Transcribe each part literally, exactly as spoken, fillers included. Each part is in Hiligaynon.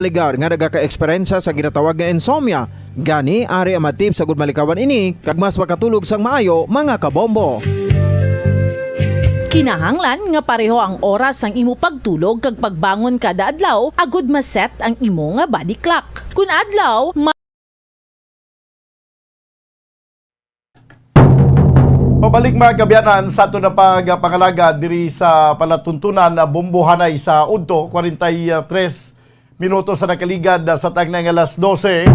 Ligar nga nagaka-eksperyensya sa ginatawag nga insomnia. Gani, ari ang mga tips agud malikawan ini kag mas makatulog sang maayo, mga kabombo. Kinahanglan nga pareho ang oras sang imo pagtulog kag pagbangon kada adlaw agud ma-set ang imo nga body clock. Kun adlaw, ma- Pabalik, mga kaabyanan, sa aton na pagpangalaga diri sa palatuntunan na Bombohanay sa udto, kwarenta y tres minutos sa nakaligad sa tagna nga alas dose.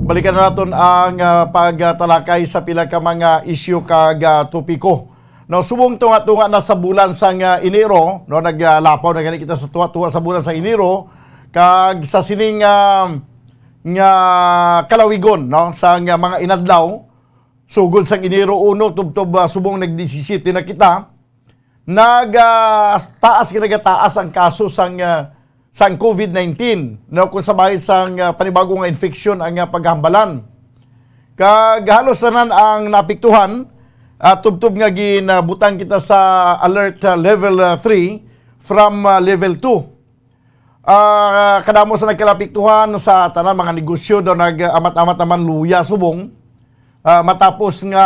Balikan na naton ang ah, pagtalakay sa pila ka mga isyu kag ah, topiko. No, subong tunga-tunga na sa bulan sang ah, Enero, no, naglapaw na gani kita sa tunga-tunga sa bulan sa Enero, kag sa sining ah, nga kalawigon, no, sa nga mga inadlaw, sugod sang Enero uno tubtob ah, subong nag disisiyete na kita, nag ah, taas nga nagataas ang kaso sang ah, sang COVID nineteen, no, kung sa bahin sang ah, panibago nga infeksyon ang ah, paghambalan. Kag halos tanan ang naapektuhan, ah, tubtob nga ginabutang kita sa alert ah, level ah, three from ah, level two. Ah, kadamo sa nagkalapiktuhan sa tanan mga negosyo daw nag-amat-amat naman luya subong. Ah, matapos nga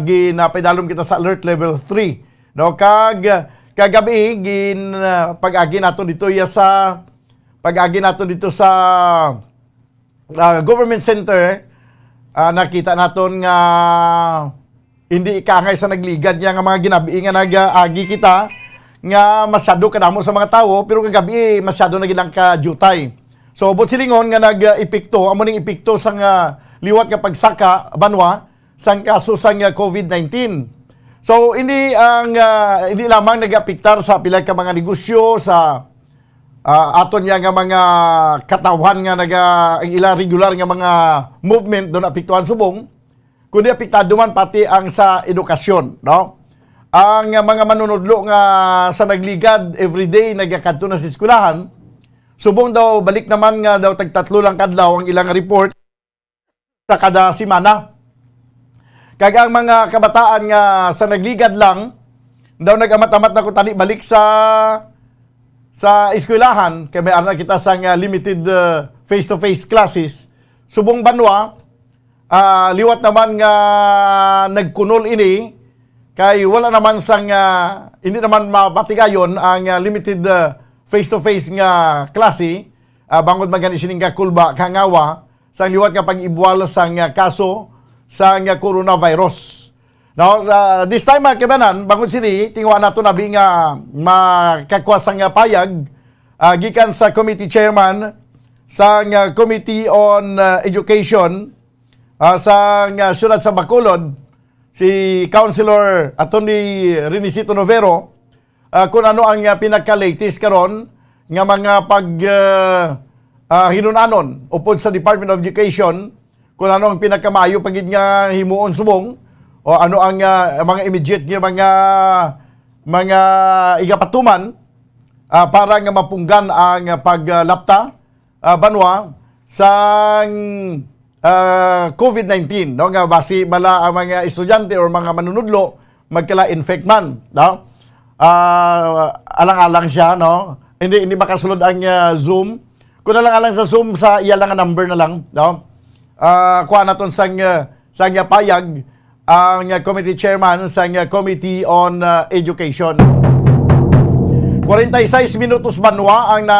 ginapaidalom kita sa alert level three, no, kag kagabi gin ah, pag-agi naton dito ya sa pag-agi naton dito sa ah, government center, ah, nakita naton nga hindi ikangay sa nagligad niya nga mga ginabi nga nag-agi kita nga masyado kadamo sa mga tawo, pero kagabi masyado na gid ang kajutay. So, buot silingon nga nag-epekto, amo ning epekto sa nga liwat nga pagsaka banwa sang kaso sang ah, COVID nineteen. So, hindi ang ah, hindi lamang nag-apektar sa pila ka mga negosyo sa ah, aton niya nga mga katawhan nga naga ang ilang regular nga mga movement doon apektuhan subong, kundi apektado man pati ang sa edukasyon, no? Ang mga manunudlo nga sa nagligad everyday nagakadto na sa eskwelahan, subong daw balik naman nga daw tagtatlo lang kadlaw ang ilang report sa kada semana. Kag ang mga kabataan nga sa nagligad lang daw nag-amat-amat na ko tani balik sa sa eskwelahan, kay may ara kita sang ah, limited ah, face-to-face classes. Subong banwa, ah, liwat naman nga nagkunol ini, kay wala naman sang ah, hindi naman mapatigayon ang ah, limited ah, face-to-face nga klase, ah, bangod man gani sining kakulba, kangawa sang liwat nga pag-ibwal sang ah, kaso sang ah, coronavirus. Now, sa this time, mga kabanan, bangod sini, tingwa nato nabi nga makakwa sang ah, payag ah, gikan sa committee chairman sang ah, Committee on ah, Education ah, sang ah, Siyudad sa Bacolod, si Councilor Attorney Renicito Novero, ah, kung ano ang ah, pinaka-latest karon nga mga pag ah, ah, hinunanon upod sa Department of Education, kung ano ang pinakamaayo pa gid nga himuon subong, o ano ang ah, mga immediate nga mga mga igapatuman ah, para nga mapunggan ang ah, paglapta ah, banwa sang ah, COVID nineteen, no, nga basi bala ang mga estudyante or mga manunudlo magkala-infect man, no? Ah, alang-alang siya, no? Hindi hindi makasulod ang ah, Zoom. Kung alang-alang sa Zoom, sa iya lang nga number na lang, no? Ah, kuha naton sang ah, sang ah, payag ang ah, committee chairman sang ah, Committee on ah, Education. Kwarenta y seis minutos banwa ang na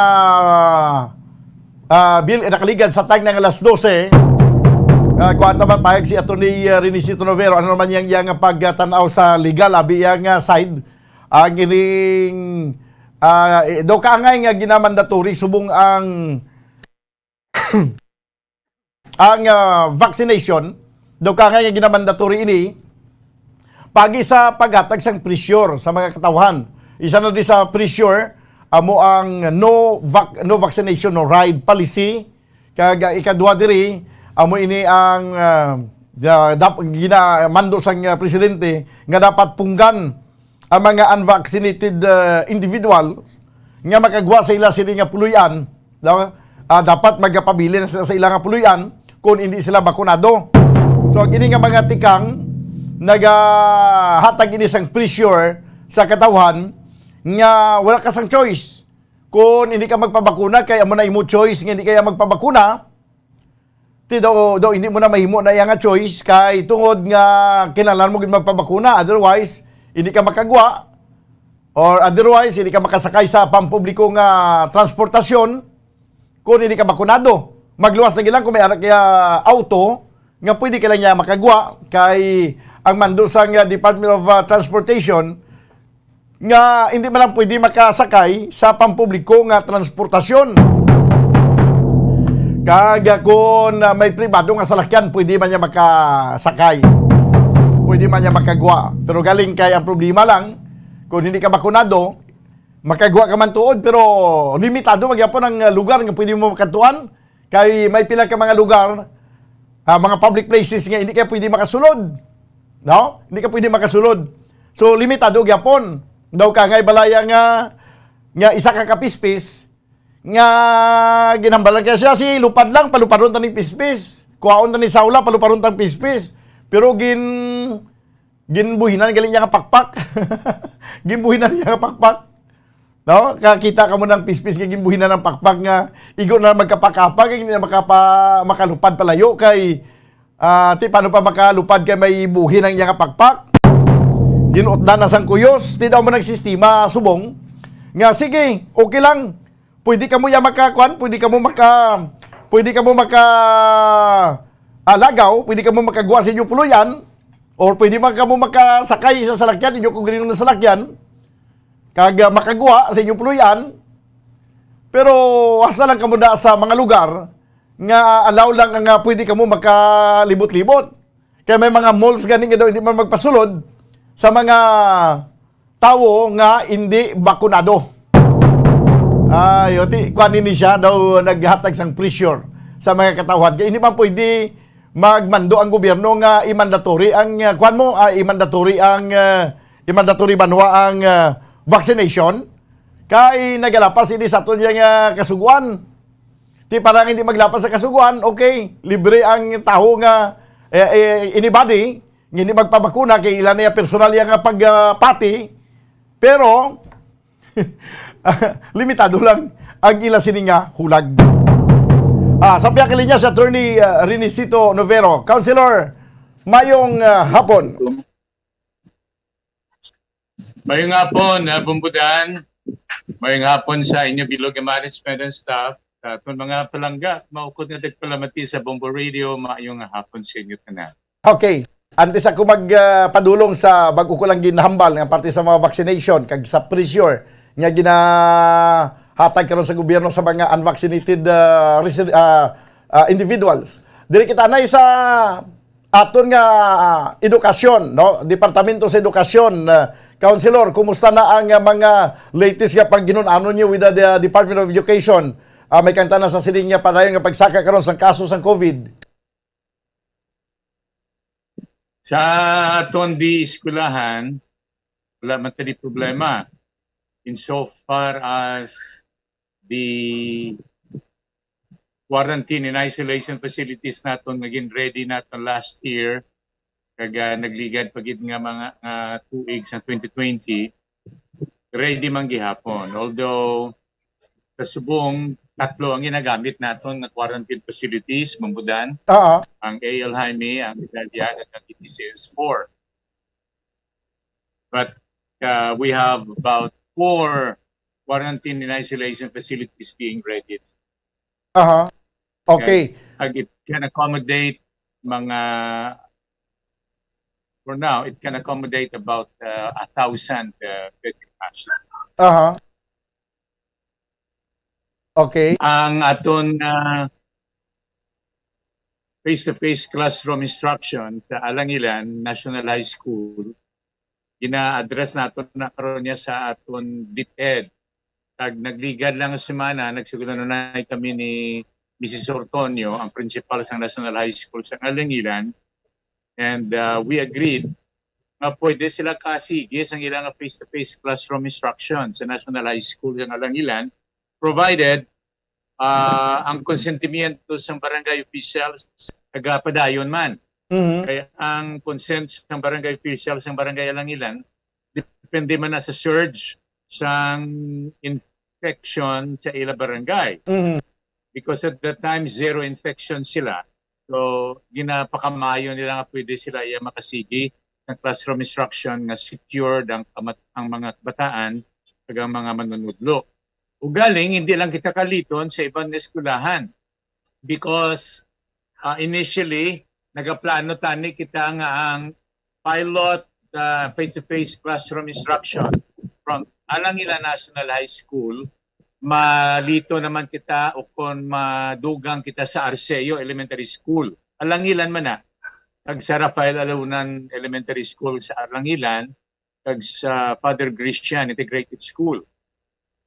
ah, bil eh, nakaligad sa time ng alas dose. Ah, kuwan naman payag si Attorney ah, Renisito Novero. Ano naman yang yang pagtanaw sa legal abi yang ah, side ang ining ah, eh, daw kaangay nga ginamandatory subong ang ang ah, vaccination, daw kaangay nga ginamandatory ini pagi sa paghatag sang pressure sa mga katawhan. Isa na di sa pressure amo ang no vac- no vaccination no ride policy, kag ah, ikaduha diri amo ini ang ah, da- dap- ginamando sang ah, presidente nga dapat punggan ang mga unvaccinated ah, individual nga makagwa sa ila sini nga puloy-an, no? Ah, dapat magapabilin na sila sa ila nga puloy-an kung hindi sila bakunado. So ang ini nga mga tikang nagahatag ini sang pressure sa katawhan nga wala ka sang choice Kung hindi ka magpabakuna, kay amo na imo choice nga hindi kaya magpabakuna, ti daw, daw hindi mo na mahimo na iya nga choice, kay tungod nga kinahanglan mo gid magpabakuna, otherwise, hindi ka makagwa, or otherwise, hindi ka makasakay sa pampubliko nga transportasyon kung hindi ka bakunado. Magluwas na gid lang kung may anak kaya auto nga pwede ka lang niya makagwa, kay ang mando sang, ah, Department of, ah, Transportation nga hindi man lang pwede makasakay sa pampubliko nga transportasyon. Kag, ah, kung, ah, may pribado nga salakyan, pwede man niya makasakay. Pwede man niya makagwa. Pero galing kay ang problema lang, kung hindi ka bakunado, makagwa ka man tuod, pero limitado man gyapon ang, ah, lugar nga pwede mo makadtuan. Kay may pila ka mga lugar, ah, mga public places nga hindi ka pwede makasulod. No? Hindi ka pwede makasulod. So, limitado gyapon. Daw ka ngay balaya nga, nga isa ka kapispis, nga ginhambalan kaya siya, si lupad lang, palupadon ta ning pispis. Kuhaon ta ni Saula, palupadon tang pispis. Pero gin-, ginbuhinan gali niya nga pakpak. Ginbuhinan niya nga pakpak. No? Kakita ka mo ng pispis nga ginbuhinan ng pakpak nga igo na magkapakapa, kay hindi na makapa-, makalupad palayo kay, ah, ti, paano pa makalupad kay may buhin ang iya nga pakpak? Ginutdan na sang kuyos, ti daw mo nagsistima subong nga, sige, okay lang. Pwede kamo ya makakuan, pwede kamo maka, pwede kamo maka, ah, lagaw, pwede kamo makagwa sa inyo puluyan, or pwede man kamo makasakay sa salakyan, inyo kung grinong na salakyan, kag, ah, makagwa sa inyong puluyan, pero hasta lang kamo da sa mga lugar nga allow lang nga pwede kamo makalibot-libot. Kaya may mga malls gani nga daw hindi man magpasulod sa mga tawo nga hindi bakunado. Ay, o, ti, kuan ini siya daw naghatag sang pressure sa mga katawhan. Kaya hindi man pwede magmando ang gobyerno nga i-mandatory ang, ah, kuan mo, ah, i-mandatory ang, ah, i-mandatory banwa ang, ah, vaccination. Kay nagalapas ini sa aton yang, ah, kasuguan. Ti parang hindi maglapas sa kasuguan, okay, libre ang tawo nga, eh, eh, anybody nga hindi magpabakuna kay ila na iya personal iya nga pagpati, pero limitado lang ang ila sini nga hulag. Ah, sa pihak linya si Attorney, ah, Renicito Novero. Councilor, mayong, ah, hapon. Mayong hapon, ah, Bumbudan. Mayong hapon sa inyo bilog nga management and staff. Sa aton mga palangga, maukod nga tagpalamati sa Bombo Radio, mayong hapon sa inyo tanan. Okay. Antes ako mag, ah, padulong sa bag-o ko lang ginhambal nga parte sa mga vaccination kag sa pressure nga ginahatag karon sa gobyerno sa mga unvaccinated, ah, resi-, ah, ah, individuals. Diri kita anay sa aton nga, ah, edukasyon, no? Departamento sa Edukasyon, ah, Councilor, kumusta na ang, ah, mga latest nga pagginun-anon niyo with the, the Department of Education? Ah, may kanta na sa siling nga padayon nga pagsaka karon sang kaso sang COVID. Sa aton di eskwelahan, wala man tani problema. In so far as the quarantine and isolation facilities naton nga gin-ready naton last year, kag, ah, nagligad pa gid nga mga, ah, tuig sa twenty twenty, ready man gihapon. Although, sa subong, tatlo ang ginagamit naton nga quarantine facilities, Bumbudan. Oo. Ang A L Jaime, ang Medallian, at ang E T C S four. But, uh, we have about four quarantine and isolation facilities being readied. Aha. Okay. And, uh, it can accommodate mga, for now, it can accommodate about, uh, a thousand, uh, bed capacity. Aha. Okay. Ang aton, ah, face-to-face classroom instruction sa Alangilan National High School, gina-address nato na karon niya sa aton DepEd. Kag nagligad lang nga semana, nagsugulanunay kami ni Missus Ortonio, ang principal sa National High School sa Alangilan, and, uh, we agreed nga pwede sila kasigi sang ila nga face-to-face classroom instruction sa National High School sa Alangilan, provided, ah, ang konsentimiento sang barangay officials nagapadayon man. Mhm. Kay ang consent sang barangay officials sang barangay Alangilan depende man na sa surge sang infection sa ila barangay. Mhm. Because at that time, zero infection sila. So, ginapakamayo nila nga pwede sila iya makasigi ng classroom instruction nga secured ang, kamat- ang mga kabataan kag ang mga manunudlo. Ugaling, hindi lang kita kaliton sa iban nga eskwelahan. Because, ah, initially, nagaplano tani kita nga ang pilot, ah, face-to-face classroom instruction from Alang Ila National High School, malito naman kita o kon madugang kita sa Arceo Elementary School. Alangilan man na, kag sa Rafael Alunan Elementary School sa Alangilan, kag sa Father Grecian Integrated School.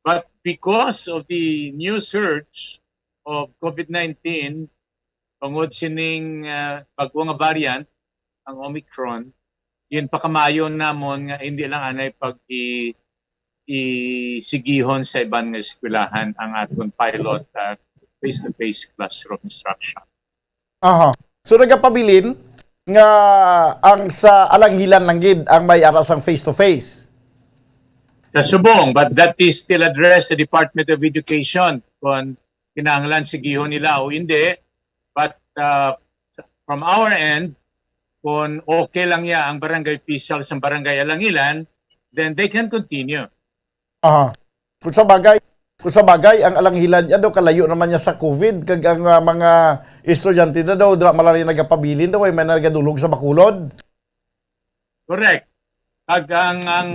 But because of the new surge of COVID nineteen, tungod sining, ah, bago nga variant, ang Omicron, yun pakamayon namon nga hindi lang anay pag i-, isigihon sa iban nga eskwelahan ang aton pilot, ah, face-to-face classroom instruction. Aha. So nagapabilin nga ang sa Alanghilan lang gid ang may ara sang face-to-face. Sa subong, but that is still addressed sa Department of Education kung kinahanglan sigihon nila o hindi. But, uh, from our end, kung okay lang niya ang barangay official sa barangay Alangilan, then they can continue. Aha. Kung sa bagay, kung sa bagay, ang Alanghilan niya daw kalayo naman niya sa COVID, kag ang, ah, mga estudyante na daw, dira malari nagapabilin daw, ay may nagadulog sa Bacolod. Correct. Kag ang, ang,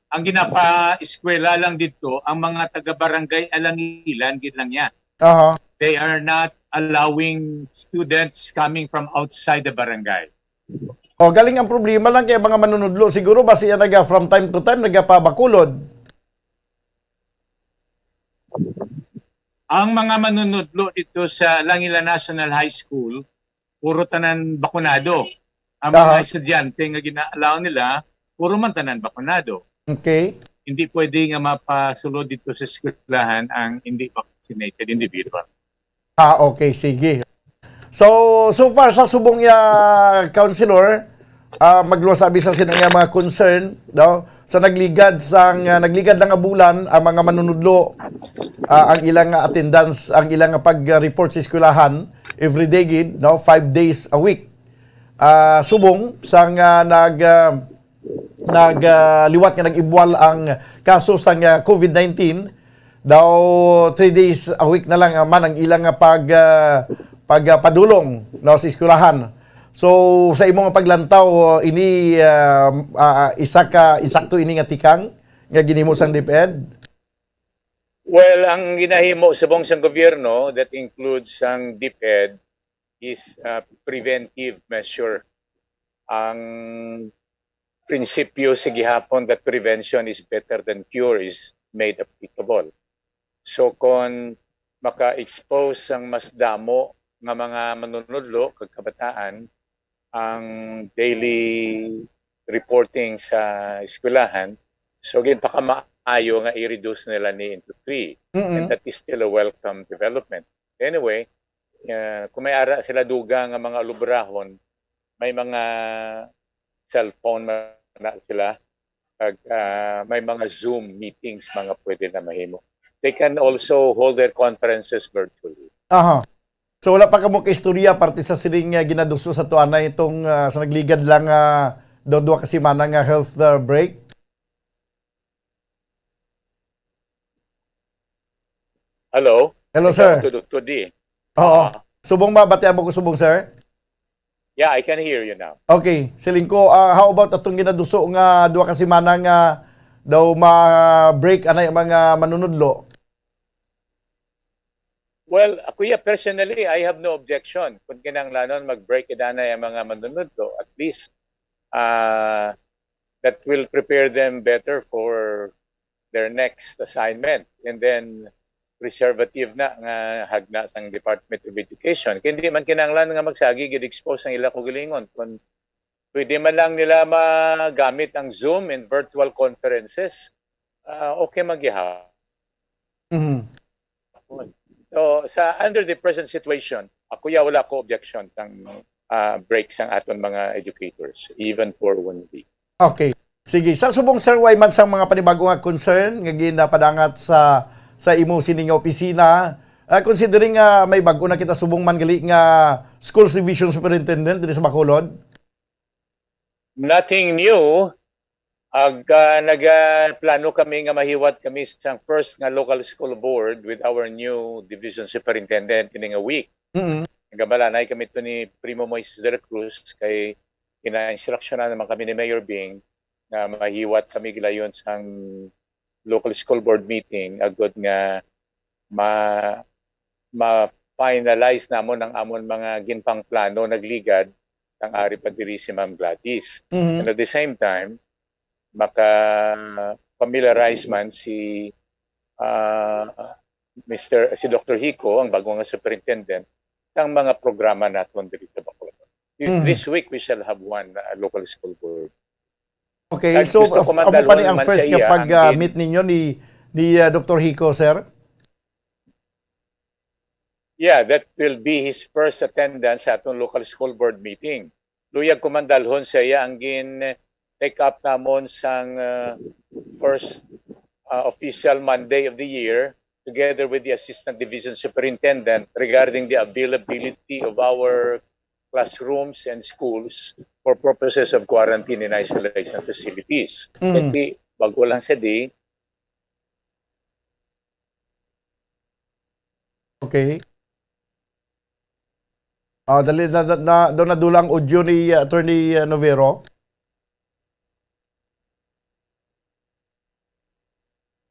ang ginapa-eskwela lang dito, ang mga taga-barangay Alangilan, gid lang yan. Aha. They are not allowing students coming from outside the barangay. O, galing ang problema lang kay mga manunudlo. Siguro ba siya naga, from time to time, nagapabakulod? Ang mga manunudlo dito sa Langila National High School, puro tanan bakunado. Ang mga Aha. estudyante nga gina-allow nila, puro man tanan bakunado. Okay. Hindi pwede nga mapasulod dito sa eskwelahan ang hindi vaccinated individual. Ah, okay, sige. So, so far sa subong ya, Councilor, ah, magluwas abi sa sino nga mga concern, no? Sa nagligad sang, ah, nagligad lang nga bulan ang mga manunudlo, ah, ang ilang attendance, ang ilang pag-report sa eskwelahan every day gid, no? Five days a week. Ah, subong sang, ah, nag, ah, nag, ah, liwat nga nag-ibwal ang kaso sang, ah, COVID nineteen, daw three days a week na lang, ah, man ang ilang, ah, pag, ah, pag, ah, padulong, no, sa eskwelahan. So, sa imo nga paglantaw, ini, ah, ah, isa ka, insakto ini nga tikang nga ginhimo sang DepEd? Well, ang ginahimo subong sang gobyerno, that includes ang DepEd, is, ah, preventive measure. Ang prinsipyo sa gihapon that prevention is better than cure is made applicable. So, kon maka-expose ang mas damo nga mga manunudlo kag kabataan, ang daily reporting sa eskwelahan, so ginpakamaayo nga i-reduce nila ni into three. Mm-mm. And that is still a welcome development. Anyway, ah, kung may ara sila dugang nga mga alubrahon, may mga cellphone man na sila, kag, ah, may mga Zoom meetings mga pwede na mahimo. They can also hold their conferences virtually. Aha. So, wala pa kamo kaistorya parte sa sining, ah, ginaduso sa tuanay itong, ah, sa nagligad lang, ah, daw duha ka semana nga health, ah, break? Hello? Hello, Ikaw sir. To, to D. Oo. Ah. Subong ba? Batian mo ko subong, sir? Yeah, I can hear you now. Okay. Siling ko, ah, how about atong ginaduso nga duha ka semana nga daw ma-break anay ang mga manunudlo? Well, ako, yeah, personally, I have no objection kung kinahanglanon mag-break anay ang mga manunudlo. At least, ah, that will prepare them better for their next assignment. And then, preservative na nga hagna sang Department of Education. Kay hindi man kinahanglan nga magsagi gid expose ang ila kaugalingon. Kung pwede man lang nila magamit ang Zoom and virtual conferences, ah, okay man gihapon. Mhm. So, sa, under the present situation, ako ya wala ko objection sang, ah, break sang aton mga educators, even for one week. Okay. Sige. Sa subong, sir, way man sang mga panibago nga concern nga ginapadangat sa, sa imo sini nga opisina. Ah, considering nga may bag-o na kita subong man gali nga Schools Division Superintendent diri sa Bacolod? Nothing new. Ag, ah, nagaplano kami nga mahiwat kami sang first nga local school board with our new division superintendent ini nga week. Mm. Nagabalanay kami to ni Primo Moises de la Cruz kay gina-instructionan naman kami ni Mayor Bing nga mahiwat kami gilayon sang local school board meeting agod nga ma ma-finalize namon ang amon mga ginpangplano nagligad sang ari pa diri si Ma'am Gladys. Mhm. And at the same time, maka-familiarize man si ah, Mister si Doctor Hico, ang bago nga superintendent, sang mga programa naton diri sa Bacolod. Mhm. This week we shall have one uh, local school board. Okay, Kag so gusto ko of- amo pa ni mandalhon ang man first sa nga iya pag ang ah, din- meet ninyo ni ni ah, Doctor Hico, sir? Yeah, that will be his first attendance sa atong local school board meeting. Luyag ko mandalhon sa iya ang gin take up namon sang uh, first uh, official Monday of the year together with the assistant division superintendent regarding the availability of our classrooms and schools for purposes of quarantine and isolation facilities. Mm. Kay bago lang sa di, Okay. Ah, dali na, na, na, daw nadula ang audio ni uh, Attorney uh, Novero.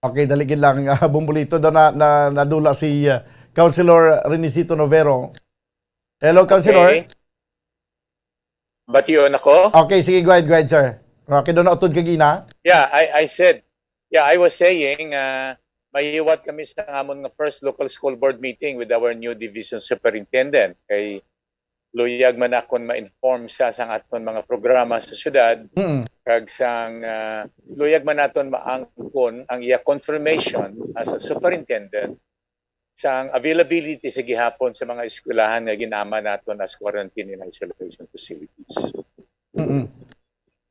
Okay, dali gid lang, uh, Bumbolito, daw na, na nadula si uh, Councilor Renicito Novero. Hello, Councilor. Okay. Bation ako? Okay, sige, go ahead, go ahead, sir. Okay, daw nautod ka gina. Yeah, I, I said, yeah, I was saying, uh, mahiwat kami sa amon nga first local school board meeting with our new division superintendent. Kay luyag man akon ma-inform sa sang aton mga programa sa syudad, Mm. kag sang uh, luyag man naton maangkon ang iya confirmation as a superintendent sang availability sa gihapon sa mga eskwelahan nga ginama naton as quarantine and isolation facilities. Mm-mm.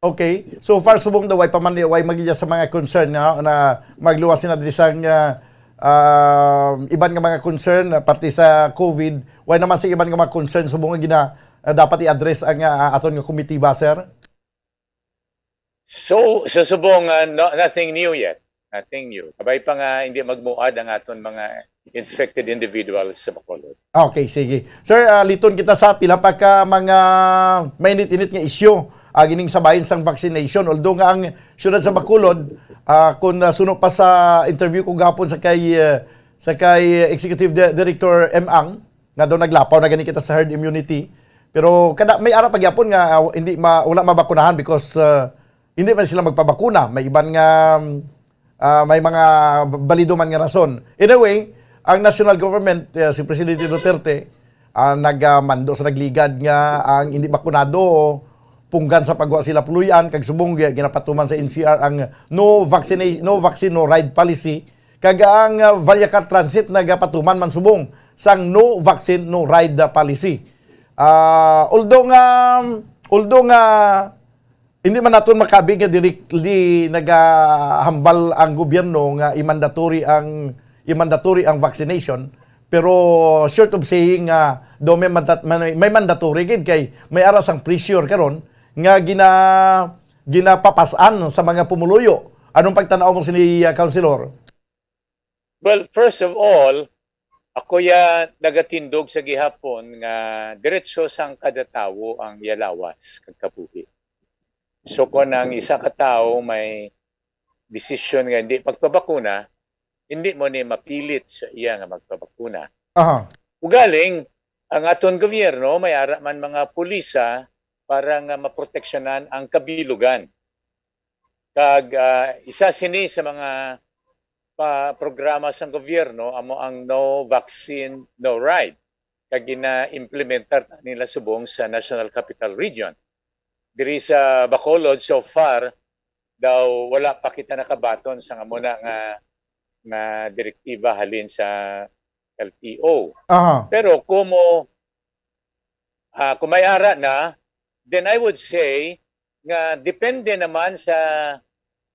Okay. So far, subong daw, way pa man, way magigya sa mga concern nga na magluwas sila diri sang ah, ah, iban nga mga concern ah, parte sa COVID. Way naman sa iban nga mga concern subong nga gina ah, dapat i-address ang ah, aton nga komitiba, sir? So, sa subong, uh, no, nothing new yet. Nothing new. Kabay pa nga hindi magmuad ang aton mga infected individuals sa Bacolod. Okay, sige. Sir, ah, liton kita sa pila pa ka mga mainit-init nga isyu ah, gining sa bahin sang vaccination. Although nga ang siyudad sa Bacolod, ah, kung ah, suno pa sa interview ko gahapon sa kay ah, sa kay Executive Di- Director M Ang, nga daw naglapaw na gani kita sa herd immunity. Pero kada may ara pa gyapon nga ah, hindi ma, wala mabakunahan because ah, hindi man sila magpabakuna. May iban nga ah, may mga balido man nga rason. Anyway, ang national government, ah, si Presidente Duterte, ah, nagmando sa nagligad nga ang hindi bakunado punggan sa pagwa sila puloy-an kag subong gi- ginapatuman sa N C R ang no vaccine no vaccine no ride policy kag ang ah, Vallecart Transit nagapatuman man subong sang no vaccine no ride policy. Ah, although nga although nga hindi man naton makabig nga directly nagahambal ang gobyerno nga i-mandatory ang i-mandatory ang vaccination, pero short of saying nga daw may, mandat, may, may mandatory gid kay may ara sang pressure karon nga gina ginapapas-an sa mga pumuluyo. Anong pagtan-aw mo sini, uh, Councilor? Well, first of all, ako ya nagatindog sa gihapon nga diretso sang kada tawo ang iya lawas kag kabuhi. So kung ang isa ka tawo may desisyon nga hindi magpabakuna, hindi mo ni mapilit sa iya nga magpabakuna. Aha. Ugaling, ang aton gobyerno may ara man mga pulisa para nga maproteksyonan ang kabilugan. Kag ah, isa sini sa mga pa programa sang gobyerno amo ang No Vaccine, No Ride. Kag gina-implementar nila subong sa National Capital Region. Diri sa Bacolod, so far, daw wala pa kita nakabaton sa amo na nga, nga direktiba halin sa L T O. Aha. Pero kumo ah, kung may ara na, then I would say nga depende naman sa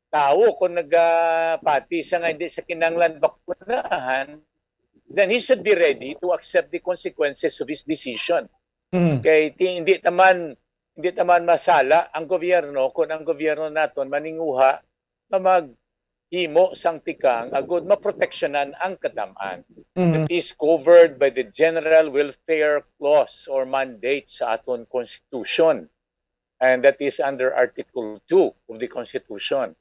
tawo, kung nagapati siya nga hindi siya kinahanglan bakunahan, then he should be ready to accept the consequences of his decision. Mm. Kay ti-, hindi taman, hindi taman masala ang gobyerno kung ang gobyerno naton maninguha nga maghimo sang tikang agud maproteksyonan ang kadam-an. Mm. That is covered by the General Welfare Clause or mandate sa aton Constitution. And that is under Article two of the Constitution.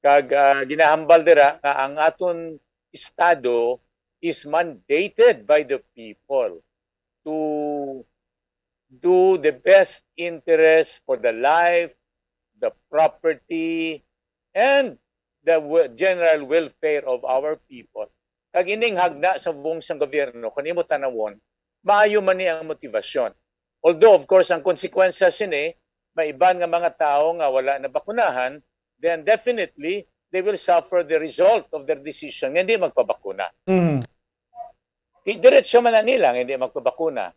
Kag, ah, ginahambal dira nga ang aton Estado is mandated by the people to do the best interest for the life, the property, and the we-, general welfare of our people. Kag ining hagna sa subong sang gobyerno, kung imo tanawon, maayo man ni ang motibasyon. Although, of course, ang konsekwensya sini, may iban nga mga tawo nga wala nabakunahan, then definitely, they will suffer the result of their decision nga hindi magpabakuna. Mm. Di-, diretso man na nila nga hindi magpabakuna.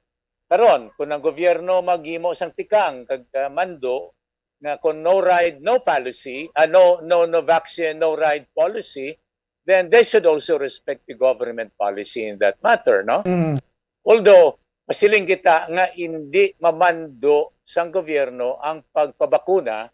Karon, kung ang gobyerno maghimo sang tikang kag, ah, mando nga kung no ride, no policy, ah, no, no, no vaccine, no ride policy, then they should also respect the government policy in that matter, no? Mm. Although, masiling kita nga hindi mamando sang gobyerno ang pagpabakuna,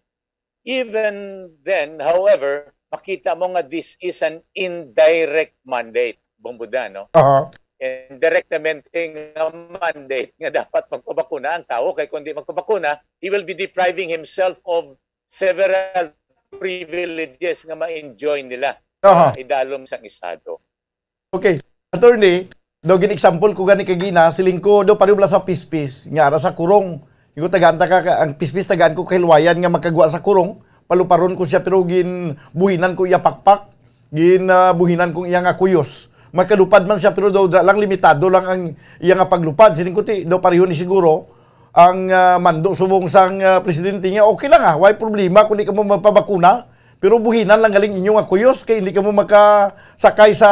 even then, however, makita mo nga this is an indirect mandate, Bombuda, no? Aha. Indirectamente nga mandate nga dapat magpabakuna ang tawo, kay kung di magpabakuna, he will be depriving himself of several privileges nga ma-enjoy nila Aha. sa idalom sang Estado. Okay. Attorney, daw gin-example ko gani kagina, siling ko, daw pareho bala sa pispis, nga ara sa kurong. Igo tagaan ta ka, ka-, ang pispis tagaan ko kahilwayan nga magkagwa sa kurong, paluparon ko siya, pero gin buhinan ko iya pakpak, gin, ah, buhinan kong iya nga kuyos. Makalupad man siya, pero daw dra lang, limitado lang ang iya nga paglupad. Siling ko, ti, daw pareho ni siguro ang, ah, mando subong sang, ah, presidente nga, okay lang, ah, way problema kung di kamo magpabakuna, pero buhinan lang galing inyo nga kuyos kay hindi kamo makasakay sa,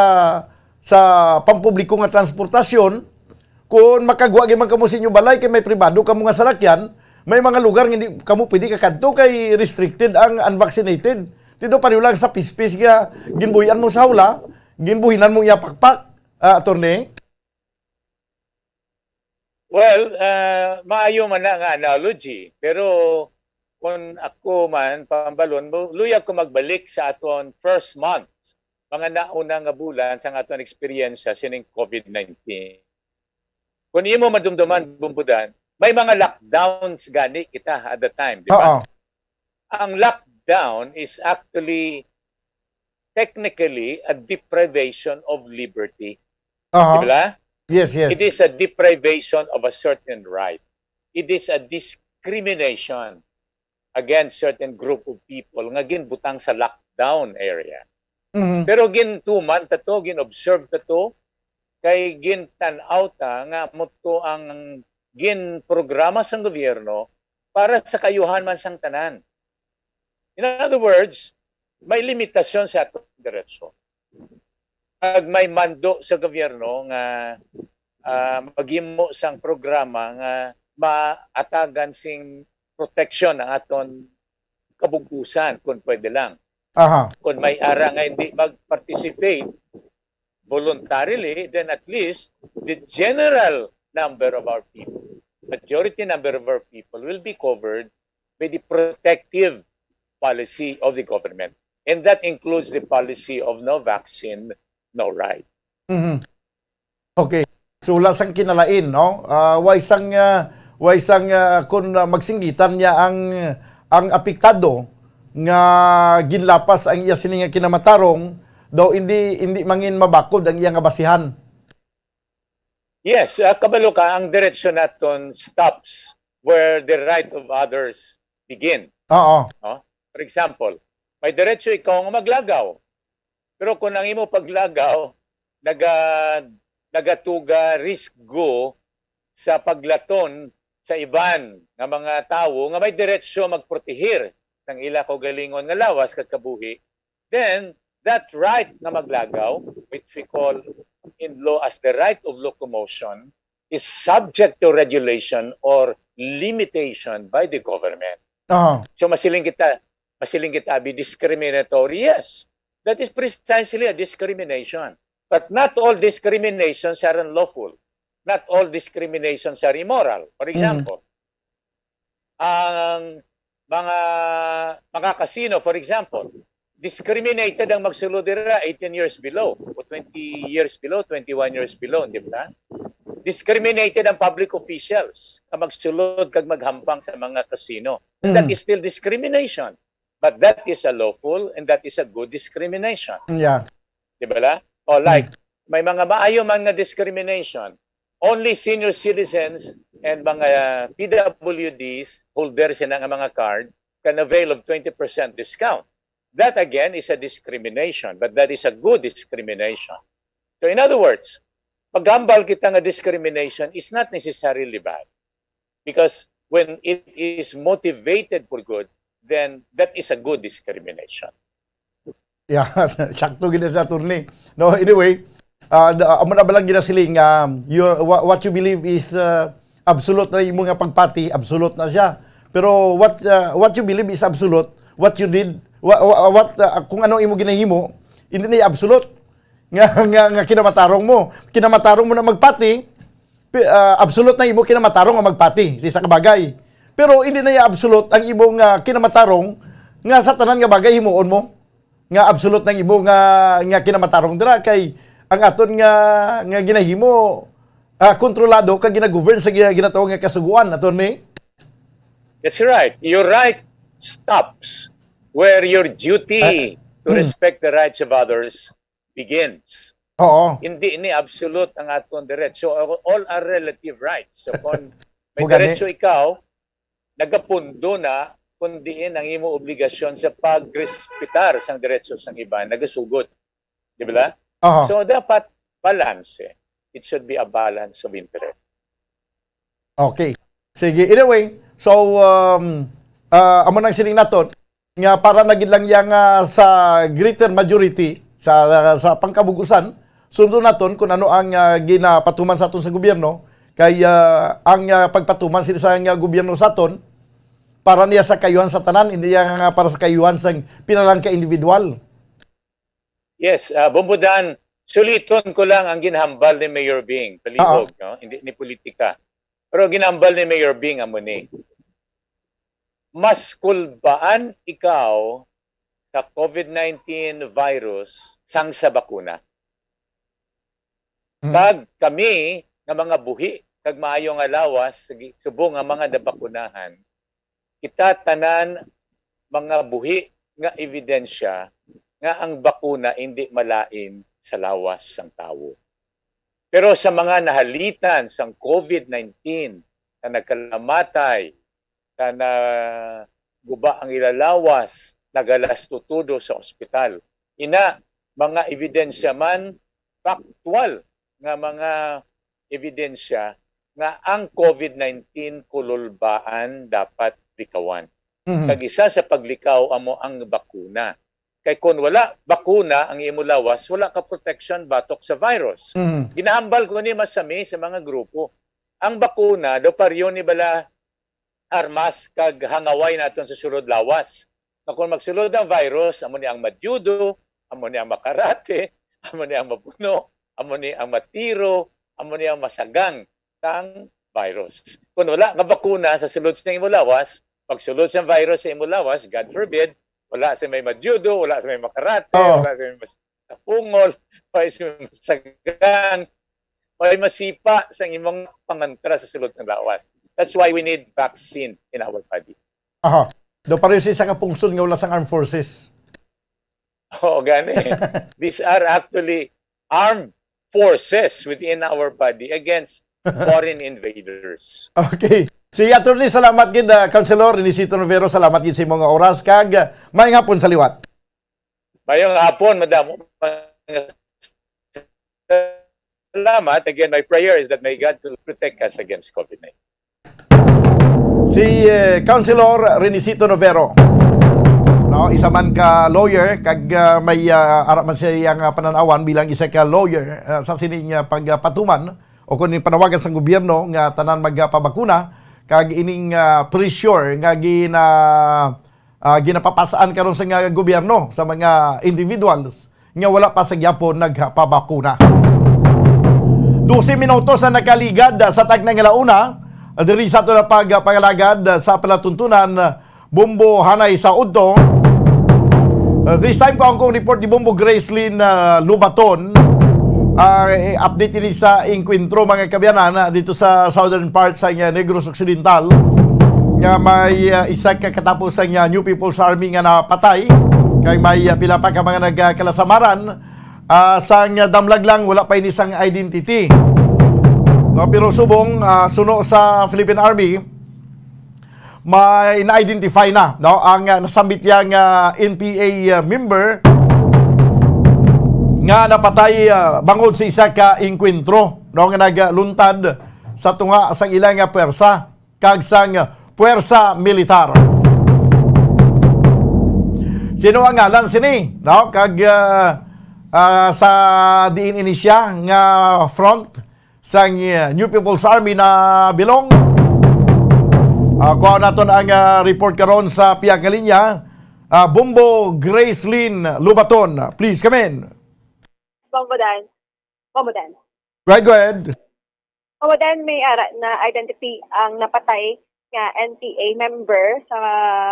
sa pampubliko nga transportasyon. Kung makagwa gyud man kamo sa inyo balay kay may pribado kamo nga salakyan, may mga lugar nga hindi kamo pwede kakadto kay restricted ang unvaccinated. Ti daw pareho lang sa pispis nga ginbuhian mo sa hawla, ginbuhinan mo iya pakpak, ah, attorney? Well, ah, maayo man na nga analogy, pero kung ako man, pambalon mo, luyag ko magbalik sa aton first month, mga nauna nga bulan sang aton eksperyensya sining COVID nineteen. Kung imo madumduman, Bumbudan, may mga lockdowns gani kita at the time, di ba? Oo. Ang lockdown is actually technically a deprivation of liberty. Aha. Di ba? Yes, yes. It is a deprivation of a certain right. It is a discrimination against certain group of people nga ginbutang sa lockdown area. Mhm. Pero gintuman ta to, gin-observe ta to, kay gintan-aw ta nga amo to ang ginprograma sang gobyerno para sa kaayuhan man sang tanan. In other words, may limitasyon sa atong diretso. Kag may mando sa gobyerno nga, ah, maghimo sang programa nga maatagan sing proteksyon ang aton kabug-usan, kung pwede lang. Aha. Kung may ara nga hindi mag-participate voluntarily, then at least the general number of our people, majority number of our people will be covered by the protective policy of the government. And that includes the policy of no vaccine, no ride. Mhm. Okay. So, wala sang kinalain, no? Ah, way sang, ah, way sang, ah, kun, ah, magsinggitan niya ang, ang apektado nga ginlapas ang iya sini nga kinamatarong, daw hindi, hindi mangin mabakod ang iya nga basihan. Yes, ah, kabalo ka, ang diretsyo naton stops where the right of others begin. Oo. No? For example, may diretsyo ikaw nga maglagaw. Pero kung ang imo paglagaw naga-, nagatuga risgo sa paglaton sa iban nga mga tawo nga may diretsyo magprotehir sang ila kaugalingon nga lawas kag kabuhi, then that right nga maglagaw, which we call in law as the right of locomotion, is subject to regulation or limitation by the government. Aha. So, masiling kita, masiling kita abi discriminatory. Yes, that is precisely a discrimination. But not all discriminations are unlawful. Not all discriminations are immoral. For Mm. example, ang mga, mga casino, for example, discriminated ang magsulod dira eighteen years below o twenty years below, twenty-one years below, di ba? Discriminated ang public officials nga magsulod kag maghampang sa mga casino. That Mm. is still discrimination. But that is a lawful and that is a good discrimination. Yeah. Di ba la? O, like, Mm. may mga maayo man nga discrimination. Only senior citizens and mga, uh, P W Ds, holder sila nga mga card, can avail of twenty percent discount. That again is a discrimination, but that is a good discrimination. So in other words, paghambal kita nga discrimination is not necessarily bad. Because when it is motivated for good, then that is a good discrimination. Yeah, sakto gid sa attorney. No, anyway, uh, amo na ba lang ginasiling, um, you, what, what you believe is uh, absolute na imo nga pagpati, absolute na siya. Pero what uh, what you believe is absolute, what you did, what, what uh, kung ano imo ginahimo, hindi na absolute. Nga, nga, nga kinamatarong mo. Kinamatarong mo na magpati, pi- ah, absolute na imo kinamatarong nga magpati sa isa ka bagay. Pero hindi na iya absolute ang imo nga kinamatarong nga sa tanan nga bagay himuon mo. Nga absolute nang imo nga, nga kinamatarong dira kay ang aton nga, nga ginahimo, ah, kontrolado kag ginagovern sa gina- ginatawag nga kasugoan, attorney. That's right. Your right stops where your duty Ah, to mm. respect the rights of others begins. Oo. Hindi ni absolute ang aton diretso. All are relative rights. So kung may Mo gani? diretso ikaw, nagapundo na kung diin ang imo obligasyon sa pagrespetar sang diretso sang iban nagasugod. Di ba? Aha. So dapat balance. It should be a balance of interest. Okay. Sige. Anyway, so um, ah, amo nang siling naton nga para na gid lang yang ah, sa greater majority sa sa pangkabug-usan, sundon naton kung ano ang ah, ginapatuman sa aton sa gobyerno kay ah, ang ah, pagpatuman sila sa nga gobyerno sa aton para niya sa kayuhan sa tanan, hindi yang ah, para sa kayuhan sa pila lang ka individual. Yes, ah, Bombo Dan, suliton ko lang ang ginhambal ni Mayor Bing, palihog, Oo. no? Hindi ni politika. Pero ginhambal ni Mayor Bing amo ni, mas kulbaan ikaw sa COVID nineteen virus sang sa bakuna. Mm. Kag kami nga mga buhi kag maayo nga lawas sa gi- subong nga mga nabakunahan, kita tanan mga buhi nga ebidensya nga ang bakuna indi malain sa lawas sang tawo. Pero sa mga nahalitan sang COVID nineteen na nagkalamatay, na naguba ang ila lawas, nagalastutudo sa ospital. Ina, mga ebidensya man, factual nga mga ebidensya nga ang COVID nineteen kululbaan dapat likawan. Mhm. Kag isa sa paglikaw amo ang bakuna. Kay kon wala bakuna ang imo lawas, wala ka protection batok sa virus. Mhm. Ginahambal ko ni masami sa mga grupo. Ang bakuna daw pareho ni bala armas kag hangaway naton sa sulod lawas. Nga kon magsulod ang virus, amo ni ang madyudo, amo ni ang makarate, amo ni ang mapuno, amo ni ang matiro, amo ni ang masagang sang virus. Kon wala ka bakuna sa sulod sa imo lawas, pagsulod sa virus sa imo lawas, God forbid, wala sa may madyudo, wala sa may makarate, Oo. wala sa may mas- sa pungol, wala sa may masagang, wala masipa sa imong pangontra sa sulod ng lawas. That's why we need vaccine in our body. Aha. Do pareho sa isa ka pungsod nga wala sang armed forces. Oo, gani. These are actually armed forces within our body against foreign invaders. Okay. Si Attorney, salamat gid, ah, Councilor Renisito Novero, salamat gid sa imong oras kag, ah, maayong hapon sa liwat. Mayong hapon, madam. Salamat. Again, my prayer is that may God will protect us against COVID nineteen. Si eh, Councilor Renisito Novero, no, isa man ka lawyer kag ah, may ah, ara man siya ang ah, pananawan bilang isa ka lawyer ah, sa sining ah, pagpatuman o kung panawagan sa gobyerno nga tanan magpabakuna kag ining ah, pressure nga gina ah, ginapapasaan karon sa nga gobyerno sa mga individuals nga wala pa sa gyapon nagpabakuna. Dose minutos ang nakaligad sa takna nga la una diri sa aton nga pagpangalagad sa palatuntunan, Bombo Hanay sa Udto. Uh, this time, ko ang kong report ni Bombo Gracelyn, uh, Lubaton. Uh, eh, update ini sa engkwentro, mga kaabyanan, uh, dito sa southern part sa, uh, Negros Occidental, nga may, uh, isa ka katapos sang, uh, New People's Army nga napatay, kay may, uh, pila pa ka mga nagkalasamaran, uh, sang, uh, damlag lang, wala pa ini sang identity. No, pero subong, uh, suno sa Philippine Army, may na-identify na, no, ang, uh, nasambit yang, uh, N P A, uh, member nga napatay, uh, bangod sa isa ka engkwentro, no, nga nagluntad sa tunga sang ila nga puwersa kag sang puwersa militar. Sino ang ngalan sini, no? Kag, uh, uh, sa diin ini siya nga front sang, uh, New People's Army na bilong. Uh, kuha naton ang, uh, report karon sa pihak nga linya. Uh, Bombo Gracelyn Lubaton, please come in. Bombo Dan. Bombo Dan. Go ahead, go ahead. Bombo Dan, may ara na identity ang napatay nga N P A member sa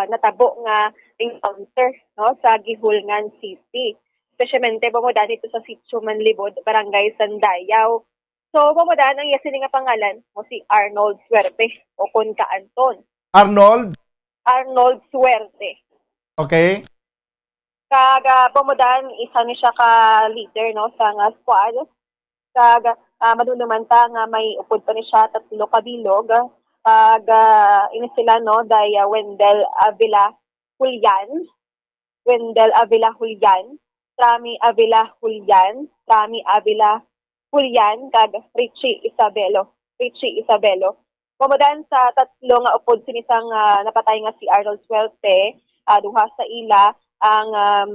natabo nga encounter, no, sa Guihulngan City. Espesyalmente, Bombo Dan, ito sa Sitio Manlibod, Barangay Sandayaw. So, Bombo Dan, ang iya sini nga pangalan mo si Arnold Suerte o kon ka Anton. Arnold? Arnold Suerte. Okay. Kag, ah, Bombo Dan, isa ni siya ka leader, no, sa nga squad. Kag, ah, madunuman ta nga may upod pa ni siya tatlo ka bilog. Kag, ah, ini sila, no, day, ah, Wendell Avila Julian, Wendell Avila Julian, Trami Avila Julian, Trami Avila Julian, kag Richie Isabelo. Richie Isabelo. Bombo Dan, sa tatlo nga upod sini sang, ah, napatay nga si Arnold Suerte, ah, duha sa ila ang, um,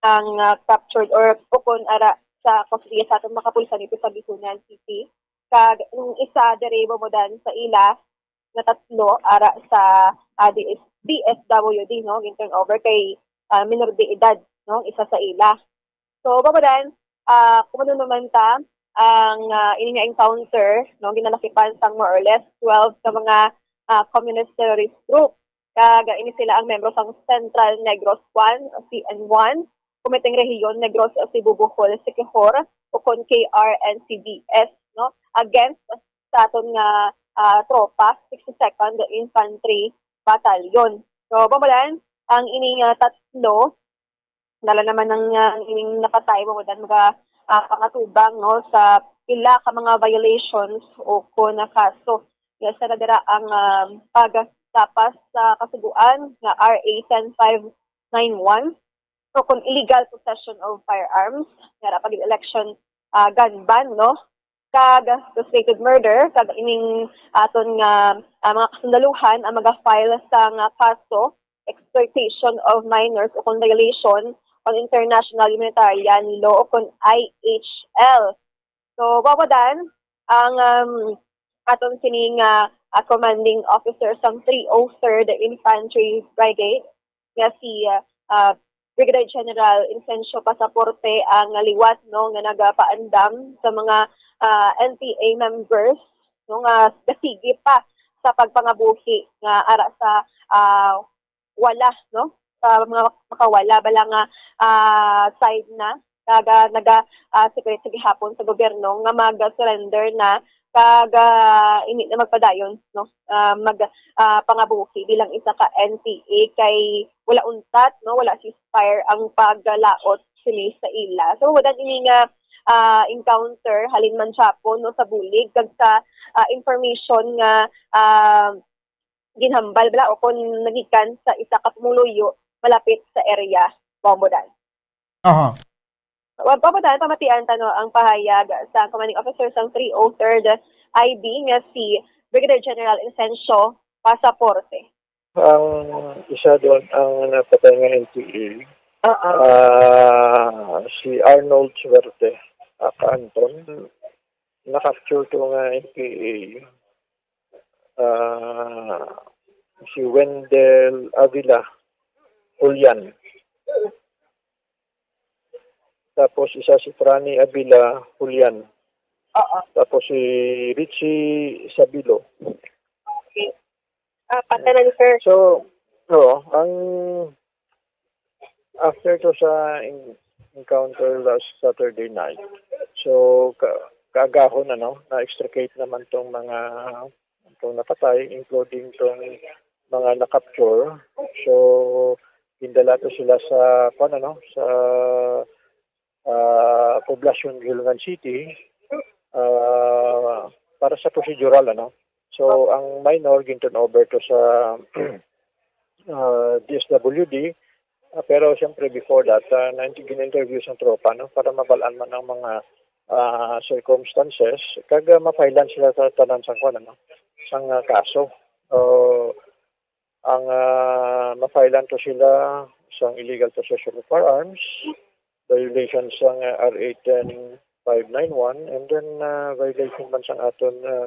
ang, ah, captured or ukon ara sa kustodiya sa aton mga kapulisan dito sa Guihulngan City. Kag ang isa diri, Bombo Dan, sa ila nga tatlo ara sa, ah, D S, D S W D, no, gin-turn over kay, ah, minor de edad, no, isa sa ila. So, Bombo Dan, ah, kung ano naman ta, ang, ah, ini nga encounter, no, ginalakipan sang more or less twelve ka mga, ah, communist terrorist group. Kag ini sila ang membro sang Central Negros one, C N one, Komiteng Rehiyon Negros Cebu Bohol Siquijor, ukon K R N C B S, no, against sa aton nga, ah, tropa, sixty-second Infantry Battalion. So, Bombo Dan, ang ini nga tatlo, dala naman ang, ah, ining napatay, Bombo Dan, mga, ah, pangatubang, no, sa pila ka mga violations o kon kaso. Isa na dira ang, ah, paglapas sa kasugoan nga R A ten five nine one, o kon illegal possession of firearms, nga dapat election, ah, gun ban, no? Kag frustrated murder, kag ining aton nga, ah, mga kasundaluhan ang maga-file sa nga kaso, exploitation of minors o kon violation on international humanitarian law o kon I H L. So, Bombo Dan, ang, um, aton sini nga, ah, commanding officer sang three oh third Infantry Brigade nga si, ah, ah, Brigadier General Insencio Pasaporte ang liwat, no, nga nagapaandam sa mga, ah, N P A members, no, nga gasigi pa sa pagpangabuhi nga ara sa, ah, wala, no, sa mga makawala bala nga, ah, side na, kag, ah, naga, ah, secret sa gihapon sa gobyerno nga mag-surrender na, kag, ah, ini na magpadayon, no, ah, mag, ah, pangabuhi bilang isa ka N P A kay wala untat, no, wala ceasefire ang paglaot sini sa ila. So, wala ini nga, ah, encounter halin man siya po, no, sa bulig kag sa, ah, information nga, ah, ginhambal bala o kon nagikan sa isa ka pumuluyo malapit sa area, Bombo Dan. Aha. Wa pa po tayo pamatian tano ang pahayag sa commanding officer sang three oh third I B nga si Brigadier General Insencio Pasaporte. Ang isa doon, ang napatay nga N P A, ah, si Arnold Suerte, ah, ka Anton, na-capture to nga N P A, ah, si Wendell Avila, Julian. Tapos isa si Franny Avila Julian. Oo. Tapos si Richie Sabilo. Okay. Ah, patanan, sir. So, oo, ang after to sa en-, encounter last Saturday night, so, ka-, kaagahon, ano, na-extricate naman tong mga, tong napatay, including tong mga na-capture. So, gindala to sila sa, kuwan, ano, sa, ah, Poblacion, Guiulangan City, ah, para sa procedural, ano. So, ang minor, gin-turn over to sa, ah, D S W D. Ah, pero siyempre, before that, ah, na-, gin-interview sa tropa, no, para mabalaan man ang mga, ah, circumstances, kag, ah, mapailan sila sa tanan sang, kuwan, ano, sang, ah, kaso. So, ang, ah, mapailan to sila sang illegal possession of firearms, violation sang, ah, R A ten five nine one, and then, ah, violation man sang aton, ah,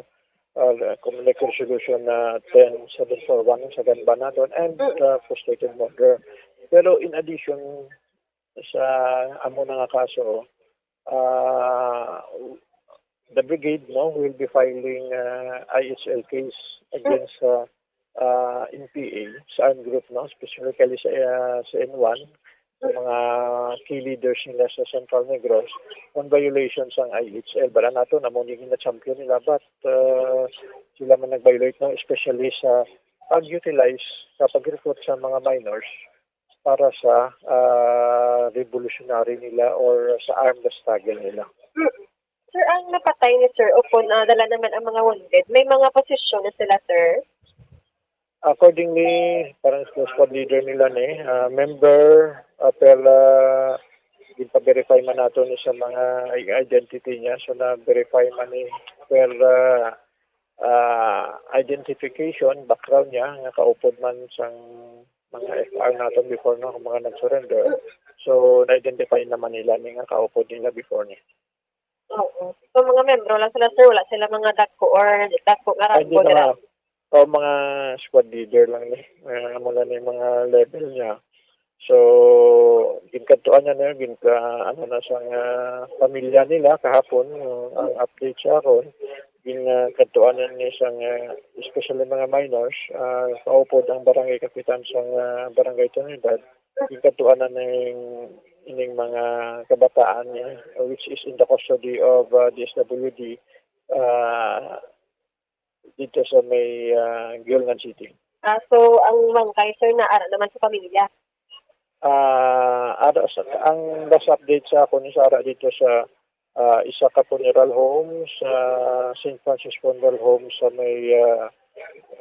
ah, Community Resolution na ten seven four one sa gun ban naton, and, ah, frustrated murder. Pero in addition sa amo na nga kaso, ah, the brigade, no, will be filing, ah, I H L case against, ah, ah, N P A sa armed group, no, specifically sa, ah, sa N one, sa mga key leaders nila sa Central Negros on violations sang I H L. Bala nato na mo ni na-champion nila, but, ah, sila man nag-violate, no, especially sa pag-utilize, sa pag-recruit sa mga minors para sa, ah, revolutionary nila or sa armed struggle nila. Sir, ang napatay ni Sir, upon, ah, dala naman ang mga wounded, may mga posisyon na sila, sir? Accordingly, parang sa squad leader nila ni, ah, member, ah, per, ah, ginpa-verify man nato ni sa mga i-, identity niya. So, na-verify man ni per, ah, ah, identification, background niya, nga kaupod man sang mga F R naton before, no, mga nag-surrender. So, na-identify naman nila ni nga kaupod nila before ni. Oo. So, mga membro lang sila, sir? Wala sila mga dako or dako nga Ay, di rango na dira? Mga, o, mga squad leader lang ni. Ah, amo na ni mga level niya. So, ginkadtuan na niya, ginka-, ano na sang, ah, pamilya nila kahapon, uh, ang update sa akon. Ginkadtuan na ni sang, ah, especially mga minors, ah, kaupod ang barangay kapitan sang, ah, Barangay Trinidad. Ginkadtuan na ning, ining mga kabataan niya, which is in the custody of, ah, D S W D, ah, dito sa may, ah, Guiulangan City. Ah, so ang bangkay, sir, naara naman sa pamilya? Ah, ara sa, ang last update sa akon is ara dito sa, ah, isa ka funeral home sa Saint Francis Funeral Home sa may, ah,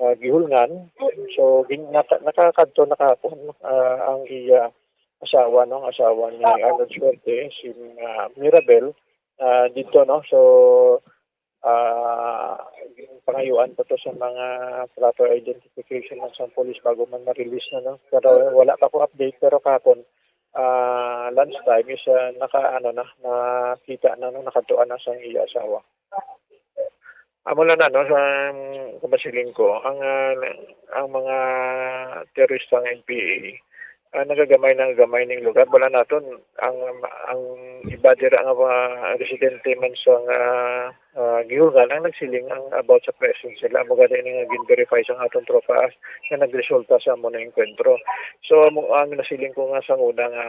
ah, Guiulangan. So, gin-, naka-, nakakadto na kahapon, ah, ang iya asawa, no, ang asawa ni Arnold Suerte, si, ah, Mirabel, ah, dito, no. So, ah, pangayuan pa to sa mga proper identification ng sang police bago man ma-release na, no. Pero wala pa ko update, pero kahapon, ah, lunch time is, ah, naka, ano na, nakita na, no, nakadtuan na sang iya asawa. Amo lang na, no, sa, um, kung masiling ko, ang, ah, ang mga terorista ng N P A, ah, nagagamay, nagagamay ning lugar. Wala naton, ang, ang iba dira nga mga residente man sa nga, ah, Guiulangan ang nagsiling ang about sa presence nila. Amo gani ni nga gin-verify sa aton tropa nga nagresulta sa amo na engkwentro. So, amo ang nasiling ko nga sa una nga,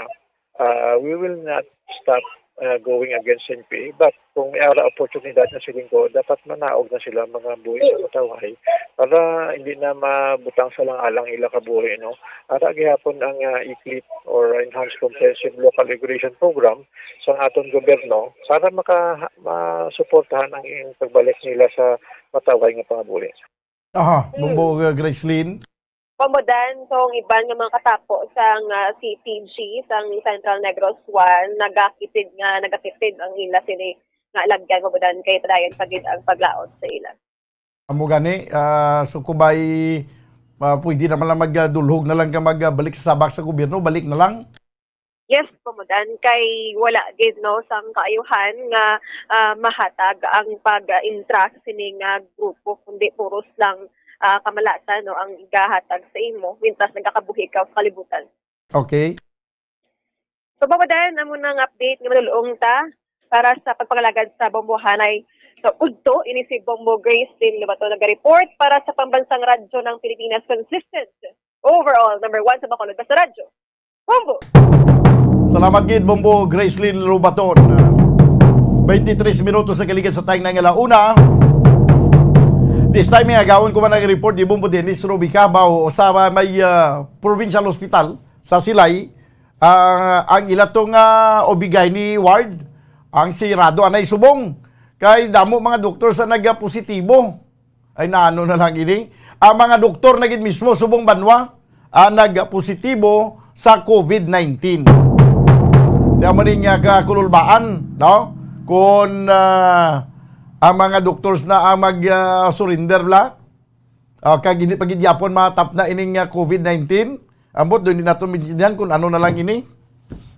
ah, we will not stop, ah, going against N P A, but kung may ara oportunidad na siling ko, dapat manaog na sila mga buhi sa Matawhay para hindi na mabutang sa lang-alang ila kabuhi, no? Ara gihapon ang, ah, ECLIP or Enhanced Comprehensive Local Immigration Program sa aton gobyerno para maka-, masuportahan ang pagbalik nila sa Matawhay nga pangabuhi. Aha, Bumbo, uh, Gracelyn. Pamudan, so ang iban nga mga katapo sang, ah, C P G sang Central Negros One, nagakitid nga, nagatipid ang ila sini nga alagyan, pamudan kay padayon pa gid ang paglaot sa ila. Amo gani, ah, so kubay, ah, pwede naman lang magdulhog na lang ka magbalik sa sabak sa gobyerno, balik na lang. Yes, pamudan kay wala gid, no, sang kaayuhan nga, ah, mahatag ang pag-intra sa sini nga grupo, kundi puros lang, ah, kamalasan, no, ang igahatag sa imo, mintras nagakabuhi ka sa kalibutan. Okay. So, Bombo Dan, amo na ang update nga madulong ta para sa pagpangalagad sa Bombo Hanay. So, udto, ini si Bombo Grace Lynn Lobato nag-report para sa Pambansang Radyo ng Pilipinas, consistent, overall, number one sa Bacolod, basta radyo. Bombo! Salamat gid, Bombo Grace Lynn Lobaton. Twenty-three minutos na kaligid sa time na nga launa. This time, agawon ko man ang report ni Bombo Dennis Rubica, bao sa may ah, provincial hospital sa Silay, ah, ang ila to nga O B G Y N ward, ang sirado anay subong. Kay damo mga doktor sa nagapositibo. Ay, naano na lang ini. Ang mga doktor na gid mismo subong banwa ang nagapositibo sa COVID nineteen. Di amo ni nga kakululbaan, no? Kung ah, ang mga doctors na ang mag ah, surrender bla, ah, kag hindi pa gid yapon matap na ining ah, COVID nineteen, ambot doon din nato maintindihan kung ano na lang ini.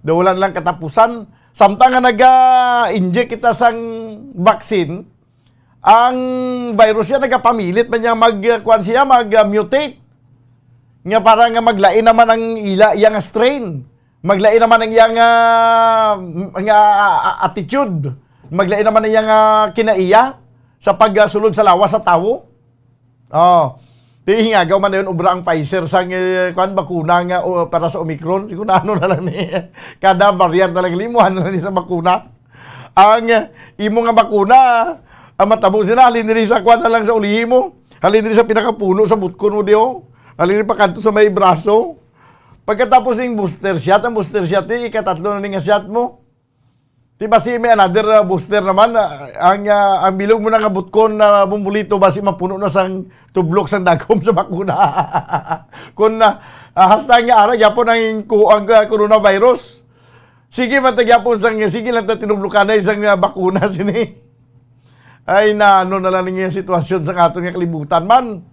Do wala na lang katapusan. Samtang nga naga-inject kita sang vaccine, ang virus yan nagapamilit man niya mag, ah, kuwan siya, mag-mutate. Nga para nga maglain naman ang ila, iya nga strain. Maglain naman ang iya nga, nga ah, attitude. Maglain naman ang iya nga kinaiya sa pagsulod sa lawas sa tawo. Oh. Di hingagaw man dayon obra ang Pfizer sang eh, kuwan, bakuna nga o, para sa Omicron. Siguro na ano na lang ni. Kada variant na lang limuhan na lang ni sa bakuna. Ang eh, imo nga bakuna, ang matabo sila, halin diri sa kuwan na lang sa ulihi mo. Halin diri sa pinakapuno sa butkon mo, di oh. Halin diri pa kadto sa may braso. Pagkatapos ning booster shot, ang booster shot ni ikatatlo na ni nga shot mo. Di ba si may another uh, booster naman, uh, ang uh, ang bilog mo na nga butkon na bumbulito basi mapuno na sang tublok sang dagom sa bakuna. Kung na uh, hasta nga ara gyapon ang ku ang uh, coronavirus. Sige man ta gyapon sang sige lang ta tinublokan na isang uh, bakuna sini. Ay na ano na lang ning sitwasyon sa aton nga kalibutan man.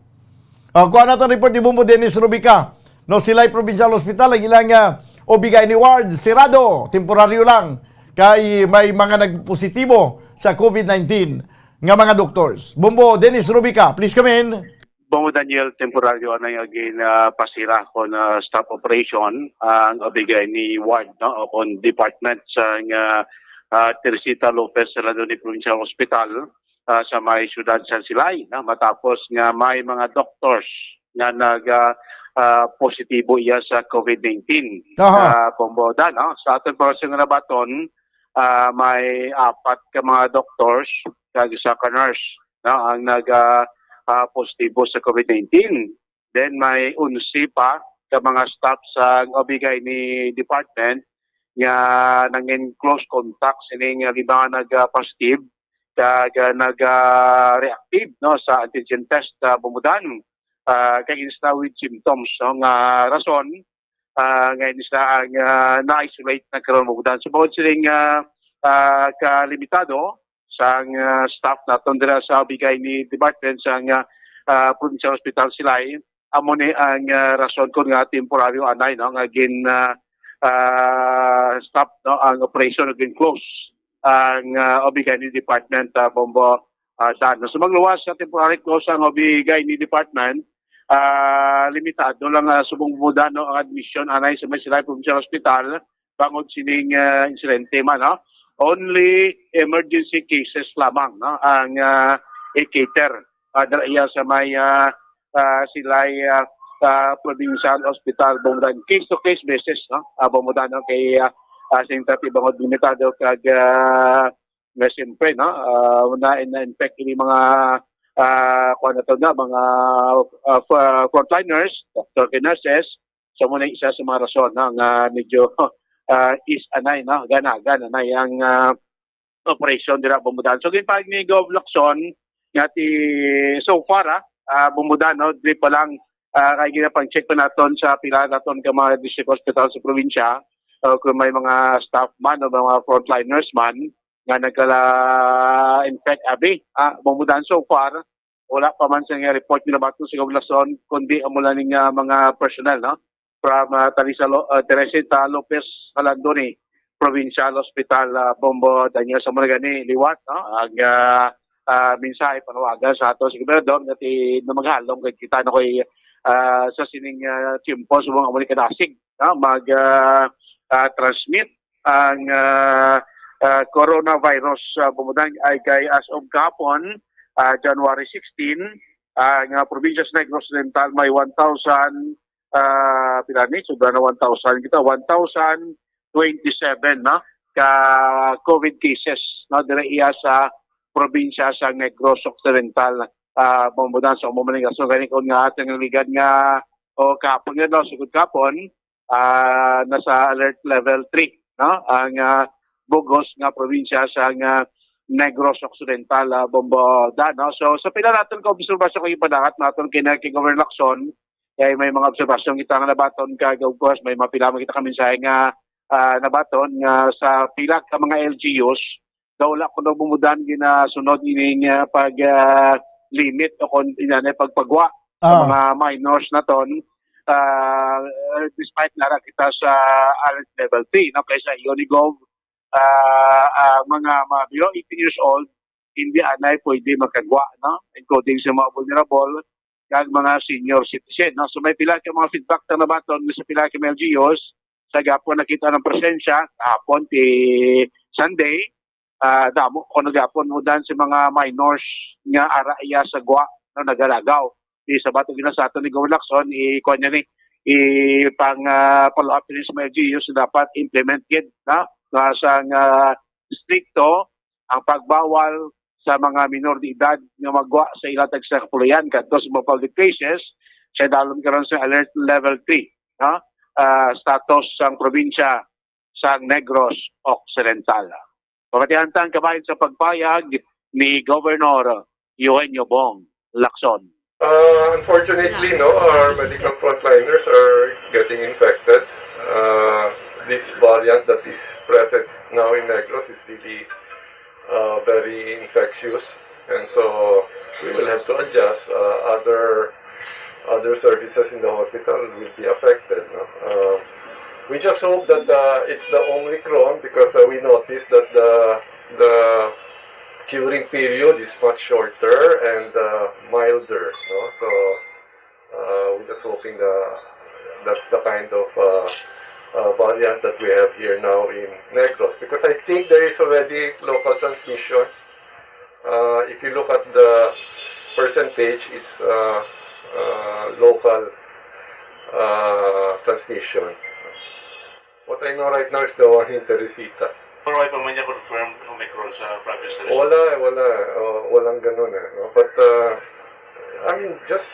Uh, kuha na to report ni Bumbo Dennis Rubica. No, Silay Provincial Hospital ang ilang uh, O B G Y N ward sirado, temporaryo lang kay may mga nagpositibo sa COVID nineteen nga mga doctors. Bombo Dennis Rubica, please come in. Bombo Daniel, temporaryo anay nga ginapasira kon ah, stop operation ang O B G Y N ward, no, o kon department sa nga ah, Teresita Lopez Serrano ni Provincial Hospital ah, sa may siyudad sa Silay, no, matapos nga may mga doctors nga nag ah, ah, positibo iya sa COVID nineteen. Aha. Ah, Bombo Dan, no? Sa aton pa nga nabaton, ah, may apat ka mga doctors kag isa ka nurse, no, ang nag ah, ah, positibo sa COVID nineteen. Then may onse pa ka mga staff sa O B G Y N department nga nangin close contact sining lima nga nag ah, positive kag ah, nag ah, reactive, no, sa antigen test, ah, Bombo Dan. Ah, kay sila with symptoms, no, nga rason ah, nga ini sila ang ah, na-isolate na karon, Bombo Dan. So bukod sining ah, ah, kalimitado sang ah, staff naton dira sa O B G Y N department sang ah, ah, Provincial Hospital Silay, amo ni ang ah, rason kon nga temporaryo anay, no, nga gin ah, ah, stop, no, ang operation, gin close ang ah, O B G Y N department, ah, Bombo ah, Dan. So magluwas sa temporary close ang O B G Y N department, ah, limitado lang ah, subong, Bombo Dan, no, ang admission anay sa may Silay Provincial Hospital bangod sining ah, insidente man, no? Only emergency cases lamang, no, ang ah, i-cater ah, dira iya sa may ah, ah, Silay ah, ah, Provincial Hospital, Bombo Dan. Case to case basis, no? Ah, Bombo Dan, no? Kay ah, ah, sing tati bangod limitado kag ah, nga siyempre, no, ah, na na-infect ini mga ah, kuan nato na mga ah, f- frontliners, doctor kag nurses. So mo na isa sa mga rason, no, nga medyo ah, is anay, no, ganagan anay ang ah, operation dira, Bombo Dan. So ginpahayag ni Gov Lacson nga ti so far ah, ah, Bombo Dan, no, diri pa lang ah, kay ginapang-check pa naton sa pila naton ka mga district hospital sa probinsya, o kung may mga staff man o mga frontliners man nga nagkala-infect abi. Ah, Bombo Dan, so far wala pa man sa nga report nga nabaton sa Gov Lacson, kundi amo lang ning ah, mga personnel, no, from ah, Teresa Lo- ah, Teresita Lopez Calandoni Provincial Hospital, ah, Bombo Daniel. Sa mga gani liwat, no, ang ah, ah, mensahe panawagan sa ato sa gobernador nga ti na maghalong kay kita na ko'y ah, sa sining, ah, tiyempo sa mga amo ni kadasig, no? Mag, ah, ah, transmit ang, ah, ah, coronavirus, ah, bumudan ay kay as of kahapon, ah, January sixteen, ang, ah, probinsya sa Negros Occidental may one thousand, ah, pila ni? Sobra na one thousand kita, one thousand twenty-seven, no? Ka COVID cases, no? Diri iya sa probinsya sa Negros Occidental, ah, bumudan sa umumaning aso. Gani kung nga ating ligad nga, o kahapon nga, no? Sugod kahapon, ah, nasa alert level three, no? Ang, ah, bugos nga probinsya sa nga Negros Occidental, ah, Bombodan, no? So, sa pila naton ka obserbasyon kay ipadangat naton kay, kay Governor Lacson, kay may mga obserbasyon kita nga nabaton kag, of course, may mga pila man kita ka mensahe nga, ah, nabaton nga sa pila ka mga L G Us, daw wala kuno bumudan ginasunod ining, ah, pag, ah, limit o kon inanay pagpagwa sa Ah. mga minors naton, ah, despite nara kita sa alert level three, no, kay sa iyo ni Gov, ah, ah, mga, mga below eighteen years old, hindi anay pwede makagwa, no, including sa mga vulnerable kag mga senior citizen, no. So may pila ka mga feedback na nabaton sa pila ka mga L G Us sa gapon nakita ng presensya kahapon ti Sunday, ah, damo ko nagapon mo dan sa mga minors nga ara iya sa gwa, no, nagalagaw. Di sa bato gina sa aton ni Governor Lacson, i-, kuwan niya ni, i-, pang, ah, follow up ni sa mga L G Us na dapat implement gid, no? Nga sang, ah, stricto ang pagbawal sa mga minor de edad nga magwa sa ila tag sa kapuloyan kadto sa mga public places sa dalom karon sa alert level three, no? Ah, status sang probinsya sang Negros Occidental. Pamatihan ta ang kabahin sa pagpayag ni Governor Eugenio Bong Lacson. Uh, unfortunately, no, our medical frontliners are getting infected. Uh, this variant that is present now in Negros is really uh, very infectious, and so we will have to adjust. Uh, other other services in the hospital will be affected. No? Uh, we just hope that uh, it's the Omicron because uh, we noticed that the the curing period is much shorter and uh, milder. No? So uh, we're just hoping that that's the kind of uh, uh, variant that we have here now in Negros, because I think there is already local transmission. Uh, if you look at the percentage, it's uh, uh, local uh, transmission. What I know right now is the one in Teresita. Pero ay pa man niya confirm Omicron sa province na rin? Wala, eh, wala. Uh, walang ganun eh. No? But uh, I'm just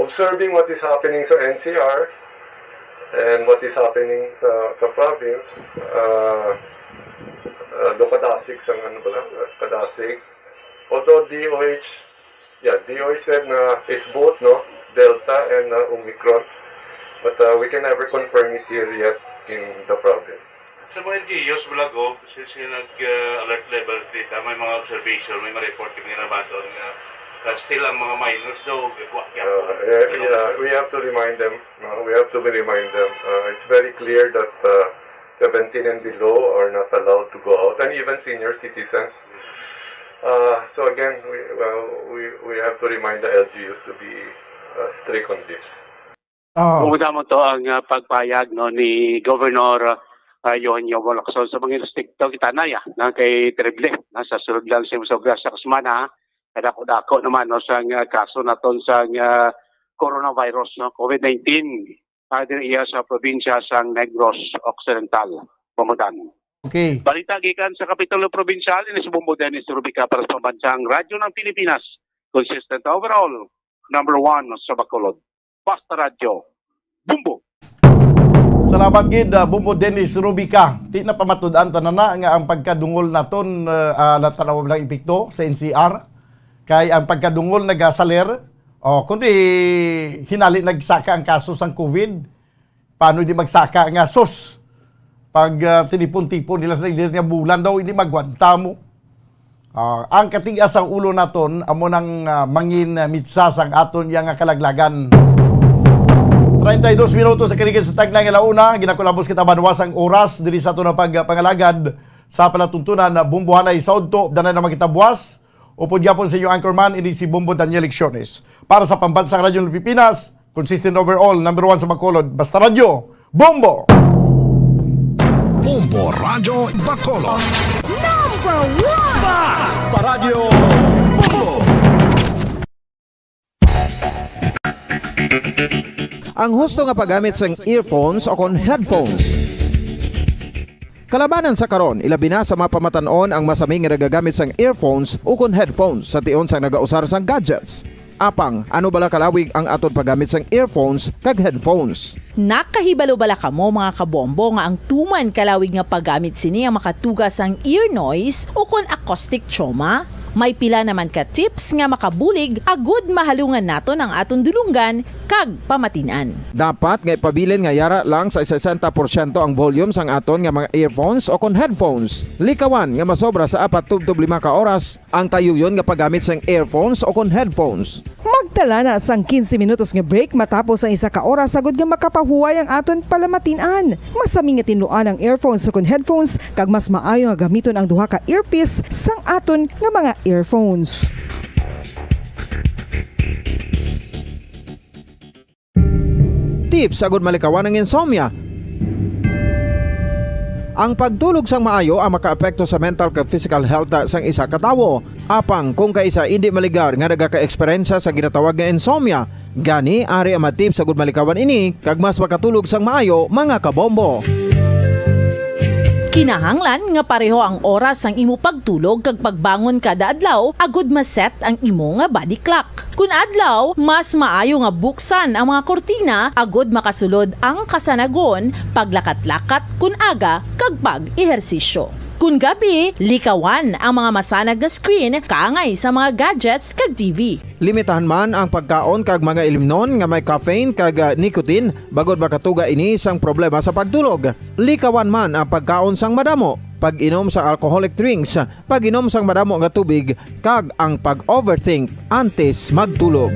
observing what is happening sa N C R and what is happening sa sa province. Uh, uh, do Kadasig sa ano ba lang? Kadasig. Although D O H, yeah, D O H said na it's both, no? Delta and uh, Omicron. But uh, we can never confirm it here yet in the province. Sa mga L G Us, Bulago, since nga nag-alert level three ta, may mga observation, may ma-report kami nga nabaton nga, nga still ang mga minors daw, gagwa, Uh, yeah, yeah, we have to remind them. No? We have to remind them. Uh, it's very clear that uh, seventeen and below are not allowed to go out, and even senior citizens. Uh, so again, we, well, we, we have to remind the L G Us to be uh, strict on this. Oh. Kung mo to ang ah, pagpayag, no, ni Governor ah, Eugenio Bong Lacson sa mga instrikto kita na ya, na kay Triple, na sa sulod lang sa sobra sa kasmana, kadako-dako naman, no, sa nga kaso naton sa nga coronavirus, no, COVID nineteen, ah, diri iya sa probinsya sa Negros Occidental, Pamudan. Okay. Balita gikan sa Kapitulo Probinsyal, ini si Bombo Dennis Rubica para sa Pambansang Radyo ng Pilipinas. Consistent overall, number one sa Bacolod. Basta Radyo, Bombo! Salamat gid, ah, Bombo Dennis Rubica. Ti napamatud-an tanan na nga ang pagkadungol naton, ah, ah, natanaw lang epekto sa N C R. Kay ang pagkadungol nagasaler, oh, kundi hinali nagsaka ang kaso sang COVID. Paano di magsaka nga sus? Pag ah, tinipon-tipon nila sa leader nga bulan daw, hindi magwanta mo. Ah, ang katigas sang ulo naton amo nang ah, mangin ah, mitsa sang aton iya nga kalaglagan. Treinta y dos minutos sa kaligid sa tagna nga launa, ginakulabos kita banwa sang oras diri sa aton nga pagpangalagad sa palatuntunan na Bumbuhanay sa Udto, danay na makita buwas. Upod gyapon sa inyo anchorman, ini si Bombo Daniel Lecciones. Para sa Pambansang Radyo ng Pilipinas, Consistent overall, number one sa Bacolod. Basta Radyo, Bombo! Bombo Radyo Bacolod. Number one! Basta Radyo Bombo! Ang husto nga paggamit sang earphones o kon headphones. Kalabanan sa karon, ilabi na sa mga pamatan-on ang masami nga nagagamit sang earphones ukon headphones sa tion sang nagausar sang gadgets. Apang, ano bala kalawig ang aton paggamit sang earphones kag headphones? Nakahibalo bala kamo, mga kabombo, nga ang tuman kalawig nga paggamit sini ang makatuga sang ear noise ukon acoustic trauma? May pila naman ka tips nga makabulig agud mahalungan naton ang aton dulonggan kag pamatin-an. Dapat nga ipabilin nga yara lang sa sesenta porsyento ang volume sang aton nga mga earphones o kon headphones. Likawan nga masobra sa apat tubtob lima ka oras ang tayuyon nga paggamit sang earphones o kon headphones. Magtala na sang quince minutos nga break matapos ang isa ka oras, agud nga makapahuway ang aton palamatin-an. Masami nga tinluan ang earphones o kon headphones, kag mas maayo nga gamiton ang duha ka earpiece sang aton nga mga earphones. Tips agud malikawan ang insomnia. Ang pagtulog sang maayo ang makaapekto sa mental kag physical health sang isa ka tawo. Apang kung kaisa indi maligar nga nagaka-eksperyensya sa ginatawag nga insomnia, gani ari ang mga tips agud malikawan ini kag mas makatulog sang maayo, mga kabombo. Kinahanglan nga pareho ang oras sang imo pagtulog kag pagbangon kada adlaw agud ma-set ang imo nga body clock. Kun adlaw, mas maayo nga buksan ang mga kurtina agud makasulod ang kasanagon, paglakat-lakat kun aga, kag pag-ehersisyo. Kun gabi, likawan ang mga masanag nga screen kaangay sa mga gadgets kag T V. Limitahan man ang pagkaon kag mga ilimnon nga may caffeine kag, ah, nicotine, bangod makatuga ini sang problema sa pagtulog. Likawan man ang pagkaon sang madamo, pag-inom sang alcoholic drinks, pag-inom sang madamo nga tubig, kag ang pag-overthink antes magtulog.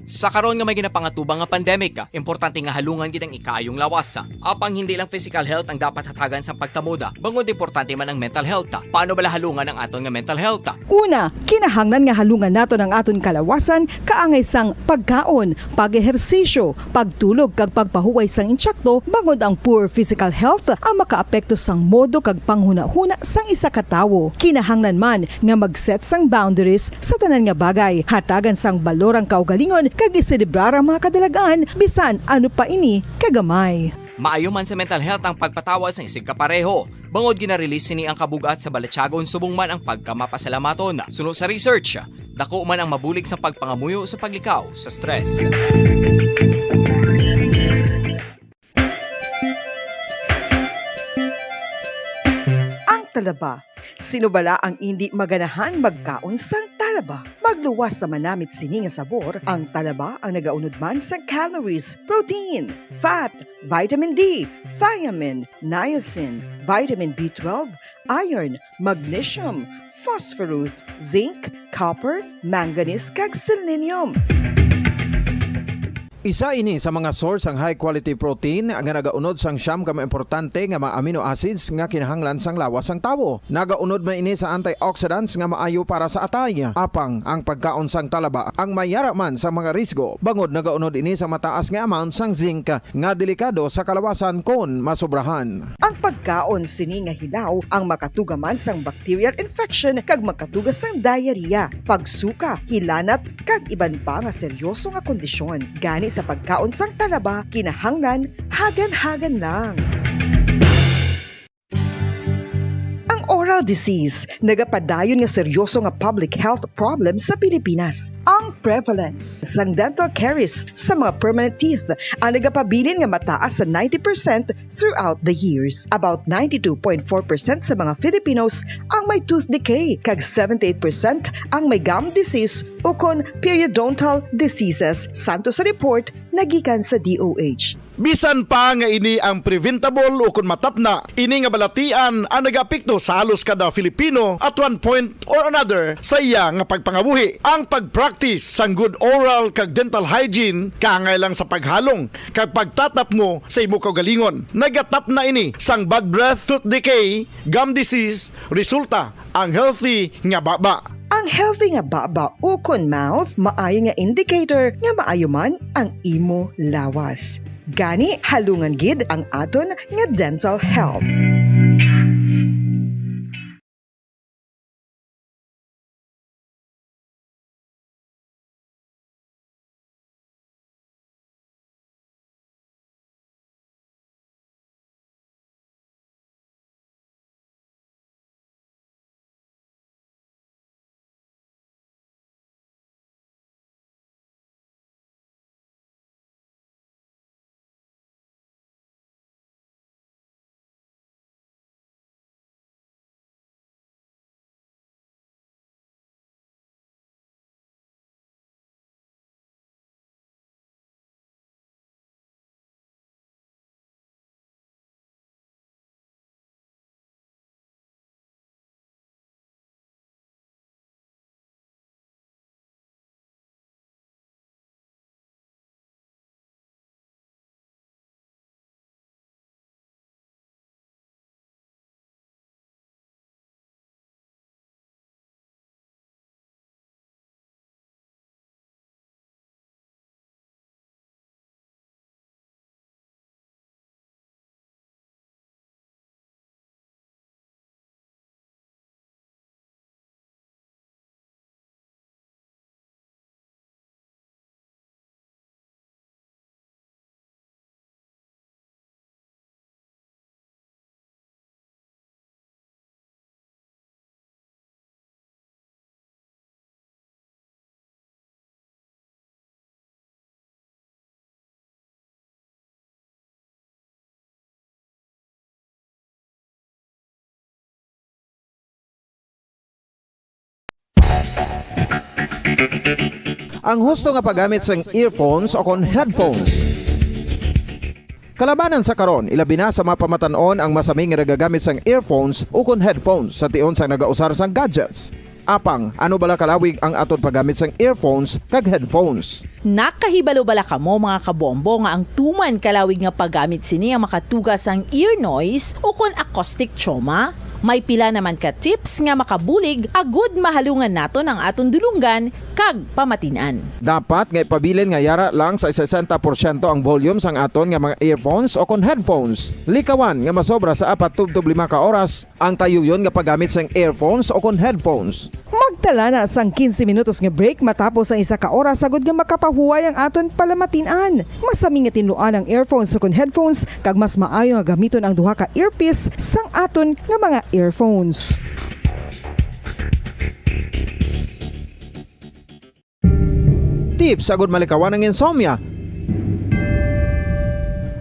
Sa karon nga may ginapangatubang nga pandemic, importante nga halungan gid ang ikaayong lawas. Apang hindi lang physical health ang dapat hatagan sa pagtamod, bangod importante man ang mental health. Paano bala halungan ang aton nga mental health? Una, kinahanglan nga halungan naton ang aton kalawasan kaangay sang pagkaon, pag-ehersisyo, pagtulog kag pagpahuway sang intsakto, bangod ang poor physical health ang makaapekto sang modo kag panghunahuna sang isa ka tawo. Kinahanglan man nga mag-set sang boundaries sa tanan nga bagay, hatagan sang balor ang kaugalingon kag iselebrar ang mga kadalag-an, bisan ano pa ini kagamay. Maayo man sa mental health ang pagpatawad sang isigkapareho, bangod gina-release sini ang kabug-at sa balatyagon subong man ang pagkamapasalamaton. Suno sa research, dako man ang mabulig sa pagpangamuyo sa paglikaw sa stress. Ang talaba. Sino bala ang indi maganahang magkaon sang talaba? Magluwas sa manamit sini nga sabor, ang talaba ang nagaunod man sa calories, protein, fat, vitamin D, thiamine, niacin, vitamin B twelve, iron, magnesium, phosphorus, zinc, copper, manganese, kag selenium. Isa ini sa mga source sang high quality protein nga nagaunod sang siyam ka mga importante nga mga amino acids nga kinahanglan sang lawas sang tawo. Nagaunod man ini sa antioxidants nga maayo para sa atay. Apang ang pagkaon sang talaba ang may yara man sa mga risgo, bangod nagaunod ini sa mataas nga amount sang zinc nga delikado sa kalawasan kon masobrahan. Ang pagkaon sini nga hilaw ang makatuga man sang bacterial infection kag makatuga sang diarrhea, pagsuka, hilanat, kag iban pa nga seryoso nga kondisyon. Gani sa pagkaon sang talaba, kinahanglan hagan-hagan lang. Ang oral disease nagapadayon nga seryoso nga public health problem sa Pilipinas. Ang prevalence sang dental caries sa mga permanent teeth ang nagapabilin nga mataas sa ninety percent throughout the years. About ninety-two point four percent sa mga Filipinos ang may tooth decay, kag seventy-eight percent ang may gum disease ukon periodontal diseases, santo sa report nga gikan sa D O H. Bisan pa nga ini ang preventable ukon matapna, ini nga balatian ang nagaapekto sa halos kada Filipino at one point or another sa iya nga pagpangabuhi. Ang pag-practice sang good oral kag dental hygiene, kaangay lang sa paghalong kag pagtatapmo sa imo kaugalingon. Nagatapna ini sang bad breath, tooth decay, gum disease, resulta ang healthy nga baba. Ang healthy nga baba ukon mouth maayo nga indicator nga maayo man ang imo lawas. Gani, halungan gid ang aton nga dental health. Ang husto nga paggamit sang earphones o kon headphones. Kalabanan sa karon, ilabi na sa mga pamatan-on ang masami nga nagagamit sang earphones ukon headphones sa tion sang nagausar sang gadgets. Apang, ano bala kalawig ang aton paggamit sang earphones kag headphones? Nakahibalo bala kamo, mga kabombo, nga ang tuman kalawig nga paggamit sini ang makatuga sang ear noise ukon acoustic trauma? May pila naman ka tips nga makabulig agud mahalungan naton ang aton dulonggan kag pamatin-an. Dapat nga ipabilin nga yara lang sa sesenta porsyento ang volume sang aton nga mga earphones o kon headphones. Likawan nga masobra sa apat tubtob lima ka oras ang tayuyon nga paggamit sang earphones o kon headphones. Magtala na sang quince minutos nga break matapos ang isa ka oras, agud nga makapahuway ang aton palamatin-an. Masami nga tinluan ang earphones o kon headphones, kag mas maayo nga gamiton ang duha ka earpiece sang aton nga mga earphones. Tips agud malikawan ang insomnia.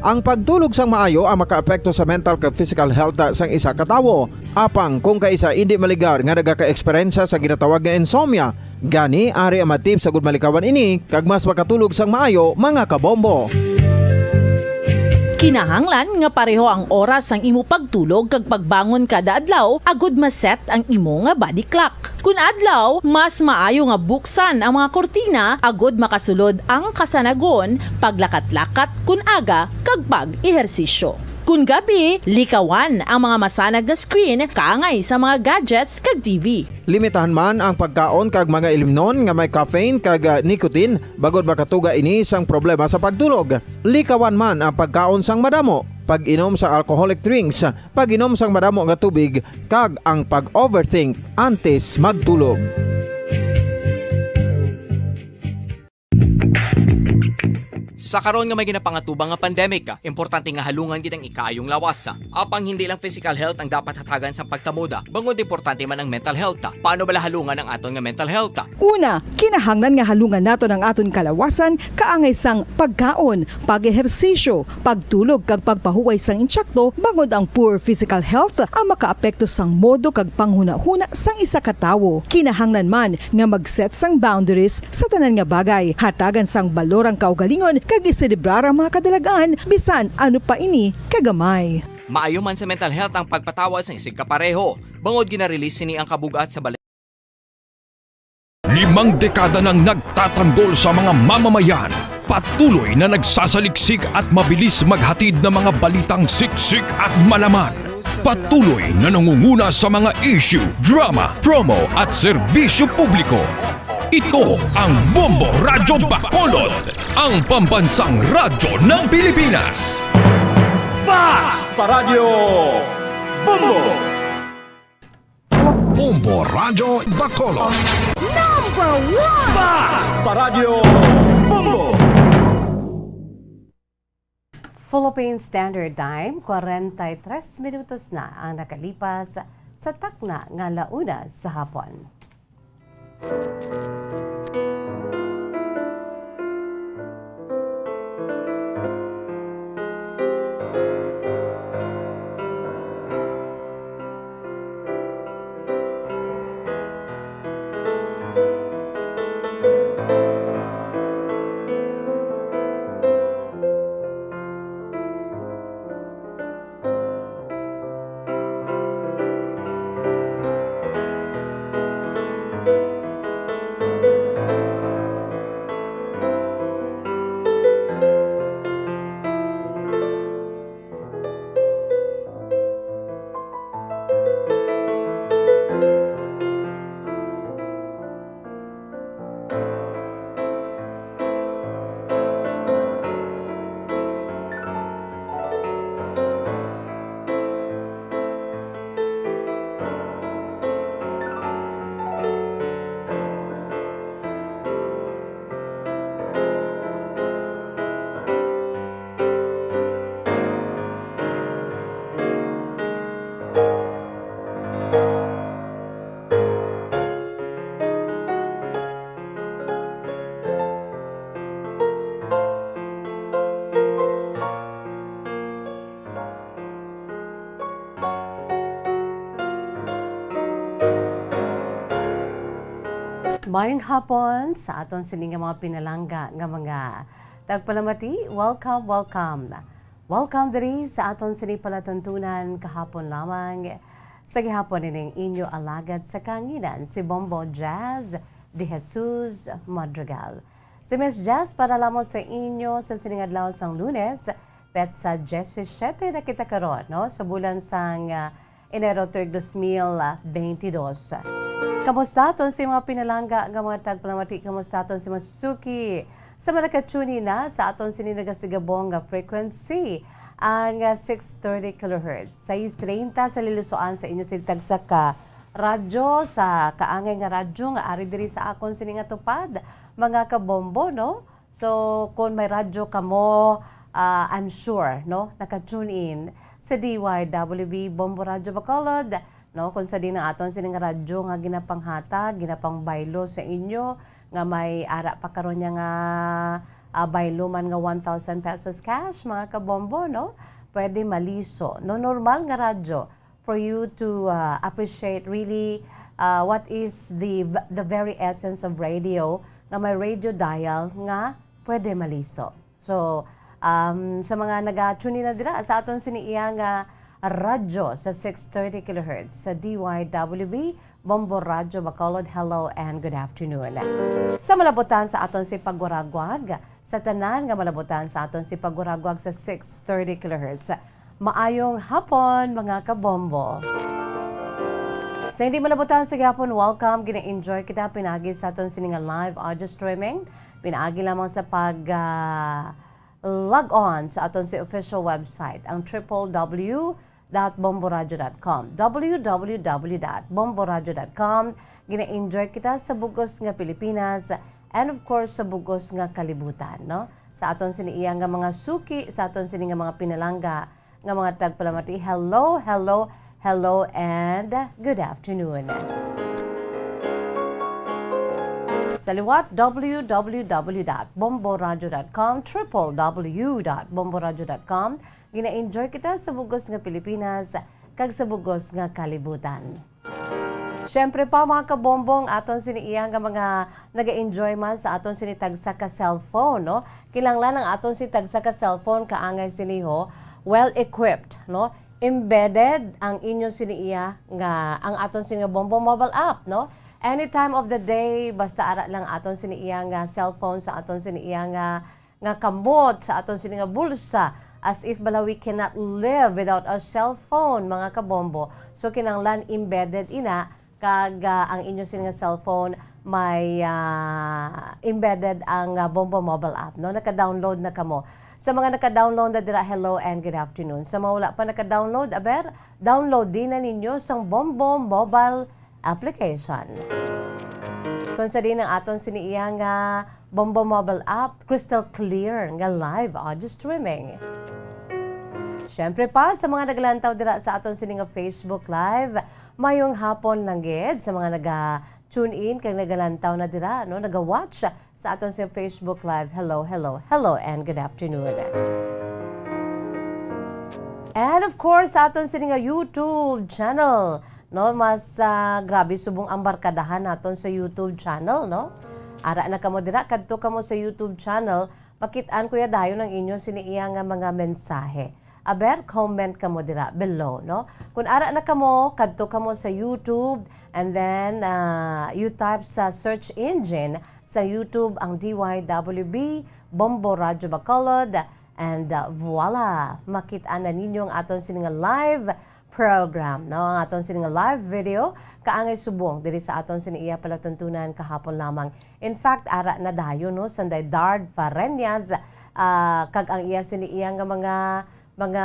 Ang pagtulog sang maayo ang makaapekto sa mental kag physical health sang isa ka tawo. Apang kung kaisa indi maligar nga nagaka-eksperyensya sa ginatawag nga insomnia, gani ari ang mga tips agud malikawan ini kag mas makatulog sang maayo, mga kabombo. Kinahanglan nga pareho ang oras sang imo pagtulog kag pagbangon kada adlaw agud ma-set ang imo nga body clock. Kun adlaw, mas maayo nga buksan ang mga kurtina agud makasulod ang kasanagon, paglakat-lakat kun aga, kag pag-ehersisyo. Kun gabi, likawan ang mga masanag nga screen kaangay sa mga gadgets kag T V. Limitahan man ang pagkaon kag mga ilimnon nga may caffeine kag, ah, nicotine, bangod makatuga ini sang problema sa pagtulog. Likawan man ang pagkaon sang madamo, pag-inom sa alcoholic drinks, pag-inom sang madamo nga tubig, kag ang pag-overthink antes magtulog. Sa karon nga may ginapangatubang nga pandemic, importante nga halungan gid ang ikaayong lawas. Apang hindi lang physical health ang dapat hatagan sang pagtamod, bangod importante man ang mental health. Paano bala halungan ang aton nga mental health? Una, kinahanglan nga halungan naton ang aton kalawasan kaangay sang pagkaon, pag-ehersisyo, pagtulog kag pagpahuway sang insakto, bangod ang poor physical health ang makaapekto sang modo kag panghunahuna sang isa ka tawo. Kinahanglan man nga mag-set sang boundaries sa tanan nga bagay, hatagan sang balor ang kaugalingon kag iselebrar ang mga kadalag-an bisan ano pa ini kagamay. Maayo man sa mental health ang pagpatawad sang isigkapareho, bangod gina-release sini ang kabug-at sa balay. Limang dekada nang nagtatanggol sa mga mamamayan. Patuloy na nagsasaliksik at mabilis maghatid ng mga balitang siksik at malaman. Patuloy na nangunguna sa mga issue, drama, promo at serbisyo publiko. Ito ang Bombo Radyo Bacolod, ang pambansang radyo ng Pilipinas. Fast Paradyo Bombo! Bombo Radyo Bacolod. Number one! Fast Paradyo Bombo! Philippine Standard Time, kwarenta y tres minutos na ang nakalipas sa takna nga la una sa hapon. Maayong hapon sa aton sini nga mga pinalangga nga mga tagpalamati. Welcome, welcome. Welcome diri sa aton sini palatuntunan kahapon lamang. Sa gihapon ining inyo alagad sa kanginan, si Bombo Jazz de Jesus Madrigal. Si Miss Jazz para lamang sa inyo sa sining adlaw sang Lunes, petsa diyesisiete na kita karon, no, sa bulan sang, ah, Enero tuig dos mil beintidos. Kamusta aton si mga pinalangga nga mga tagpalamati? Kamusta aton si mga suki sa mga nakatune in na sa aton sini nagasigabong nga frequency, ang, ah, six thirty kilohertz, sais treinta sa Lilosoan, sa inyo sini tagsa ka radyo, sa kaangay nga radyo nga ari diri sa akon sini nga tupad, mga kabombo, no? So, kung may radyo kamo, ah, I'm sure, no, naka-tune in sa D Y W B Bombo Radyo Bacolod, no, kung sa din ang aton sining radyo nga ginapanghatag, ginapangbaylo sa inyo, nga may ara pa karon niya nga, ah, baylo man nga one thousand pesos cash, mga kabombo, no? Pwede maliso, no? Normal nga radyo for you to, uh, appreciate really, uh, what is the v-, the very essence of radio, nga may radio dial nga pwede maliso. So, um, sa mga naga-tune in na dira sa aton sini iya nga radyo sa six thirty kilohertz sa D Y W B, Bombo Radyo Bacolod, hello and good afternoon. Sa malabutan sa aton si pagwaragwag, sa tanan nga malabutan sa aton si pagwaragwag sa six thirty kilohertz, maayong hapon, mga kabombo. Sa hindi malabutan sa gihapon, welcome. Gina-enjoy kita pinagi sa aton sini nga live audio streaming. Pinagi lamang sa pag, ah, log on sa aton si official website, ang triple W dot bomboradio dot com, W W W dot bomboradio dot com. Gina-enjoy kita sa bugos nga Pilipinas and of course sa bugos nga kalibutan, no? Sa aton sini iya nga mga suki, sa aton sini nga mga pinalangga nga mga tagpalamati. Hello, hello, hello, and good afternoon. Sa liwat, W W W dot bomboradio dot com, triple W dot bomboradio dot com. Gina-enjoy kita sa bugos nga Pilipinas kag sa bugos nga kalibutan. Siyempre pa, mga kabombo, ang aton sini iya nga mga naga-enjoy man sa aton sini tagsa ka cellphone, no? Kinahanglan ang aton sini tagsa ka cellphone kaangay sini ho, well equipped, no? Embedded ang inyo sini iya nga, ang aton sini nga Bombo mobile app, no? Any time of the day, basta ara lang aton sini iya nga cellphone sa aton sini iya nga, nga kamot, sa aton sini nga bulsa, As if bala we cannot live without a cell phone, mga kabombo. So, kinahanglan embedded ina, kag, ah, ang inyo sini nga cellphone may, ah, embedded ang, ah, Bombo mobile app, no? Naka-download na kamo. Sa mga naka-download na dira, hello and good afternoon. Sa mga wala pa naka-download, aber, download din na ninyo sang Bombo mobile application. Kung sa din ang aton sini iya nga Bombo mobile app, crystal clear nga live audio streaming. Siyempre pa, sa mga naglantaw dira sa aton sini nga Facebook Live, mayong hapon lang gid sa mga naga-tune in kag nagalantaw na dira, no, naga-watch sa aton sa Facebook Live. Hello, hello, hello, and good afternoon. And of course, sa aton sini nga YouTube channel, no, mas, ah, grabe subong ang barkadahan naton sa YouTube channel, no? Ara na kamo dira, kadto kamo sa YouTube channel, makit-an ko ya dayon ang inyo sini iya nga mga mensahe. Aber, comment kamo dira below, no? Kung ara na kamo, kadto kamo sa YouTube, and then, ah, you type sa search engine sa YouTube ang D Y W B, Bombo Radyo Bacolod, and, ah, voila! Makit-an na ninyo ang aton sini nga live program, no? Ang aton sini nga live video, kaangay subong diri sa aton sini iya palatuntunan kahapon lamang. In fact, ara na dayon, no, sanday Dard Fareñas, ah, kag ang iya sini iya nga mga, mga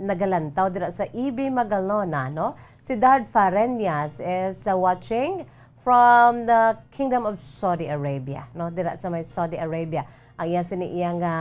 nagalantaw dira sa E B Magalona, no? Si Dard Fareñas is, uh, watching from the Kingdom of Saudi Arabia, no? Dira sa may Saudi Arabia. Ang iya sini iya nga,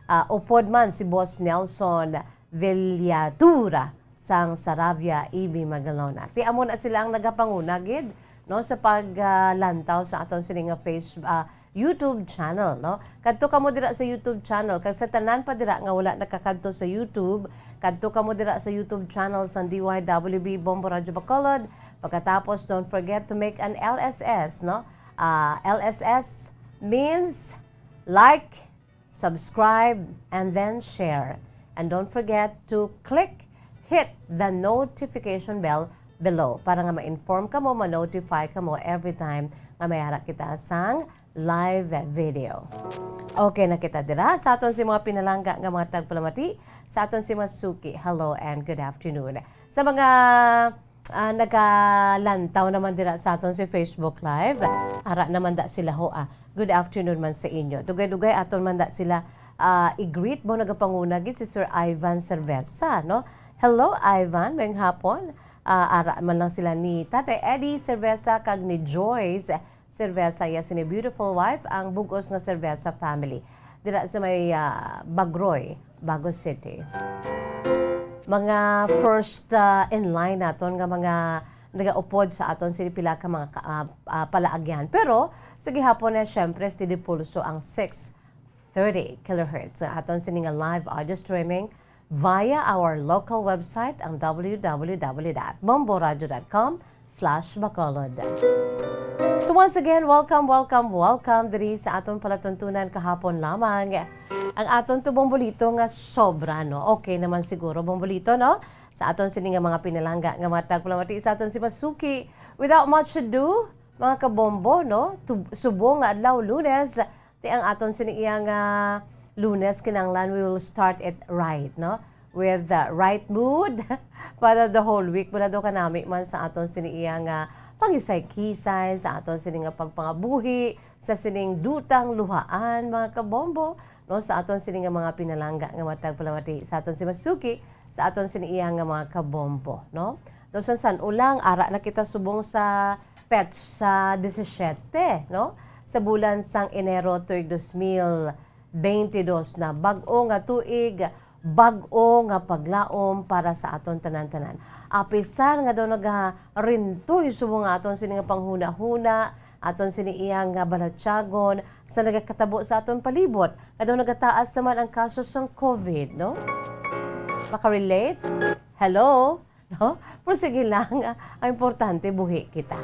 ah, upod man si Boss Nelson Villatura sang Sarabia, E B Magalona. Ti amo na sila ang nagapanguna gid, no, sa pag, ah, lantaw sa aton sini nga face-, ah, YouTube channel, no? Kadto kamo dira sa YouTube channel, kag sa tanan pa dira nga wala nakakadto sa YouTube, kadto kamo dira sa YouTube channel sang D Y W B Bombo Radyo Bacolod. Pagkatapos, don't forget to make an L S S, no? Ah, L S S means like, subscribe, and then share. And don't forget to click, hit the notification bell below para nga ma-inform kamo, ma-notify kamo every time nga may ara kita sang live video. Okay na kita dira sa aton si mga pinalangga nga mga tagpalamati, sa aton si Masuki. Hello and good afternoon. Sa mga, ah, nagalantaw naman dira sa aton si Facebook Live, ara naman da sila ho, ah. Good afternoon man sa inyo. Dugay-dugay aton man da sila, ah, i-greet. Mo nagapanguna gid si Sir Ivan Cerveza, no? Hello, Ivan. Mayong hapon. Ah, ara man lang sila ni Tatay Eddie Cerveza kag ni Joyce Cerveza, iya sini beautiful wife, ang bug-os nga Cerveza family. Dira sa may, ah, Bagroy, Bago City. Mga first, ah, in line naton nga mga nagaupod sa aton sini pila ka mga ka-, ah, ah, palaagyan. Pero sa gihapon na, syempre, steady pulso ang six thirty kilohertz sa aton sini nga live audio streaming via our local website, ang W W W dot bombo radyo dot com slash bacolod. So once again, welcome, welcome, welcome diri sa aton palatuntunan kahapon lamang. Ang aton to bombolito nga sobra, no? Okay naman siguro, bombolito, no? Sa aton sini nga mga pinalangga nga mga tagpalamati sa aton si Masuki. Without much ado, mga kabombo, no? Tub-, subong nga adlaw, Lunes, ti ang aton sini iya nga Lunes, kinahanglan we will start it right, no? With the right mood para the whole week. Wala daw kanami man sa aton sini iya nga pangisay-kisay, sa aton sini nga pagpangabuhi, sa sining dutang luhaan, mga kabombo, no? Sa aton sini nga mga pinalangga nga matag palamati, sa aton si Masuki, sa aton sini iya nga mga kabombo, no? No, san-san ulang, ara na kita subong sa petsa disisiete, no? Sa bulan sang Enero tuig dos mil beintidos na, bag-o nga tuig, bag-o nga paglaom para sa aton tanan-tanan. Apisar nga daw nagarintoy subong nga aton sini nga panghunahuna, aton sini iya nga balatyagon sa nagakatabo sa aton palibot, nga daw nagataas naman ang kaso sang COVID, no? Makarelate? Hello? No? Pero sige lang, ang importante, buhi kita.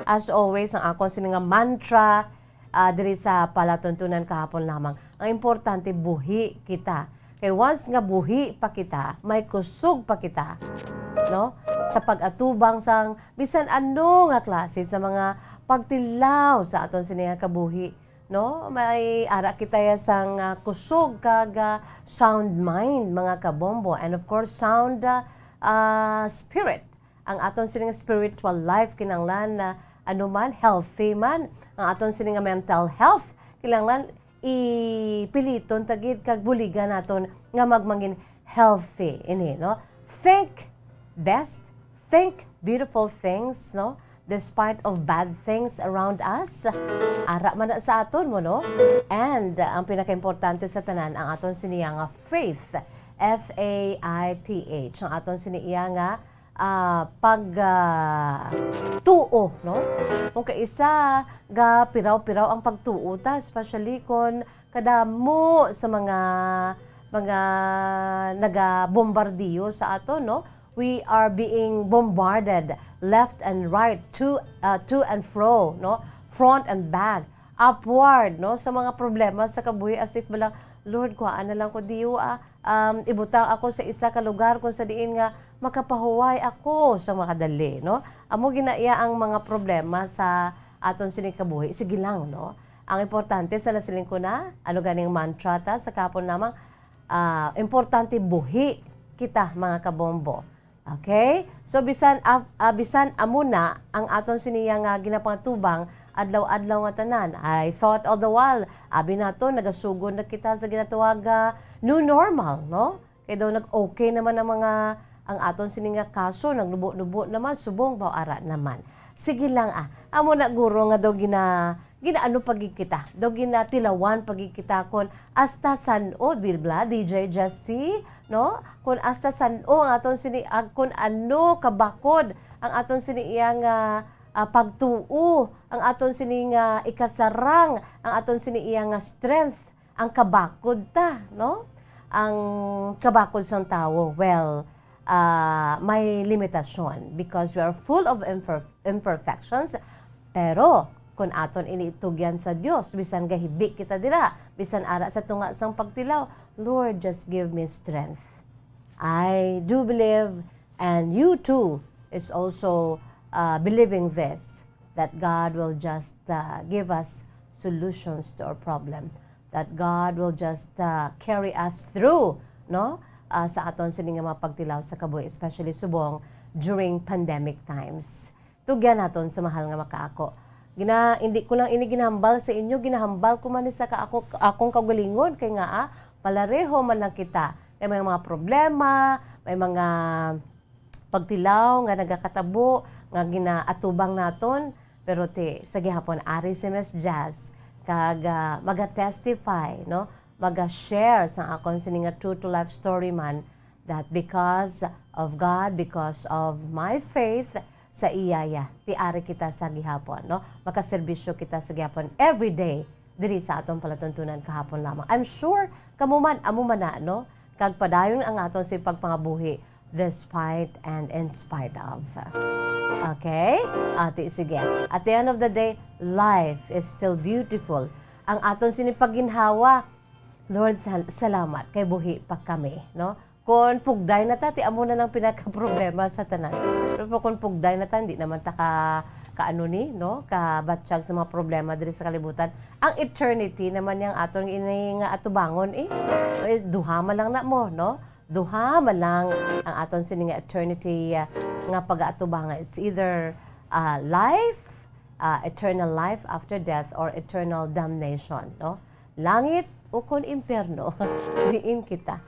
As always, ang akon sini nga mantra, ah, diri sa palatuntunan kahapon lamang, ang importante, buhi kita. Kay once nga buhi pa kita, may kusog pa kita, no? Sa pag-atubang sang bisan ano nga klase sa mga pagtilaw sa aton sini nga kabuhi, no? May ara kita ya sang, ah, kusog kag, ah, sound mind, mga kabombo. And of course, sound, ah, ah, spirit. Ang aton sining spiritual life kinahanglan na ano man, healthy man. Ang aton sining mental health kinahanglan ipiliton ta gid kag buligan naton nga magmangin healthy ini, no? Think best, think beautiful things, no? Despite of bad things around us, ara man na sa aton mo, no? And, uh, ang pinakaimportante sa tanan, ang aton siniya nga faith, F A I T H, ang aton siniya nga, ah, pag, ah, tuo, no? Kung kaisa, ga piraw-piraw ang pagtuo ta, especially kon kadamo sa mga, mga nagabombardiyo sa aton, no? We are being bombarded left and right, to, ah, to and fro, no? Front and back, upward, no? Sa mga problema sa kabuhi, as if bala, "Lord, kuhaan na lang ko diyo, ah. Um, ibutang ako sa isa ka lugar kung sa diin nga makapahuway ako sa makadali," no? Amo ginaiya ang mga problema sa aton sining kabuhi. Sige lang, no? Ang importante sa nasiling ko na, ano ganing mantra ta sa kahapon lamang, ah, importante buhi kita, mga kabombo. Okay? So, bisan, ah, ah, bisan amo na ang aton siniya nga ginapangatubang adlaw-adlaw nga tanan. I thought all the while, abi nato, nagasugod na kita sa ginatawag nga new normal, no? Kay daw nag-okay naman ang mga, ang aton sini nga kaso, nagnubo-nubo naman, subong ba, ara naman. Sige lang, ah. Amo na, guro, nga daw gina-, ginaano pa gid kita, daw ginatilawan pa gid kita kon hasta san-o, di ba, D J Jesse, no? Kon hasta san-o ang aton sini, ag-, kon ano kabakod ang aton sini iya nga, ah, pagtuo, ang aton sini nga ikasarang, ang aton sini iya nga strength, ang kabakod ta, no? Ang kabakod sang tawo, well, ah, may limitasyon because we are full of imperf-, imperfections. Pero kung aton ini itugyan sa Dios, bisan gahibi kita dira, bisan ara sa tunga sang pagtilaw, "Lord, just give me strength. I do believe, and you too is also, uh, believing this, that God will just, uh, give us solutions to our problem, that God will just, uh, carry us through, no? Uh, sa aton sini nga mga pagtilaw sa kabuhi, especially subong during pandemic times." Tugyan naton sa mahal nga makaako. Gina-, hindi ko lang ini ginahambal sa inyo, ginahambal ko man ni sa ka-, ako, akong kaugalingon, kay nga, ah, palareho man lang kita. Kay may mga problema, may mga pagtilaw nga nagakatabo, nga ginaatubang naton, pero ti, sa gihapon, ari si Miss Jazz, kag, ah, maga-testify, no? Maga-share sa akon sini nga true to life story man, that because of God, because of my faith sa iya, ya, ti ari kita sa gihapon, no? Makaserbisyo kita sa gihapon every day diri sa aton palatuntunan kahapon lamang. I'm sure kamo man, amo man na, no? Kag padayon ang aton si pagpangabuhi despite and in spite of. Okay? Ati, sige. At the end of the day, life is still beautiful. Ang aton sini pagginhawa, Lord, sal-, salamat kay buhi pa kami, no? Kon pugday na ta, ti amo na lang pinakaproblema sa tanan. Pero kung pugday na ta, hindi naman ta ka, ka ano ni, no? Kabatyag sa mga problema diri sa kalibutan. Ang eternity naman yang aton ini nga atubangon, eh. Eh, duha man lang na mo, no? Duha man lang ang aton sini nga eternity, ah, nga pagaatubangan. It's either, ah, life, ah, eternal life after death, or eternal damnation, no? Langit o kon impyerno, diin kita.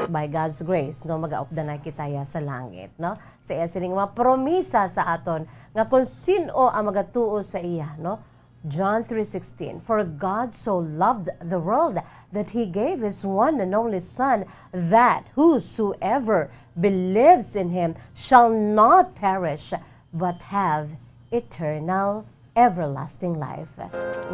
By God's grace, no, magaupdanay kita ya sa langit, no? Sa iya sining mga promisa sa aton nga kung sin-o ang magatuo sa iya, no? John three sixteen, "For God so loved the world that he gave his one and only Son, that whosoever believes in him shall not perish, but have eternal, everlasting life."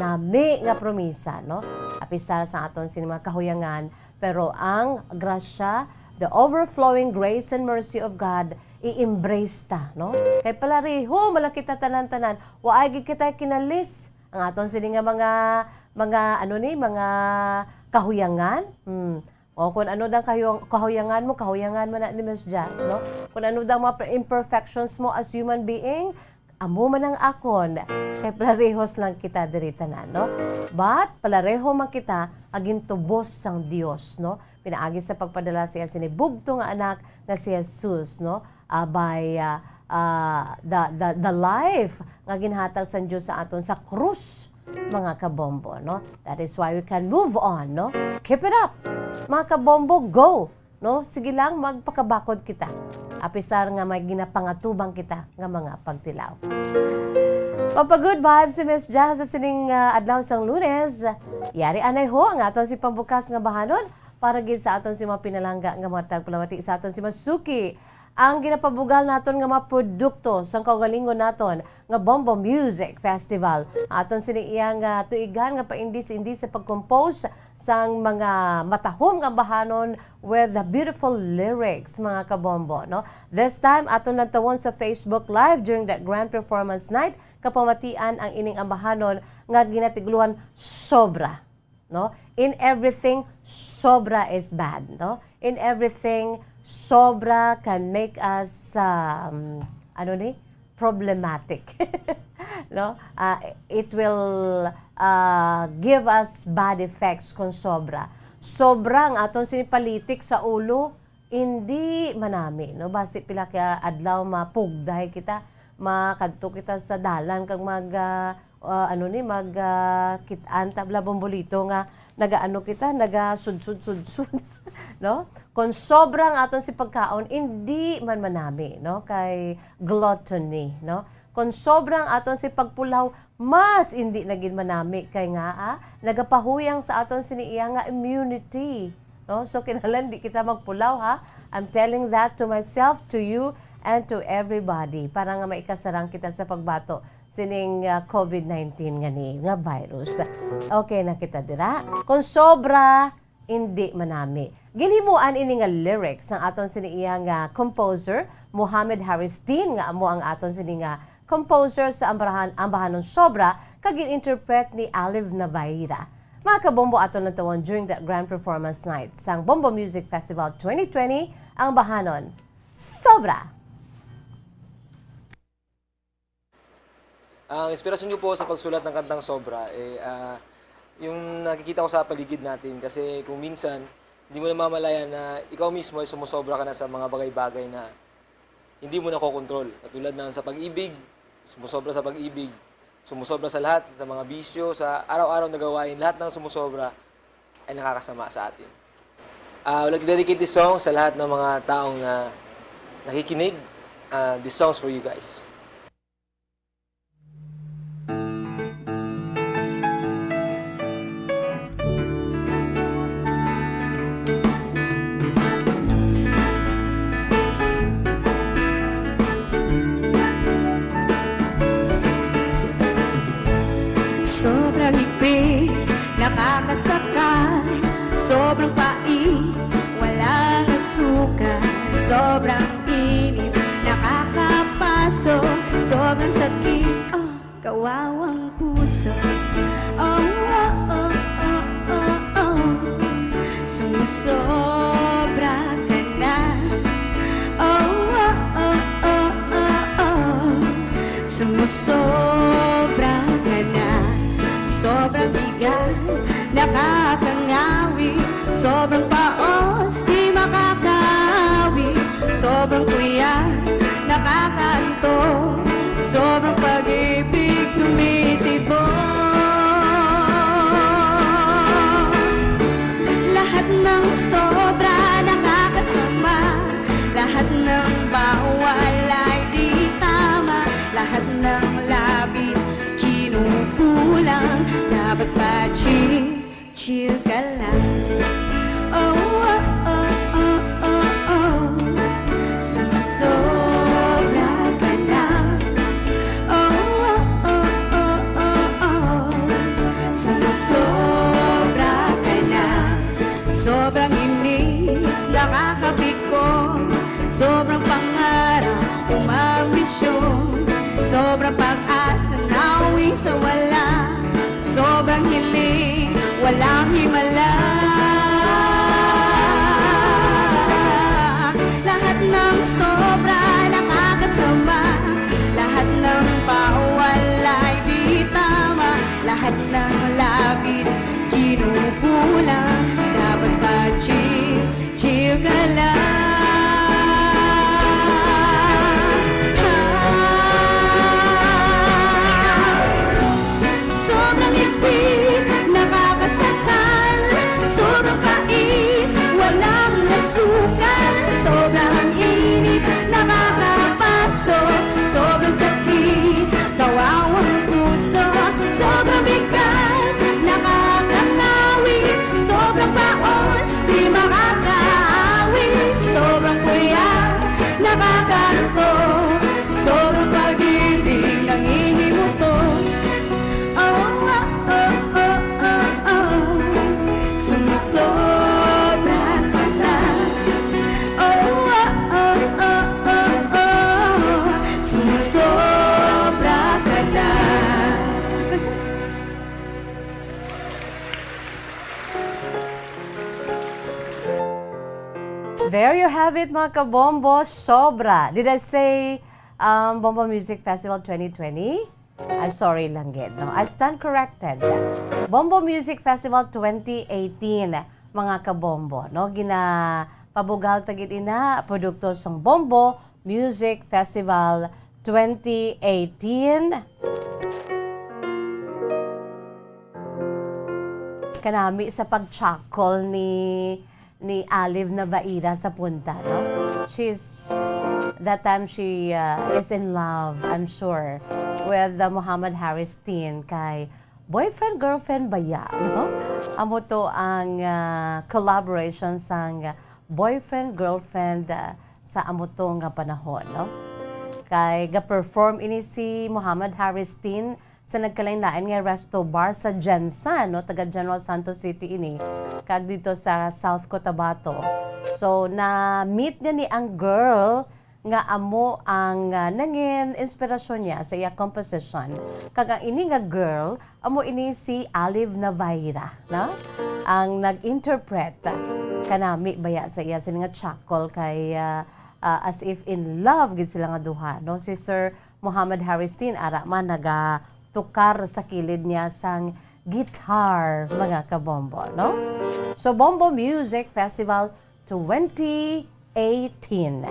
Nami nga promisa, no? Apisar sa aton sini mga kahuyangan, pero ang grasya, the overflowing grace and mercy of God, i-embrace ta, no? Kay palareho man lang kita tanan-tanan, waay gid kita kinalis. Ang aton sini nga mga, mga, ano ni, mga kahuyangan. Hmm. O, kung ano dang kahuyang-, kahuyangan mo, kahuyangan man na ni Miss Jazz, no? Kung ano dang mga pre-, imperfections mo as human being, Amo man ang akon, kay palarehos lang kita diri tanan, no? But palareho man kita nga gintubos sang Dios, no? Pinaagi sa pagpadala siya sini bugto nga anak nga si Jesus, no? Ah, by, ah, ah, the, the, the life nga ginhatag sang Dios sa aton sa krus, mga kabombo, no? That is why we can move on, no? Keep it up! Mga kabombo, go! No? Sige lang, magpakabakod kita. Apisar nga may ginapangatubang kita nga mga pagtilaw. Papa Good Vibes si Miss Jazz sa sining, ah, adlaw sang Lunes. Yari anay ho ang aton si pambukas nga bahanon para gid sa aton si mga pinalangga nga mga tagpalamati sa aton si Masuki. Ang ginapabugal naton nga mga produkto sang kaugalingon naton nga Bombo Music Festival. Aton sini iya nga tuigan nga paindis-indis sa pag-compose sang mga matahom nga bahanon with the beautiful lyrics, mga kabombo, no? This time, aton lantawon sa Facebook Live during the grand performance night, kapamatian ang ining ambahanon nga ginatigluhan sobra, no? In everything, sobra is bad, no? In everything, sobra can make us, um, ano ni? Problematic. No? Ah, it will, ah, give us bad effects kung sobra. Sobra ang aton sini palitik sa ulo, hindi manami, no? Basi pila ka adlaw mapugday kita, makadto kita sa dalan kag mag, ah, ah, ano ni, mag, ah, kit-an ta bala, Bombolito, nga nagaano kita, nagasudsud-sudsud, no? Kung sobra ang aton si pagkaon, hindi man manami, no? Kay gluttony, no? Kung sobra ang aton si pagpulaw, mas hindi na gid manami kay nga, ah, nagapahuyang sa aton sini iya nga immunity, no? So, kinahanglan di kita magpulaw, ha? I'm telling that to myself, to you, and to everybody para nga maikasarang kita sa pagbato sining, ah, covid nineteen nga ni, nga virus. Okay na kita dira. Kung sobra, hindi manami. Ginhimuan ini nga lyrics sang aton sini iya nga composer, Mohamed Haristin, nga amo ang aton sini nga composer sa Ambarahan-, Ambahanon Sobra, kag gin-interpret ni Aliv Navaira. Mga kabombo, aton lantawon during the grand performance night sang Bombo Music Festival twenty twenty, ang bahanon Sobra. Ang inspirasyon niyo po sa pagsulat ng kantang Sobra, eh, ah, yung nakikita ko sa paligid natin. Kasi kung minsan, hindi mo namamalayan na ikaw mismo ay sumusobra ka na sa mga bagay-bagay na hindi mo nakokontrol. Katulad ng sa pag-ibig, sumusobra sa pag-ibig, sumusobra sa lahat, sa mga bisyo, sa araw-araw na gawain, lahat ng sumusobra ay nakakasama sa atin. Ah, I would like to dedicate this song sa lahat ng mga taong, ah, nakikinig. Ah, this song's for you guys. Sobrang higpit, nakakasakal. Sobrang pait, walang asukan. Sobrang init, nakakapaso. Sobrang sakit, oh, kawawang puso. Oh, oh, oh, oh, oh, oh. Sumusobra ka na. Oh, oh, oh, oh, oh, oh. Sumusobra ka na. Sobrang bigat, nakakangawi. Sobrang paos, di makakawi. Sobrang kuya, nakakaantok. Sobrang pag-ibig, tumitibok. Lahat ng sobra nakakasama. Lahat ng bawal ay di tama. Lahat ng labis kinukulang. Dapat ba chill, chill ka lang? Oh, oh, oh, oh, oh, oh. Sumusobra ka na. Oh, oh, oh, oh, oh, oh. Sumusobra ka na. Sobrang inis, nakakapikon. Sobrang pangarap, umambisyon. Sobrang pag-asa, nauwi sa wala. Sobrang hiling, walang himala. Lahat ng sobra nakakasama. Lahat ng There you have it, mga kabombo. Sobra. Did I say, um, Bombo Music Festival twenty twenty? Ay, sorry lang gid, no? I stand corrected. Bombo Music Festival twenty eighteen, mga kabombo, no? Ginapabugal ta gid ina, produkto sang Bombo Music Festival twenty eighteen. Kanami sa pag-chuckle ni, ni Olive Navarra sa punta, no? She's, that time she, uh, is in love, I'm sure, with, uh, Muhammad Harris Teen kay boyfriend, girlfriend ba ya, no? Amo to ang, uh, collaboration sang boyfriend, girlfriend, uh, sa amo to nga panahon, no? Kay ga-perform ini si Muhammad Harris Teen sa nagkalain-lain nga resto bar sa Gensan, no, taga General Santos City ini, kag dito sa South Cotabato. So, na-meet niya ni ang girl nga amo ang, ah, nangin inspirasyon niya sa iya composition. Kag ang ini nga girl, amo ini si Olive Navarra, no? Ang nag-interpret kanami baya sa iya sini nga chuckle kay, ah, ah, as if in love gid sila nga duha, no? Si Sir Muhammad Harris Teen, ara man, nagatukar sa kilid niya sang guitar, mga kabombo, no? So, Bombo Music Festival twenty eighteen.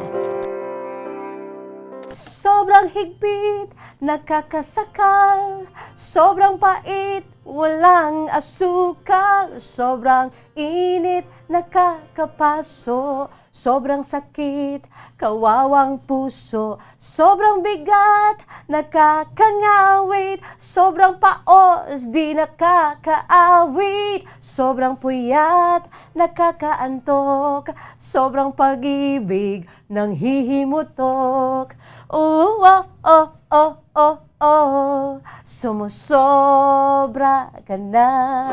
Sobrang higpit, nakakasakal, sobrang pait, walang asukal, sobrang init, nakakapaso, sobrang sakit, kawawang puso, sobrang bigat, nakakangawit, sobrang paos, di nakakaawit, sobrang puyat, nakakaantok, sobrang pag-ibig, nanghihimutok. Oh, oh, oh, oh, oh, oh, sumusobra ka na.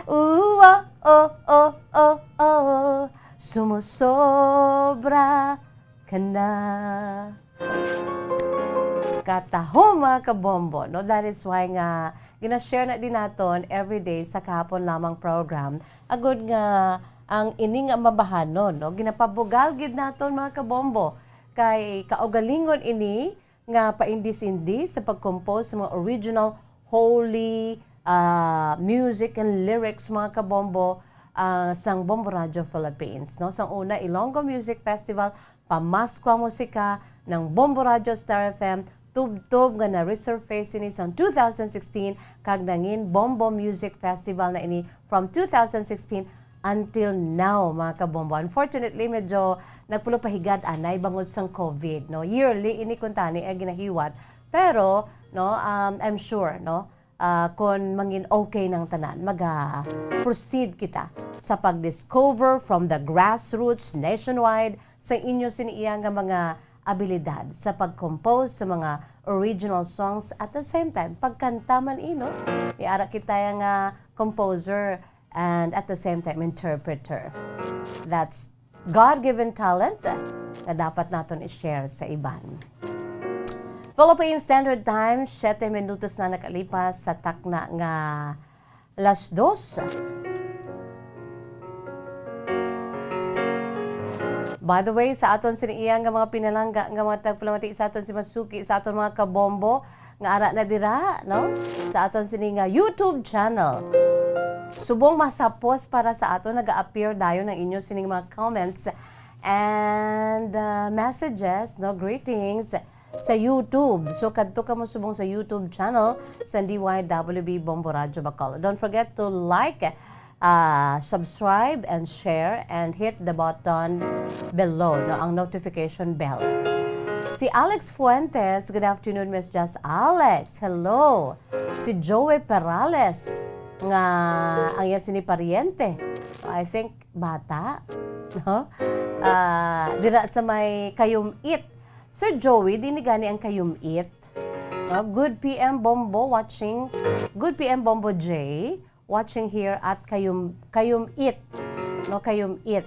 Oh, oh, oh, oh, oh, oh, sumusobra ka na. Katahom, mga kabombo, no? That is why nga gina-share na din naton every day sa Kahapon Lamang program, agud nga ang ini nga mabahanon, no, ginapabugal gid naton, mga kabombo, kay kaugalingon ini nga paindis-indis sa pag-compose sa mga original holy, ah, music and lyrics, mga kabombo, ah, sang Bombo Radio Philippines, no? Sang una, Ilonggo Music Festival, Pamaskwa Musika, ng Bombo Radio Star F M, tubtob nga na-resurface ini sang two thousand sixteen, kag nangin Bombo Music Festival na ini from two thousand sixteen until now, mga kabombo. Unfortunately, medyo nagpulupahigad anay bangod sang COVID, no? Yearly ini kuntani ang ginahiwat. Pero, no, um, I'm sure, no, ah, kon mangin okay nang tanan, maga-proceed kita sa pag-discover from the grassroots nationwide sa inyo sini iya nga mga abilidad sa pag-compose sa mga original songs, at the same time, pagkanta man, eh, no? May ara kita nga composer and at the same time interpreter. That's God-given talent nga dapat naton i-share sa iban. Philippine Standard Time, siyete minutos na nakalipas sa takna nga las dos. By the way, sa aton sini iya nga mga pinalangga nga mga tagpalamati sa aton si Masuki, sa aton mga kabombo nga ara na dira, no? Sa aton sini nga YouTube channel. Subong masapos para sa aton, naga-appear dayon ang inyo sining mga comments and, uh, messages, no? Greetings sa YouTube. So, kadto kamo subong sa YouTube channel sa D Y W B Bombo Radyo Bacolod. Don't forget to like, uh, subscribe, and share, and hit the button below, no, ang notification bell. Si Alex Fuentes, good afternoon, Miss Jazz Alex. Hello. Si Joey Perales, nga ang iya sini paryente. I think bata, no? Ah, dira sa may Kayum-it. Sir Joey, di ni gani ang Kayum-it? No? Good P M Bombo watching. Good P M Bombo J watching here at Kayum, Kayum-it. No, Kayum-it.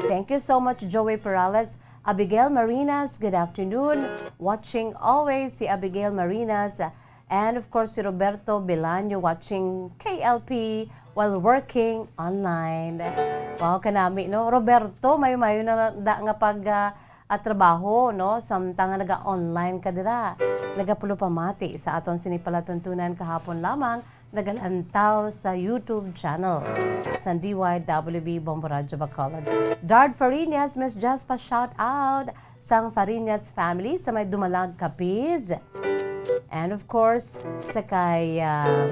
Thank you so much, Joey Perales. Abigail Marinas, good afternoon. Watching always si Abigail Marinas. And of course, si Roberto Belaño watching K L P while working online. Wow, kanami, no? Roberto, mayo-mayo na da nga pag, ah, ah, trabaho, no? Samtang nga naga-online ka dira. Nagapulopamati sa aton sini palatuntunan kahapon lamang, nagalantaw sa YouTube channel sang D Y W B Bombo Radyo Bacolod. Dard Fariñas, Miss Jaspa, shout out sang Fariñas family sa may Dumalag, Capiz. And of course, sa kay, ah,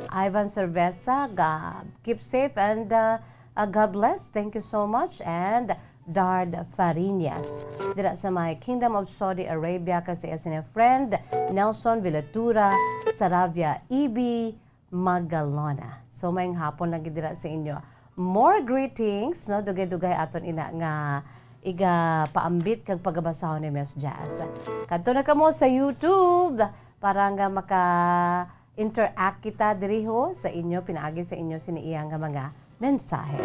Ivan Cerveza, ga-, keep safe and, ah, ah, God bless. Thank you so much. And Dard Fariñas, dira sa may Kingdom of Saudi Arabia, kag sa iya sini friend Nelson Villatura, Saravia, E B Magalona. So, maayong hapon lagi dira sa inyo. More greetings, no? Dugay-dugay aton ina nga igapaambit kag pagabasahon ni Miss Jazz. Kadto na kamo sa YouTube para nga maka-interact kita diri ho sa inyo, pinaagi sa inyo sini iya nga mga mensahe.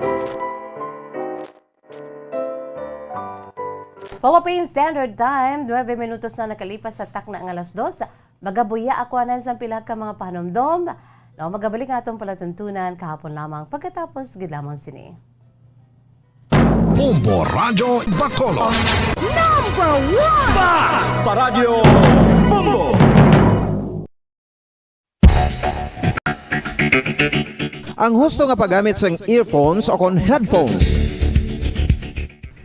Philippine Standard Time, nuebe minutos na nakalipas sa takna nga alas dos. Magabuya ako anan sang pila ka mga pahanumdom. No, magabalik nga atong palatuntunan kahapon lamang pagkatapos gid lamang sini. Bombo Radyo Bacolod. Number one! Bas! Paradyo Bombo! Ang husto nga paggamit sang earphones o kon headphones.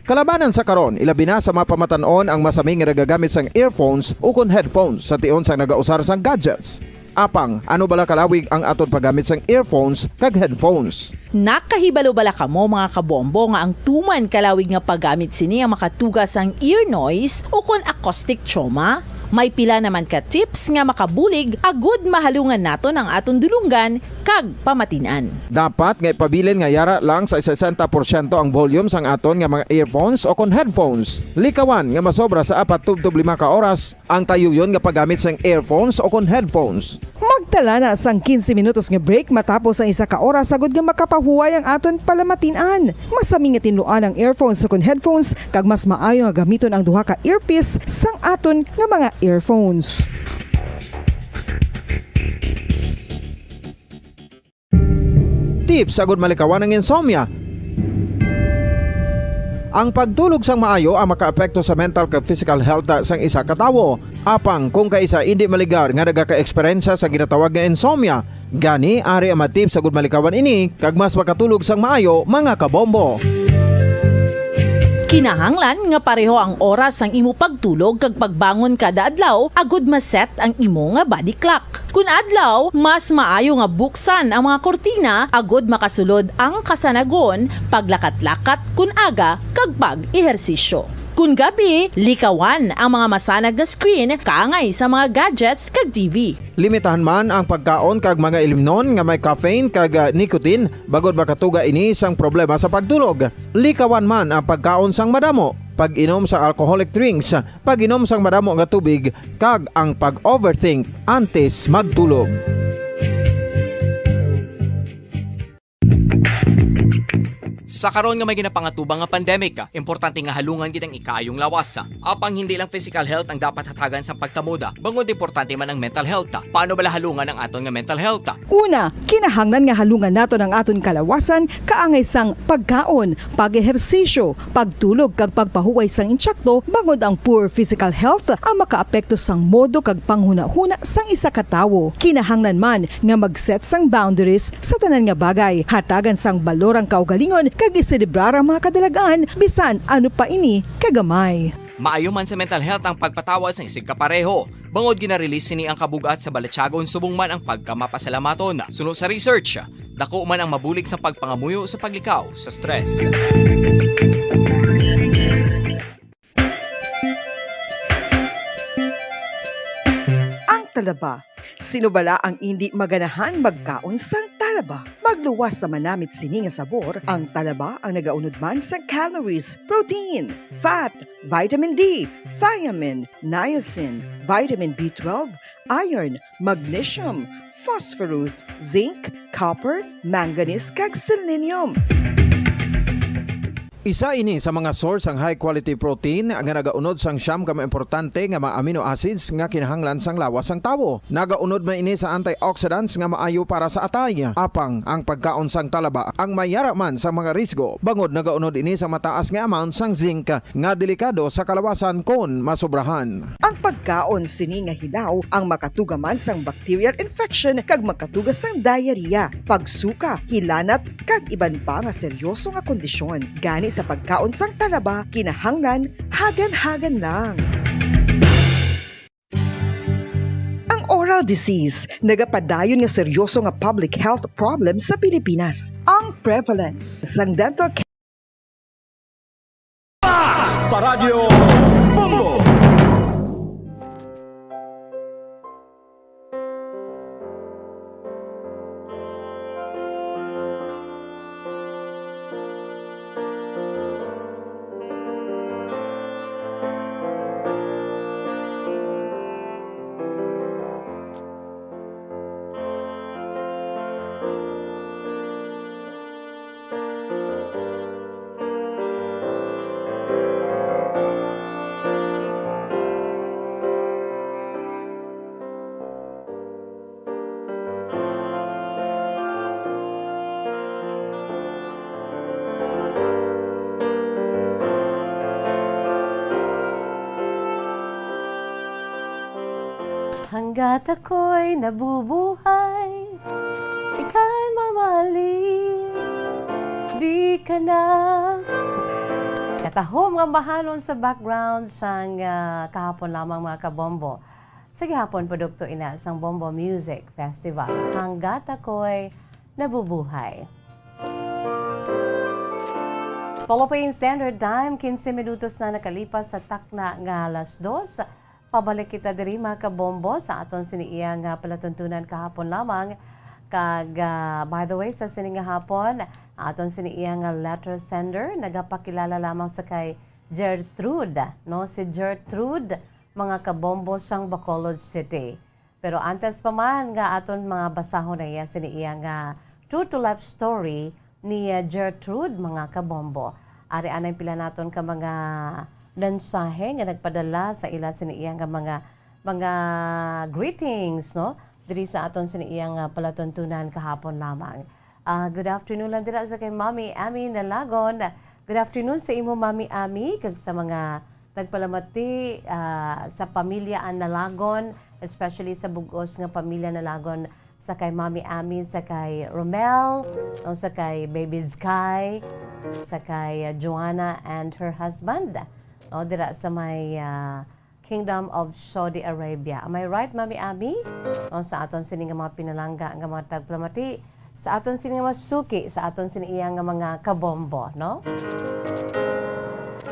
Kalabanan sa karon, ilabi na sa mga pamatan-on ang masami nga nagagamit sang earphones o kon headphones sa tion sang nagausar sang gadgets. Apang, ano bala kalawig ang aton paggamit sang earphones kag headphones? Nakahibalo bala kamo, mga kabombo, nga ang tuman kalawig nga paggamit sini ang makatuga sang ear noise o kon acoustic trauma? May pila naman ka tips nga makabulig agud mahalungan naton ang aton dulonggan kag pamatin-an. Dapat nga ipabilin nga yara lang sa sesenta porsyento ang volume sang aton nga mga earphones o kon headphones. Likawan nga masobra sa apat tubtob lima ka oras ang tayuyon nga paggamit sang earphones o kon headphones. Magtala na sang quince minutos nga break matapos ang isa ka oras, agud nga makapahuway ang aton palamatin-an. Masami nga tinluan ang earphones o kon headphones, kag mas maayo nga gamiton ang duha ka earpiece sang aton nga mga earphones. Tips agud malikawan ang insomnia. Ang pagtulog sang maayo ang makaapekto sa mental kag physical health sang isa ka tawo. Apang kung kaisa indi maligar nga nagaka-eksperyensya sa ginatawag nga insomnia, gani ari ang mga tips agud malikawan ini kag mas makatulog sang maayo, mga kabombo. Kinahanglan nga pareho ang oras sang imo pagtulog kag pagbangon kada adlaw agud ma-set ang imo nga body clock. Kun adlaw, mas maayo nga buksan ang mga kurtina agud makasulod ang kasanagon, paglakat-lakat kun aga, kag pag-ehersisyo. Kun gabi, likawan ang mga masanag nga screen kaangay sa mga gadgets kag T V. Limitahan man ang pagkaon kag mga ilimnon nga may caffeine kag, ah, nicotine, bangod makatuga ini sang problema sa pagtulog. Likawan man ang pagkaon sang madamo, pag-inom sa alcoholic drinks, pag-inom sang madamo nga tubig, kag ang pag-overthink antes magtulog. Sa karon nga may ginapangatubang nga pandemic, importante nga halungan gid ang ikaayong lawas. Apang hindi lang physical health ang dapat hatagan sang pagtamod, bangod importante man ang mental health. Paano bala halungan ang aton nga mental health? Una, kinahanglan nga halungan naton ang aton kalawasan kaangay sang pagkaon, pag-ehersisyo, pagtulog kag pagpahuway sang insakto, bangod ang poor physical health ang makaapekto sang modo kag panghunahuna sang isa ka tawo. Kinahanglan man nga mag-set sang boundaries sa tanan nga bagay, hatagan sang balor ang kaugalingon kag iselebrar ang mga kadalag-an, bisan ano pa ini kagamay. Maayo man sa mental health ang pagpatawad sang isigkapareho, bangod gina-release sini ang kabug-at sa balatyagon subong man ang pagkamapasalamaton. Suno sa research, dako man ang mabulig sa pagpangamuyo sa paglikaw sa stress. Ang talaba. Sino bala ang indi maganahan magkaon sang talaba? Magluwas sa manamit sini nga sabor, ang talaba ang nagaunod man sa calories, protein, fat, vitamin D, thiamine, niacin, vitamin B twelve, iron, magnesium, phosphorus, zinc, copper, manganese, kag selenium. Isa ini sa mga source sang high quality protein nga nagaunod sang siyam ka mga importante nga mga amino acids nga kinahanglan sang lawas sang tawo. Nagaunod man ini sa antioxidants nga maayo para sa atay. Apang ang pagkaon sang talaba ang may yara man sa mga risgo, bangod nagaunod ini sa mataas nga amount sang zinc nga delikado sa kalawasan kon masobrahan. Ang pagkaon sini nga hilaw ang makatuga man sang bacterial infection kag makatuga sang diarrhea, pagsuka, hilanat, kag iban pa nga seryoso nga kondisyon. Gani sa pagkaon sang talaba, kinahanglan hagan-hagan lang. Ang oral disease nagapadayon nga seryoso nga public health problem sa Pilipinas. Ang prevalence sang dental Paradyo Bombo! Hanggat ako'y nabubuhay, ika'y mamahalin, di ka na. Katahom nga mahalon sa background sang, ah, kahapon lamang, mga kabombo. Sa gihapon, produkto ina sang Bombo Music Festival, Hanggat Ako'y Nabubuhay. Philippine Standard Time, quince minutos na nakalipas sa takna nga alas dos. Pabalik kita diri, mga kabombo, sa aton sini iya nga palatuntunan kahapon lamang. Kag, ah, by the way, sa sini nga hapon, aton sini iya nga letter sender nagapakilala lamang sa kay Gertrude, no? Si Gertrude, mga kabombo, sang Bacolod City. Pero antes pa man nga aton mga basahon na iya sini iya nga true to life story ni, ah, Gertrude, mga kabombo. Ari anay pila naton ka mga mensahe nga nagpadala sa ila sini iya nga mga, mga greetings, no? Diri sa aton sini iya nga palatuntunan kahapon lamang. Ah, good afternoon lang dira sa kay Mami Ami Nalagon. Good afternoon sa imo, Mami Ami, kag sa mga nagpalamati, ah, sa pamilya ang Nalagon, especially sa bug-os nga pamilya Nalagon, sa kay Mami Ami, sa kay Romel, no, sa kay Baby Sky, sa kay, ah, Joanna and her husband, no, dira sa may, ah, Kingdom of Saudi Arabia. Am I right, Mami Ami? O, sa aton sini nga mga pinalangga nga mga tagpalamati, sa aton sini nga mga suki, sa aton sini iya nga mga kabombo, no?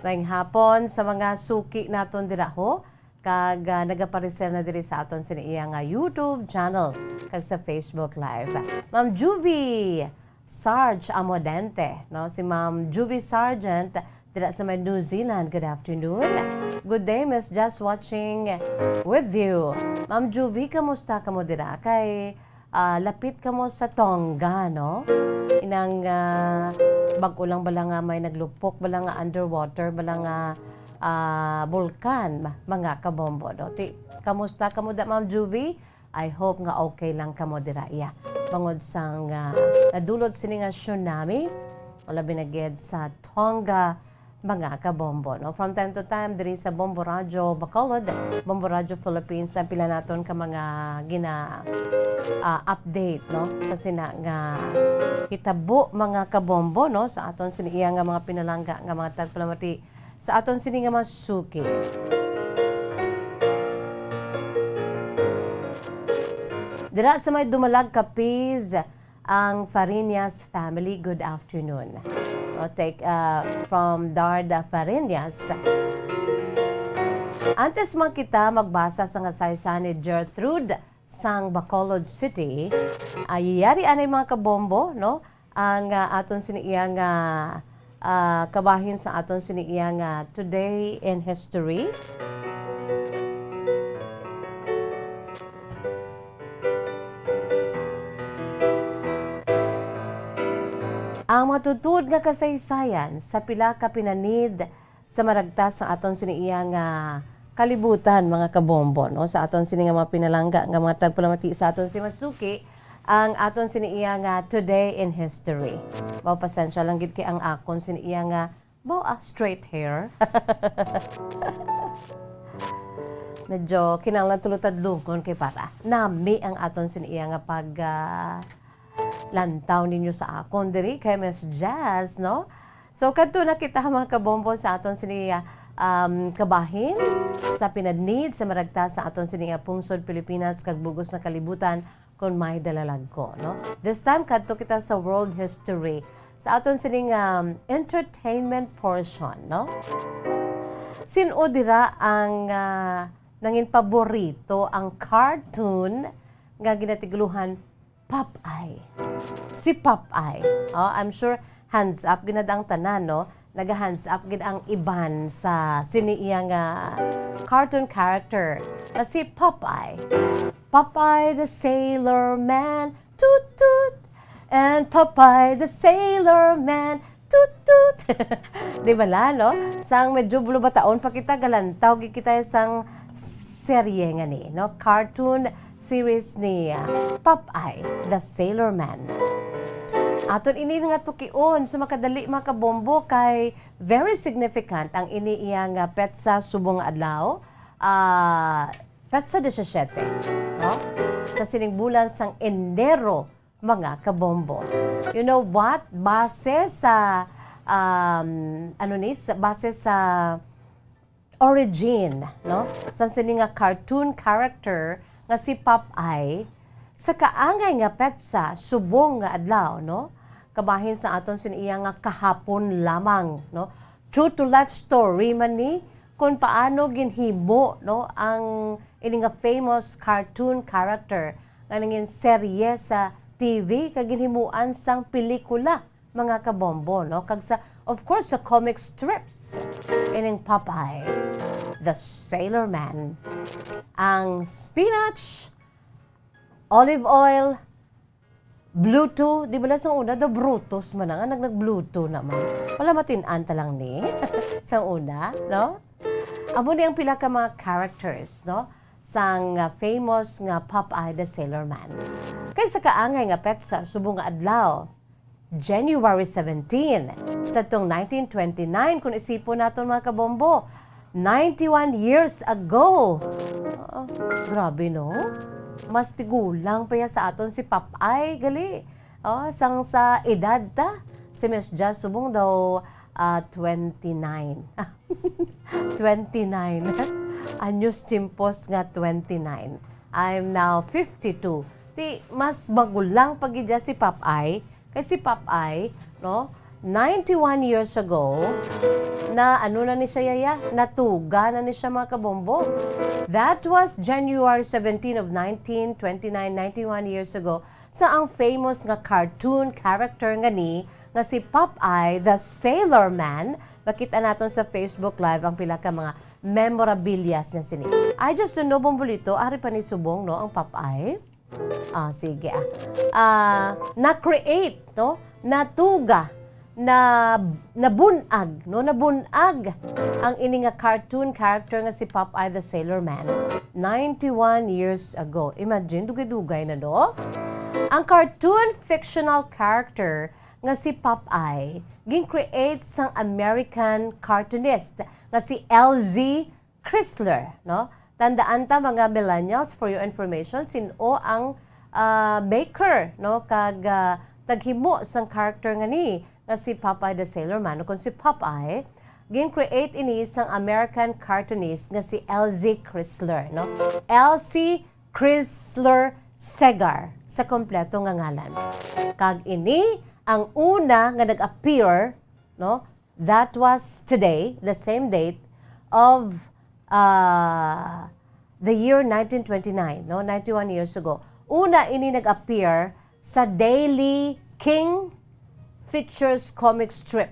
Maayong hapon sa mga suki naton dira, ho, kag, ah, nagapareser na diri sa aton sini iya nga YouTube channel kag sa Facebook Live. Ma'am Juvie, Sarge Amodente, no? Si Ma'am Juvie Sargent, dira sa may New Zealand. Good afternoon. Good day, Miss Jess, watching with you. Ma'am Juvie, kamusta kamo dira? Kay, ah, lapit kamo sa Tonga, no? Inang, ah, bag-o lang bala nga may naglupok bala nga underwater bala nga, ah, bulkan, ma-, mga kabombo, no? Ti, kamusta kamo da, Ma'am Juvie? I hope nga okay lang kamo dira, iya. Bangod sang, ah, nadulot sini nga tsunami, o labi na gid sa Tonga, mga kabombo, no? From time to time, diri sa Bombo Radyo Bacolod, Bombo Radyo Philippines, ang pila naton ka mga gina, ah, update, no? Sa sina nga hitabo, mga kabombo, no? Sa aton sini iya nga mga pinalangga nga mga tagpalamati sa aton sini nga mga suki. Dira sa may Dumalag, Capiz, ang Fariñas family. Good afternoon. O, take, uh, from Darda Fariñas. Antes man kita magbasa sa nga saysay ni Gertrude, sang Bacolod City, ay yari anay mga kabombo, no? Ang, ah, aton sini iya nga, ah, kabahin sa aton sini iya nga Today in History. Ang matutuod nga kasaysayan sa pila ka pinanid sa maragtas sa aton sini iya nga kalibutan, mga kabombo, no? Sa aton sini nga mga pinalangga nga mga tagpalamati sa aton si Masuki, ang aton sini iya nga Today in History. Mao, pasensya lang gid kay ang akon sini iya nga, mao, ah, straight hair. Medyo kinahanglan tulo tadlungon kay para nami ang aton sini iya nga pag, ah, lantaw ninyo sa akon diri kay Miss Jazz, no? So, kadto na kita, mga kabombo, sa aton sini, um, kabahin sa pinanid sa maragtas sa aton sini nga pungsod Pilipinas kag bug-os nga kalibutan kon may dalalagko, no? This time, kadto kita sa world history, sa aton sining, um, entertainment portion, no? Sin-o dira ang, ah, nangin paborito ang cartoon nga ginatigulohan Popeye. Si Popeye. Oh, I'm sure hands up gid na ang tanan, no? Naga-hands up gid ang iban sa sini iya nga cartoon character nga si Popeye. Popeye the Sailor Man, toot toot. And Popeye the Sailor Man, toot toot. Di ba la, no? Sang medyo bulubataon pa kita, galantaw gid kita sang serye nga ni, no? Cartoon series ni, ah, Popeye the Sailor Man. Aton ini nga tukion sa makadali, mga kabombo, kay very significant ang ini iya nga petsa subong nga adlaw, ah, petsa disisiete, no? Sa sining bulan sang Enero, mga kabombo. You know what? Base sa, um, ano ni, sa, base sa origin, no? Sa sini nga cartoon character nga si Popeye, sa kaangay nga petsa, subong nga adlaw, no? Kabahin sa aton sin iya nga kahapon lamang, no? True to life story man ni kung paano ginhimo, no, ang ini nga famous cartoon character nga nangin serye sa T V kag ginhimuan sang pelikula, mga kabombo, no? Kag sa, of course, sa comic strips, ining Popeye the Sailor Man. Ang spinach, olive oil, Bluto, di ba la sang una daw Brutus man na nga nag-, nag-Bluto naman. Wala, matin-an ta lang ni sang una, no? Amo ni ang pila ka mga characters, no? Sang, ah, famous nga Popeye the Sailor Man. Kay sa kaangay nga petsa, subong nga adlaw, January seventeen, sa tong nineteen twenty-nine, kung isipon naton, mga kabombo, ninety-one years ago. Ah, grabe, no? Mas tigulang pa ya sa aton si Popeye, gali. Oh, sang sa edad ta, si Miss Jazz subong daw, ah, twenty-nine. Twenty-nine. Anyos tiempos nga twenty-nine. I'm now fifty-two. Ti, mas magulang pa gid ya si Popeye. Kay si Popeye, no, ninety-one years ago, na ano na ni siya, yaya? Natuga na ni siya, mga kabombo. That was January seventeen of nineteen twenty-nine, ninety-one years ago, sa ang famous nga cartoon character nga ni, nga si Popeye the Sailor Man. Makita naton sa Facebook Live ang pila ka mga memorabilia niya sini. I just don't know, Bombolito, ari pa ni subong, no, ang Popeye? Ah, sige, ah. Ah, na-create, no? Natuga, na, nabun-ag, no? Nabun-ag ang ini nga cartoon character nga si Popeye the Sailor Man ninety-one years ago. Imagine, dugay-dugay na, no? Ang cartoon fictional character nga si Popeye gin-create sang American cartoonist nga si L Z Crisler, no? Tandaan ta, mga millennials, for your information, sin-o ang, ah, maker, no, kag, ah, naghimo sang character nga ni, nga si Popeye the Sailor Man. Kung si Popeye, gin-create ini sang American cartoonist nga si L Z Crisler, no? L C Crisler Segar sa kompleto nga ngalan. Kag ini ang una nga nag-appear, no, that was today, the same date of, uh, the year nineteen twenty-nine, no? Ninety-one years ago. Una ini nag-appear sa Daily King Features comic strip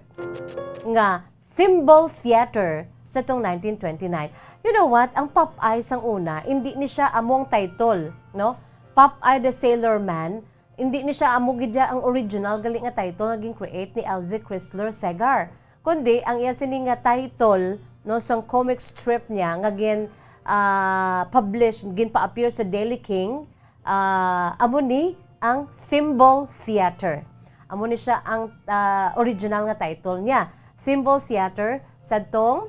nga Thimble Theater sa tong nineteen twenty-nine. You know what? Ang Popeye sang una, hindi ni siya amo ang title, no? Popeye the Sailor Man, Hindi ni siya amo gid ya ang original gali nga title nga gin-create ni Elzy Crisler Segar, kundi ang iya sini nga title, no, sang comic strip niya nga gin, ah, publish, ginpa-appear sa Daily King, ah, amo ni ang Thimble Theater. Amo ni siya ang, ah, original nga title niya, Thimble Theater, sadtong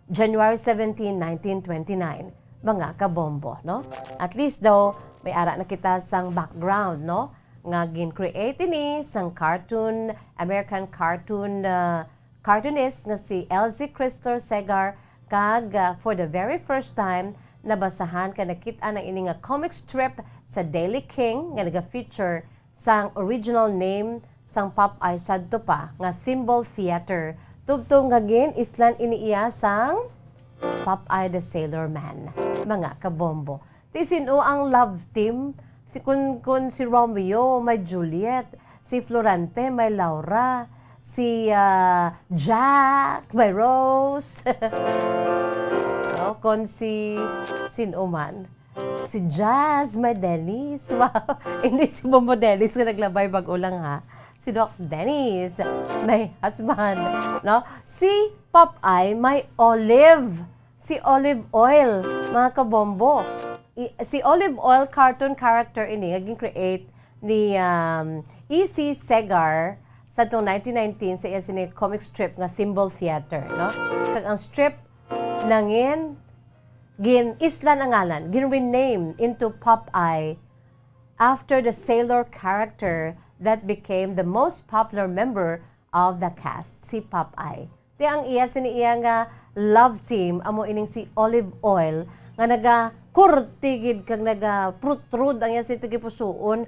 January seventeen, nineteen twenty-nine, mga kabombo, no? At least daw, may ara na kita sang background, no? Nga gin-create ini sang cartoon, American cartoon, ah, cartoonist nga si Elzy Crisler Segar, kag, ah, for the very first time, nabasahan kag nakit-an ang ini nga comic strip sa Daily King nga naga-feature sang original name sang Popeye sadto pa nga Thimble Theater, tubtob nga gin-islan ini iya sang Popeye the Sailor Man, mga kabombo. Ti sin-o ang love team? Si, kun, kun si Romeo may Juliet, si Florante may Laura, si, ah, Jack may Rose. No, kun si, sin-o man? Si Jazz may Dennis. Wow. Hindi si Bombo Dennis nga naglabay, bag-o lang, ha. Si Doc Dennis may husband, no? Si Popeye may olive. Si Olive Oil, mga kabombo. I-, si Olive Oil, cartoon character ini nga gin-create ni, um, E C Segar sa tong nineteen nineteen sa iya sini comic strip nga Thimble Theater, no? Kag ang strip nangin gin-islan ang ngalan, gin-rename into Popeye after the sailor character that became the most popular member of the cast, si Popeye. Ti ang iya sini iya nga love team amo ining si Olive Oil nga nagakurti gid kag nagaprotrude ang iya sini tagipusoon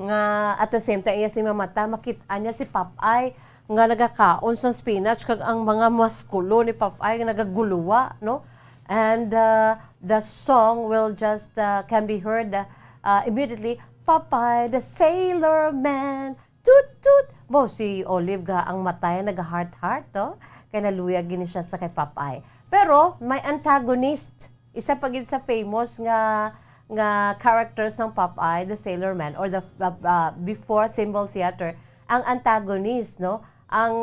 nga at the same time iya sini mamata, makit-an niya si Popeye nga nagakaon sang spinach kag ang mga muskulo ni Popeye nga nagaguluwa, no? And, uh, the song will just, uh, can be heard, uh, immediately, "Popeye the Sailor Man, toot toot." Bo, si Olive ga ang mata ya naga-heart-heart, no? Kay naluyag gini siya sa kay Popeye. Pero may antagonist. Isa pa gid sa famous nga, nga character sang Popeye the Sailor Man or the, uh, uh, before Thimble Theater, ang antagonist, no? Ang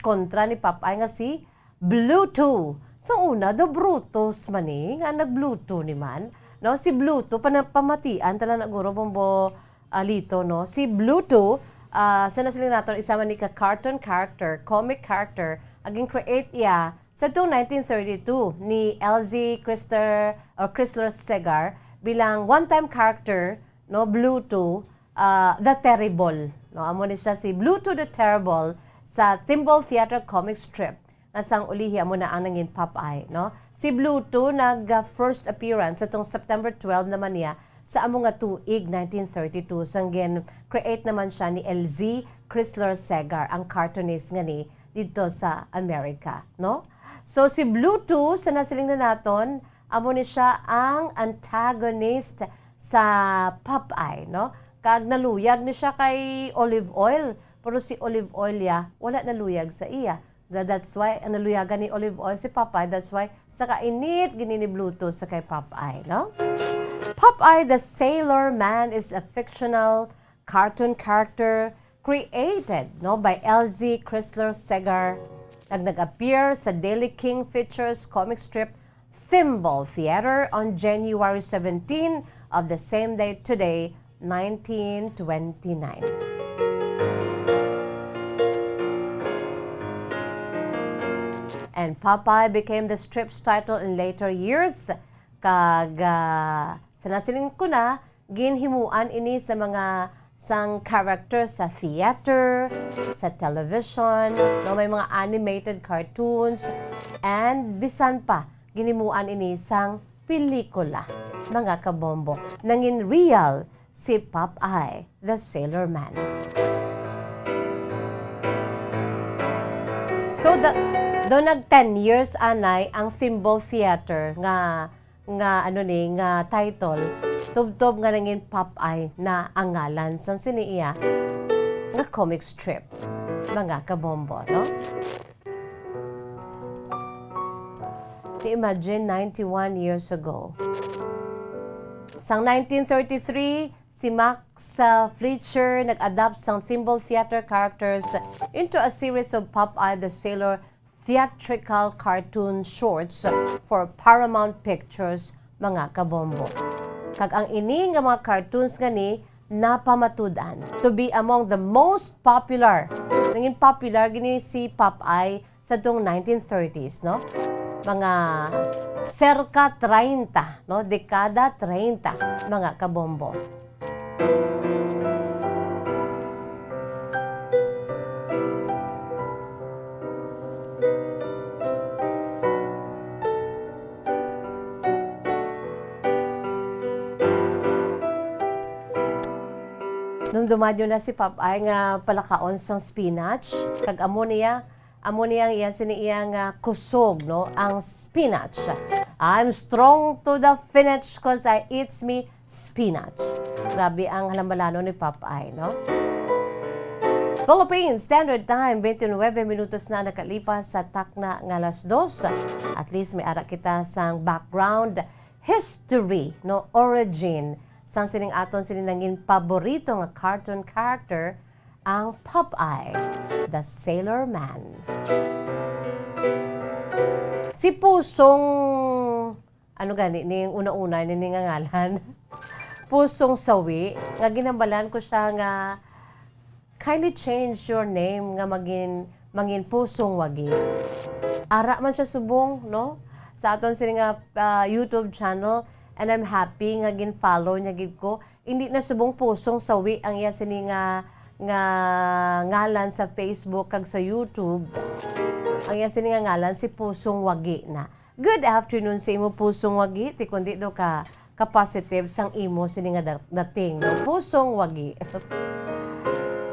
kontra ni Popeye nga si Bluto. Sa una, daw Brutus man ni, nga nag-Bluto ni man, no? Si Bluto, pana-, pamatian tala na guro, Bombo, ah, Lito, no? Si Bluto, ah, sa nasiling naton, isa man ni ka cartoon character, comic character, aging create iya sa two nineteen thirty-two ni Elzy Christer, or Chrysler Segar bilang one-time character, no, Bluto, ah, the Terrible, no? Amo ni siya si Bluto the Terrible sa Thimble Theater comic strip nga sang ulihi amo na ang nangin Popeye, no? Si Bluto nag, ah, first appearance sa tong September twelve naman niya sa amo nga tuig, nineteen thirty-two, sang gin-create naman siya ni Elzy Chrysler Segar, ang cartoonist nga ni didto sa America, no? So, si Bluto, sa nasiling na naton, amo ni siya ang antagonist sa Popeye, no? Kag naluyag ni siya kay Olive Oil, pero si Olive Oil ya, wala naluyag sa iya. Tha-, that's why, ang naluyagan ni Olive Oil si Popeye, that's why sa kainit gini ni Bluto sa kay Popeye, no? Popeye the Sailor Man is a fictional cartoon character created, no, by Elzy Chrysler Segar, kag nag-appear sa Daily King Features comic strip Thimble Theater on January seventeen of the same day today, nineteen twenty-nine. And Popeye became the strip's title in later years, kag, ah, sa nasiling ko na, ginhimuan ini sa mga sang character sa theater, sa television, no, may mga animated cartoons, and bisan pa, ginimuan ini sang pelikula, mga kabombo. Nangin real si Popeye the Sailor Man. So, the, do nag ten years anay ang Thimble Theater nga, nga, ano ni, nga title, tubtob nga nangin Popeye na ang ngalan sang sini iya nga comic strip, mga kabombo, no? Ti imagine, ninety-one years ago. Sang nineteen thirty-three, Si Max, uh, Fleischer nag-adapt sang Thimble Theater characters into a series of Popeye the Sailor theatrical cartoon shorts for Paramount Pictures, mga kabombo. Kag ang ini nga mga cartoons nga ni napamatud-an to be among the most popular. Nangin popular gini si Popeye sa tong nineteen thirties, no? Mga serka treinta, no? Dekada treinta, mga kabombo. Dumduman nyo na si Popeye nga palakaon sang spinach. Kag amo niya, amo niya ang iya sini iya nga kusog, no? Ang spinach. "I'm strong to the finish 'cause I eats me spinach." Grabe ang halambalanon ni Popeye, no? Philippine Standard Time, twenty-nine minutos na nakalipas sa takna nga alas dos. At least may ara kita sang background history, no, origin sang sining aton sini nangin paborito nga cartoon character, ang Popeye the Sailor Man. Si Pusong, ano gani ning una-una ni nga ngalan? Pusong Sawi, nga ginambalan ko siya nga, "Kindly change your name nga magin, mangin Pusong Wagi." Ara man siya subong, no? Sa aton sini nga, ah, YouTube channel, and I'm happy nga gin-follow niya gid ko. Hindi na subong Pusong Sawi ang iya sini nga, nga ngalan sa Facebook kag sa YouTube. Ang iya sini nga ngalan si Pusong Wagi na. Good afternoon sa imo, Pusong Wagi, ti kundi do ka, ka positive sang imo sini nga da-, dating, no? Pusong Wagi.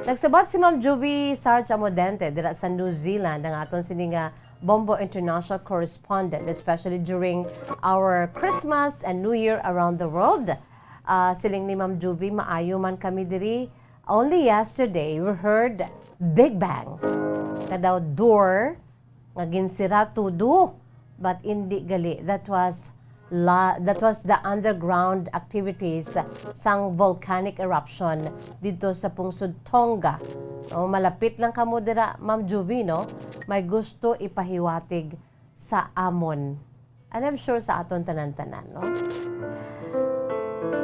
Nagsubat si Ma'am Juvie Sarge Amodente dira sa New Zealand, ang aton sini nga Bombo International correspondent, especially during our Christmas and New Year around the world. Ah, siling ni Ma'am Juvie, "Maayo man kami diri. Only yesterday, we heard Big Bang." Nga daw door nga ginsira tudo, but indi gali. That was la-, that was the underground activities sang volcanic eruption didto sa pungsod Tonga. O, malapit lang kamo dira, Ma'am Juvie, no? May gusto ipahiwatig sa amon. And I'm sure sa aton tanan-tanan, no?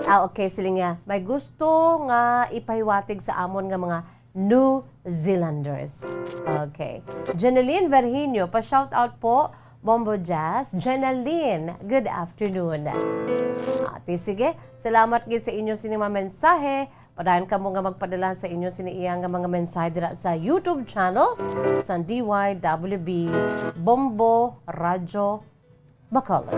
Ah, okay, siling niya, may gusto nga ipahiwatig sa amon nga mga New Zealanders. Okay. Jeneline Verhinio, pa-shout out po, Bombo Jazz. Jeneline, good afternoon. Ah, ti sige, salamat gid sa inyo sini mga mensahe. Padayon kamo nga magpadala sa inyo sini iya nga mga mensahe dira sa YouTube channel sa D Y W B Bombo Radyo Bacolod.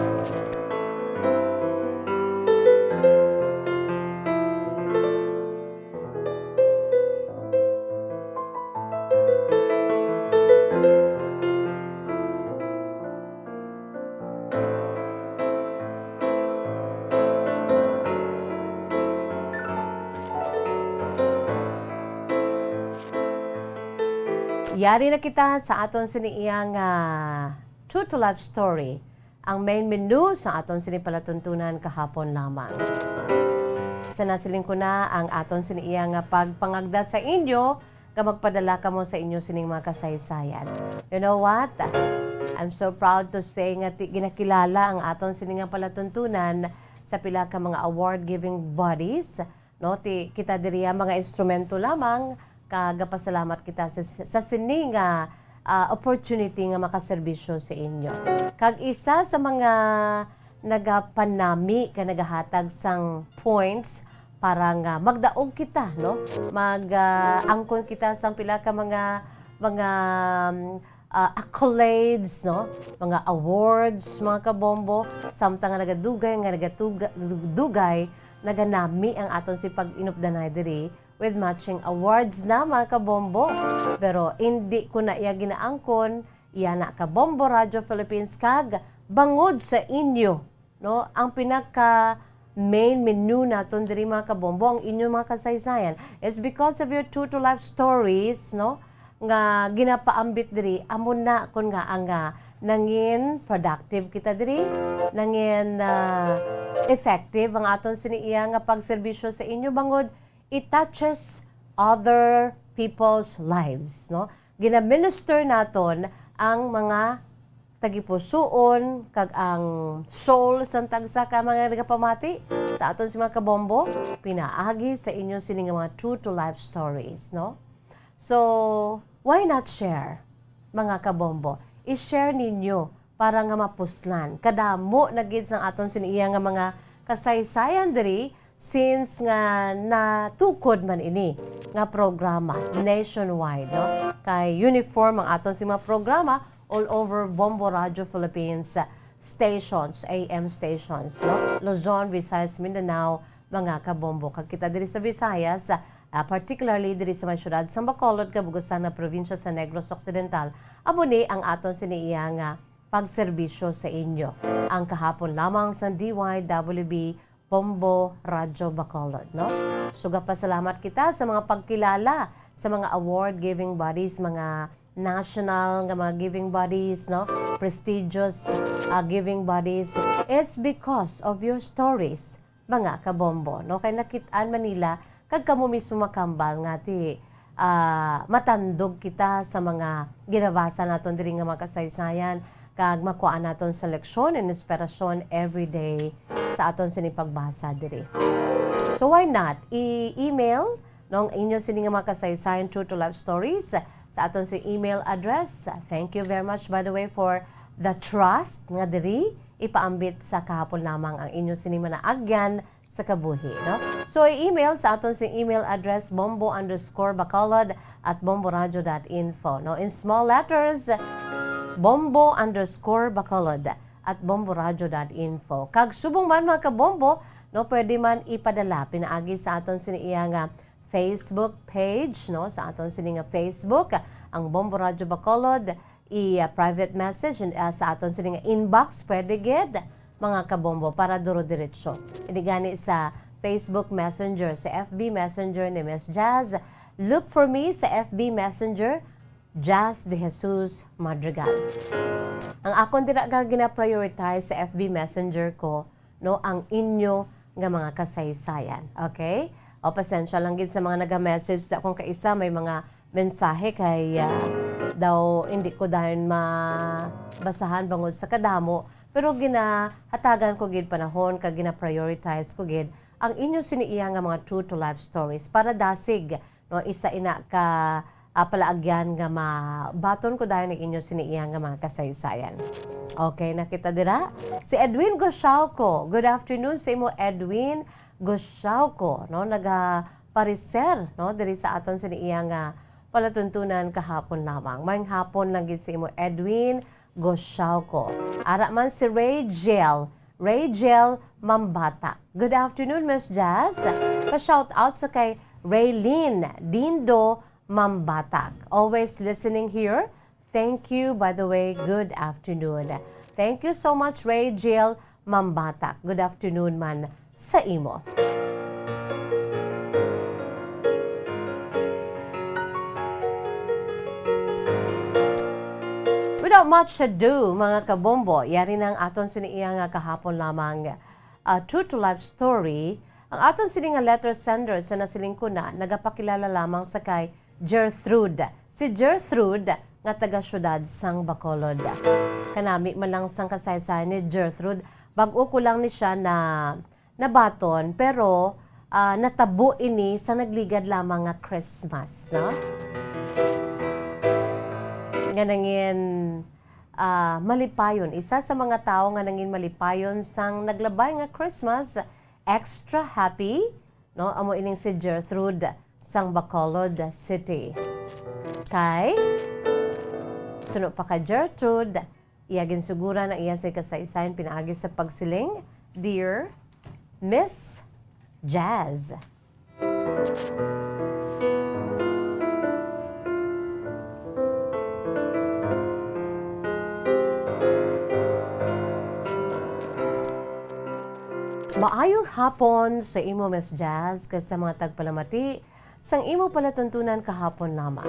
Yari na kita sa aton sini iya nga true to life story, ang main menu sa aton sini palatuntunan kahapon lamang. Sa nasiling ko na ang aton sini iya nga pagpangagda sa inyo nga magpadala kamo sa inyo sining mga kasaysayan. You know what? I'm so proud to say nga ti-, ginakilala ang aton sini nga palatuntunan sa pila ka mga award-giving bodies, no? Ti-, kita diri ang mga instrumento lamang, kag gapasalamat kita sa, sa sini nga, ah, opportunity nga makaserbisyo sa inyo. Kag isa sa mga nagapanami ka nagahatag sang points para nga magdaog kita, no? Mag, ah, angkon kita sang pila ka mga, mga, um, ah, accolades, no? Mga awards, mga kabombo, samtang nga nagadugay, nga nagatuga-, dugay, naganami ang aton si pag-inupdanay diri with matching awards na, mga kabombo. Pero indi ko na iya ginaangkon, iya na kabombo Radyo Philippines, kag bangod sa inyo, no, ang pinaka main menu naton diri, mga kabombo, ang inyong mga kasaysayan. It's because of your true to life stories, no, nga ginapaambit diri, amo na kon nga ang, ah, nangin productive kita diri, nangin, ah, effective ang aton sini iya nga pagserbisyo sa inyo, bangod it touches other people's lives, no? Ginaminister naton ang mga tagipusoon kag ang soul sang tagsa ka mga nagapamati sa aton si mga kabombo pinaagi sa inyo sini nga mga true to life stories, no? So, why not share, mga kabombo? I-share ninyo para nga mapuslan. Kadamo na gid sang aton sini iya nga mga kasaysayan diri, since nga natukod man ini nga programa nationwide, no? Kay uniform ang aton si mga programa all over Bombo Radio Philippines stations, A M stations, no? Luzon, Visayas, Mindanao, mga kabombo. Kag kita diri sa Visayas, ah, particularly diri sa may siyudad sa Bacolod, kabugusan nga probinsya sa Negros Occidental, amo ni ang aton sini iya nga pagserbisyo sa inyo. Ang kahapon lamang sa D Y W B Bombo Radyo Bacolod, no? Sugapasalamat kita sa mga pagkilala sa mga award-giving bodies, mga national nga mga giving bodies, no? Prestigious, ah, giving bodies. It's because of your stories, mga kabombo, no? Kay nakit-an man nila, kag kamo mismo makambal nga ti, ah, matandog kita sa mga ginabasa naton diri nga mga kasaysayan, kag makuha naton sa leksyon and inspirasyon every day sa aton sini pagbasa diri. So why not i-email, no, ang inyo sini nga mga kasaysayan, true to life stories, sa aton si email address. Thank you very much, by the way, for the trust nga diri ipaambit sa kahapon lamang ang inyo sini manaagyan sa kabuhi, no? So, i-email sa aton sing email address, bombo underscore bacolod at bomboradio dot info, no? In small letters, bombo underscore bacolod at bomboradio dot info. Kag subong man, mga kabombo, no, pwede man ipadala pinaagi sa aton sini iya nga Facebook page, no? Sa aton sini nga Facebook, ang Bombo Radio Bacolod, i, ah, private message, ah, sa aton sini nga inbox, pwede gid, mga kabombo, para duro-diretso. Ini gani sa Facebook Messenger, sa F B Messenger ni Miss Jazz. Look for me sa F B Messenger, Jazz De Jesus Madrigal. Ang akon dira nga gina-prioritize sa F B Messenger ko, no, ang inyo nga mga kasaysayan. Okay? O, pasensya lang gid sa mga naga-message sa akong kaisa, may mga mensahe kay, ah, daw hindi ko dayon mabasahan bangod sa kadamo, pero ginahatagan ko gid panahon kag gina-prioritize ko gid ang inyo sini iya nga mga true to life stories para dasig, no, isa ina ka, ah, palaagyan nga mabaton ko dayon ang inyo sini iya nga mga kasaysayan. Okay, nakita dira si Edwin Goshauco. Good afternoon sa imo, Edwin Goshauco, no, nagapareser, no, diri sa aton sini iya nga palatuntunan kahapon lamang. Maayong hapon lang gid sa imo, Edwin Goshauco. Ara man si Rachel, Rachel Mambata. Good afternoon, Miss Jazz. Pa-shout out sa kay Raylene Dindo Mambata. Always listening here. Thank you, by the way. Good afternoon. Thank you so much, Rachel Mambata. Good afternoon man sa imo. Without much ado, mga kabombo, yari na ang aton sini iya nga kahapon lamang, ah, true to life story. Ang aton sini nga letter sender sa nasiling ko na nagapakilala lamang sa kay Gertrude. Si Gertrude nga taga siyudad sang Bacolod. Kanami man lang sang kasaysayan ni Gertrude, bag-o ko lang ni siya na nabaton, pero, ah, natabo ini sa nagligad lamang nga Christmas, no? Nga nangin, ah, malipayon. Isa sa mga tawo nga nangin malipayon sang naglabay nga Christmas, extra happy, no? Amo ining si Gertrude sang Bacolod City. Kay, suno pa ka Gertrude, iya ginsuguran ang iya sa kasaysayan pinaagi sa pagsiling, "Dear Miss Jazz." Maayong hapon sa imo, Miss Jazz, kag sa mga tagpalamati sang imo palatuntunan kahapon lamang.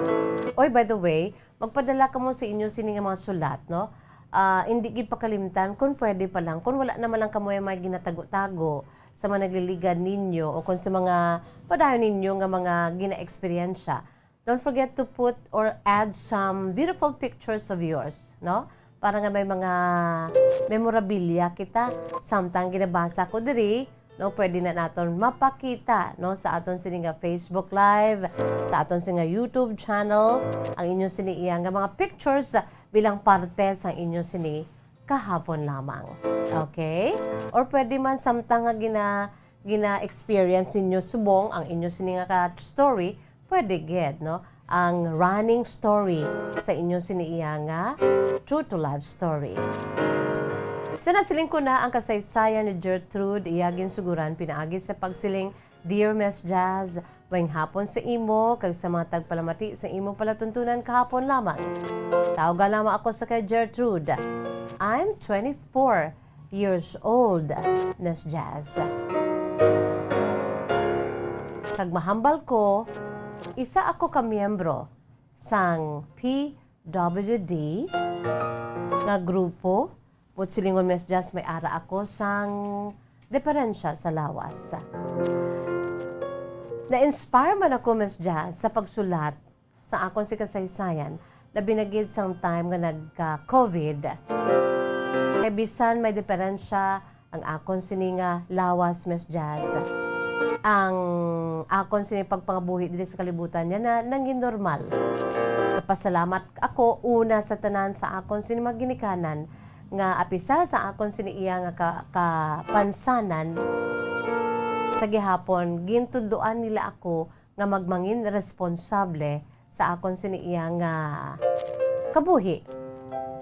Oy, by the way, magpadala kamo sa inyo sini nga mga sulat, no? ah, hindi gid pakalimtan, kung pwede pa lang, kung wala naman lang kamo may ginatago-tago sa mga nagliligad ninyo o kung sa mga padayon ninyo nga mga gina-eksperyensya, don't forget to put or add some beautiful pictures of yours, no? Para nga may mga memorabilia kita. Samtang ginabasa ko diri, no, pwede na naton mapakita, no, sa aton sini nga Facebook Live, sa aton sini nga YouTube channel, ang inyo sini iya nga mga pictures bilang parte sang inyo sini kahapon lamang. Okay? Or pwede man samtang nga gina-, gina-experience ninyo subong ang inyo sini nga ka-story, pwede gid, no? Ang running story sa inyo sini iya nga true to life story. Sa nasiling ko na ang kasaysayan ni Gertrude, iya ginsuguran pinaagi sa pagsiling, "Dear Miss Jazz, maayong hapon sa imo kag sa mga tagpalamati sa imo palatuntunan kahapon lamang. Tawga lamang ako sa kay Gertrude. I'm twenty-four years old, Miss Jazz. Kag mahambal ko, isa ako ka miyembro sang P W D nga grupo, buot silingon, Miss Jazz, may ara ako sang diferensya sa lawas. Na-inspire man ako, Miss Jazz, sa pagsulat sa akon si kasaysayan, labi na gid sang time nga nagka-COVID. Kay bisan may diferensya ang akon sini nga lawas, Miss Jazz, ang akon sini pagpangabuhi diri sa kalibutan niya na nangin normal. Nagpasalamat ako una sa tanan sa akon sini mga ginikanan nga apisar sa akon sini iya nga ka-, kapansanan, sa gihapon gintudloan nila ako nga magmangin responsable sa akon sini iya nga kabuhi.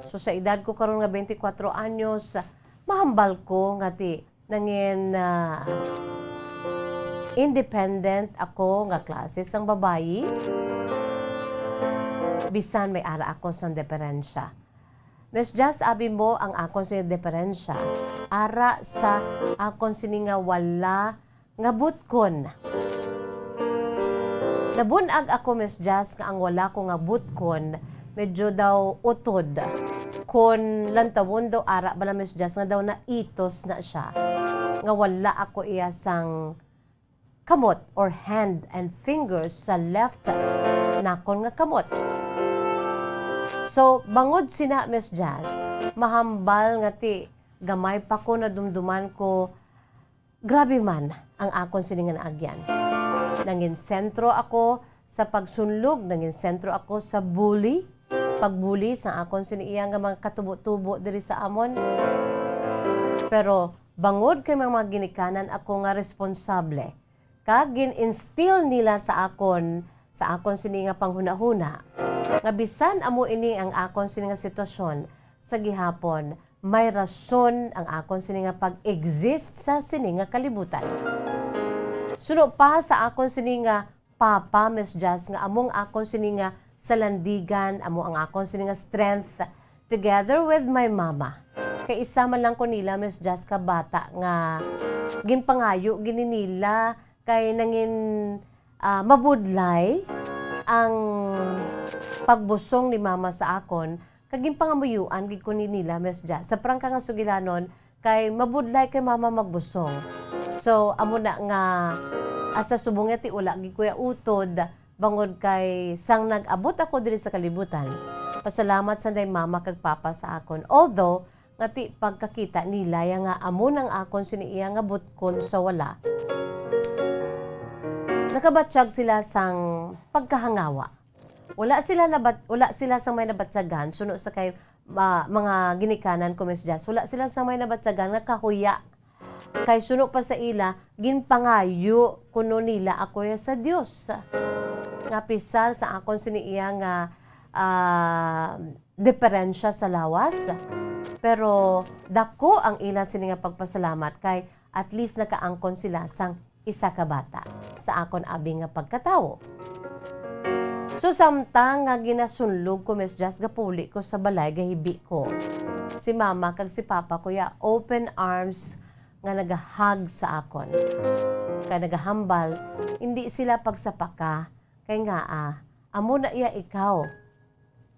So, sa edad ko karon nga twenty-four anyos, mahambal ko nga ti nangin, ah, independent ako nga klase sang babayi, bisan may ara ako sang diferensya. Miss Jazz, abi mo ang akon sini diferensya, ara sa akon sini nga wala nga butkon. Nabun-ag ako, Miss Jazz, nga ang wala ko nga butkon medyo daw utod. Kon lantawon daw, ara bala, Miss Jazz, nga daw naitos na siya, nga wala ako iya sang kamot or hand and fingers sa left nakon nga kamot. So, bangod sina, Miss Jazz, mahambal nga ti gamay pa ko nadumduman ko, grabe man ang akon sini nga naagyan. Nangin sentro ako sa pagsunlog, nangin sentro ako sa bully, pagbuli sa akon sini iya nga mga katubo-tubo diri sa amon. Pero bangod kay may mga ginikanan ako nga responsable, kag gin-instill nila sa akon, sa akon sini nga panghunahuna, nga bisan amo ini ang akon sini nga sitwasyon, sa gihapon may rason ang akon sini nga pag-exist sa sini nga kalibutan. Suno pa sa akon sini nga papa, Miss Jazz, nga amo ang akon sini nga salandigan, amo ang akon sini nga strength, together with my mama. Kay isa man lang ko nila, Miss Jazz, ka bata nga ginpangayo gini nila kay nangin, ah, mabudlay ang pagbusong ni mama sa akon, kag ginpangamuyuan gid ko ni nila, Miss Jazz. Sa prangka nga sugilanon, kay mabudlay kay mama magbusong. So, amo na nga, asa subong nga ti wala gid ko iya utod, bangod kay sang nag-abot ako diri sa kalibutan, pasalamat sanday mama kag papa sa akon. Although, nga ti pagkakita nila ya nga amo nang akon sini iya nga butkon sa wala, nakabatyag sila sang pagkahangawa. Wala sila nabat-, wala sila sang may nabatyagan, suno sa kay, ma-, mga ginikanan ko, Miss Jazz. Wala sila sang may nabatyagan nga kahuya. Kay suno pa sa ila, ginpangayo kuno nila ako ya sa Dios. Nga pisar sa akon sini iya nga, ah, diferensya sa lawas, pero dako ang ila sini nga pagpasalamat kay at least nakaangkon sila sang isa ka bata sa akon abi nga pagkatawo. So, samtang nga ginasunlog ko, Miss Jazz, gapuli ko sa balay, gahibi ko. Si mama kag si papa ko ya open arms nga nagahag sa akon. Kay nagahambal, hindi sila pagsapaka, kay ngaa, amo na iya ikaw.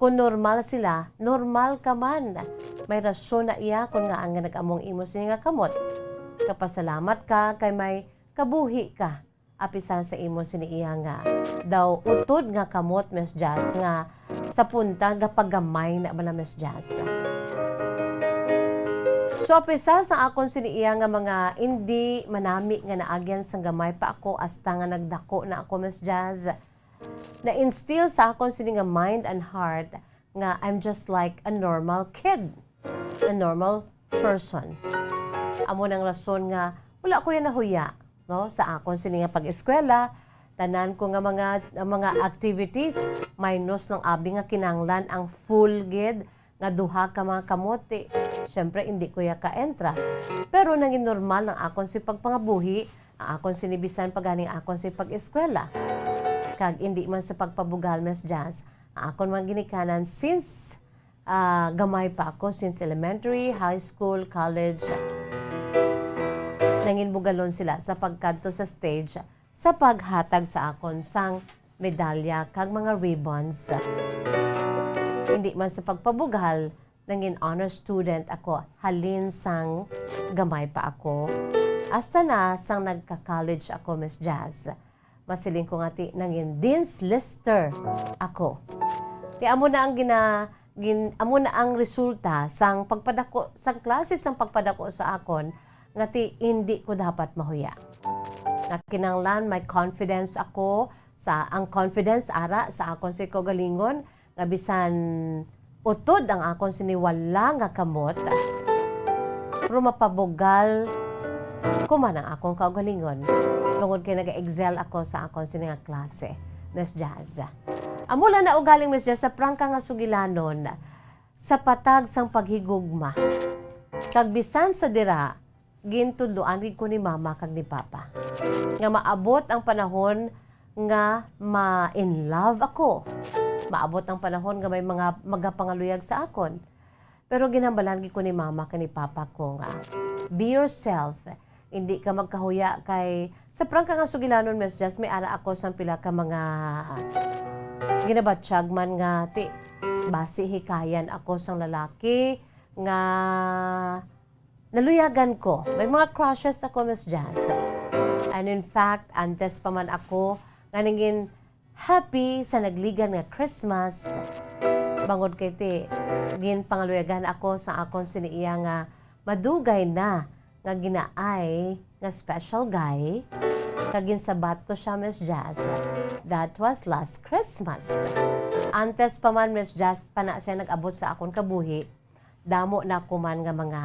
Kon normal sila, normal ka man. May rason na iya kon ngaan nga nag-amo ang imo sini nga kamot. Kapasalamat ka kay may kabuhi ka, apisar sa imo sini iya nga daw utod nga kamot, Miss Jazz, nga sa punta gapagamay na bala, Miss Jazz. So, apisar sa akon sini iya nga mga indi manami nga naagyan sang gamay pa ako hasta nga nagdako na ako, Miss Jazz, na-instill sa akon sini nga mind and heart nga I'm just like a normal kid, a normal person. Amo nang rason nga wala ko yan nahuya, no, sa akon sini nga pag-eskwela. Tanan ko nga mga, mga activities, minus lang abi nga kinanglan ang full gid nga duha ka mga kamote. Siyempre, hindi ko ya ka-entra. Pero nangin normal ang akon si pagpangabuhi, ang akon sini bisan pa gani ang akon si pag-eskwela. Kag hindi man sa pagpabugal, Miss Jazz, ang akon mga ginikanan since, ah, gamay pa ako, since elementary, high school, college, nangin bugalon sila sa pagkadto sa stage sa paghatag sa akon sang medalya kag mga ribbons. Hindi man sa pagpabugal, nangin honor student ako halin sang gamay pa ako. Hasta na sang nagka-college ako, Miss Jazz. Masiling ko nga ti nangin Dean's Lister ako. Ti amo na ang gina-, gin-, amo na ang resulta sang pagpadako, sang klase sang pagpadako sa akon nga ti indi ko dapat mahuya. Nga kinahanglan may confidence ako sa, ang confidence ara sa akon si kaugalingon, nga bisan utod ang akon sini wala nga kamot, pero mapabugal ko man ang akon kaugalingon, tungod kay naga-excel ako sa akon sini nga klase, Miss Jazz. Amo lang na ugaling, Miss Jazz, sa prangka nga sugilanon, sa patag sang paghigugma. Kag bisan sa dira, gintudloan gid ko ni Mama kag ni Papa nga maabot ang panahon nga ma-in love ako. Maabot ang panahon nga may mga magapangaluyag sa akon. Pero ginhambalan gid ko ni Mama kag ni Papa ko nga, "Be yourself. Hindi ka magkahuya kay sa prangka nga sugilanon, Miss Jazz, may ara ako sang pila ka mga ginabatyag man nga ti basi hikayan ako sang lalaki nga naluyagan ko. May mga crushes ako, Miss Jazz. And in fact, antes pa man ako nga nangin happy sa nagligan nga Christmas, bangod kay ti ginpangaluyagan ako sa akon sini iya nga madugay na nga ginaay nga special guy, kag ginsabat ko sia, Miss Jazz. That was last Christmas. Antes pa man, Miss Jazz, pa na siya nag-abot sa akon kabuhi, damo na ko man nga mga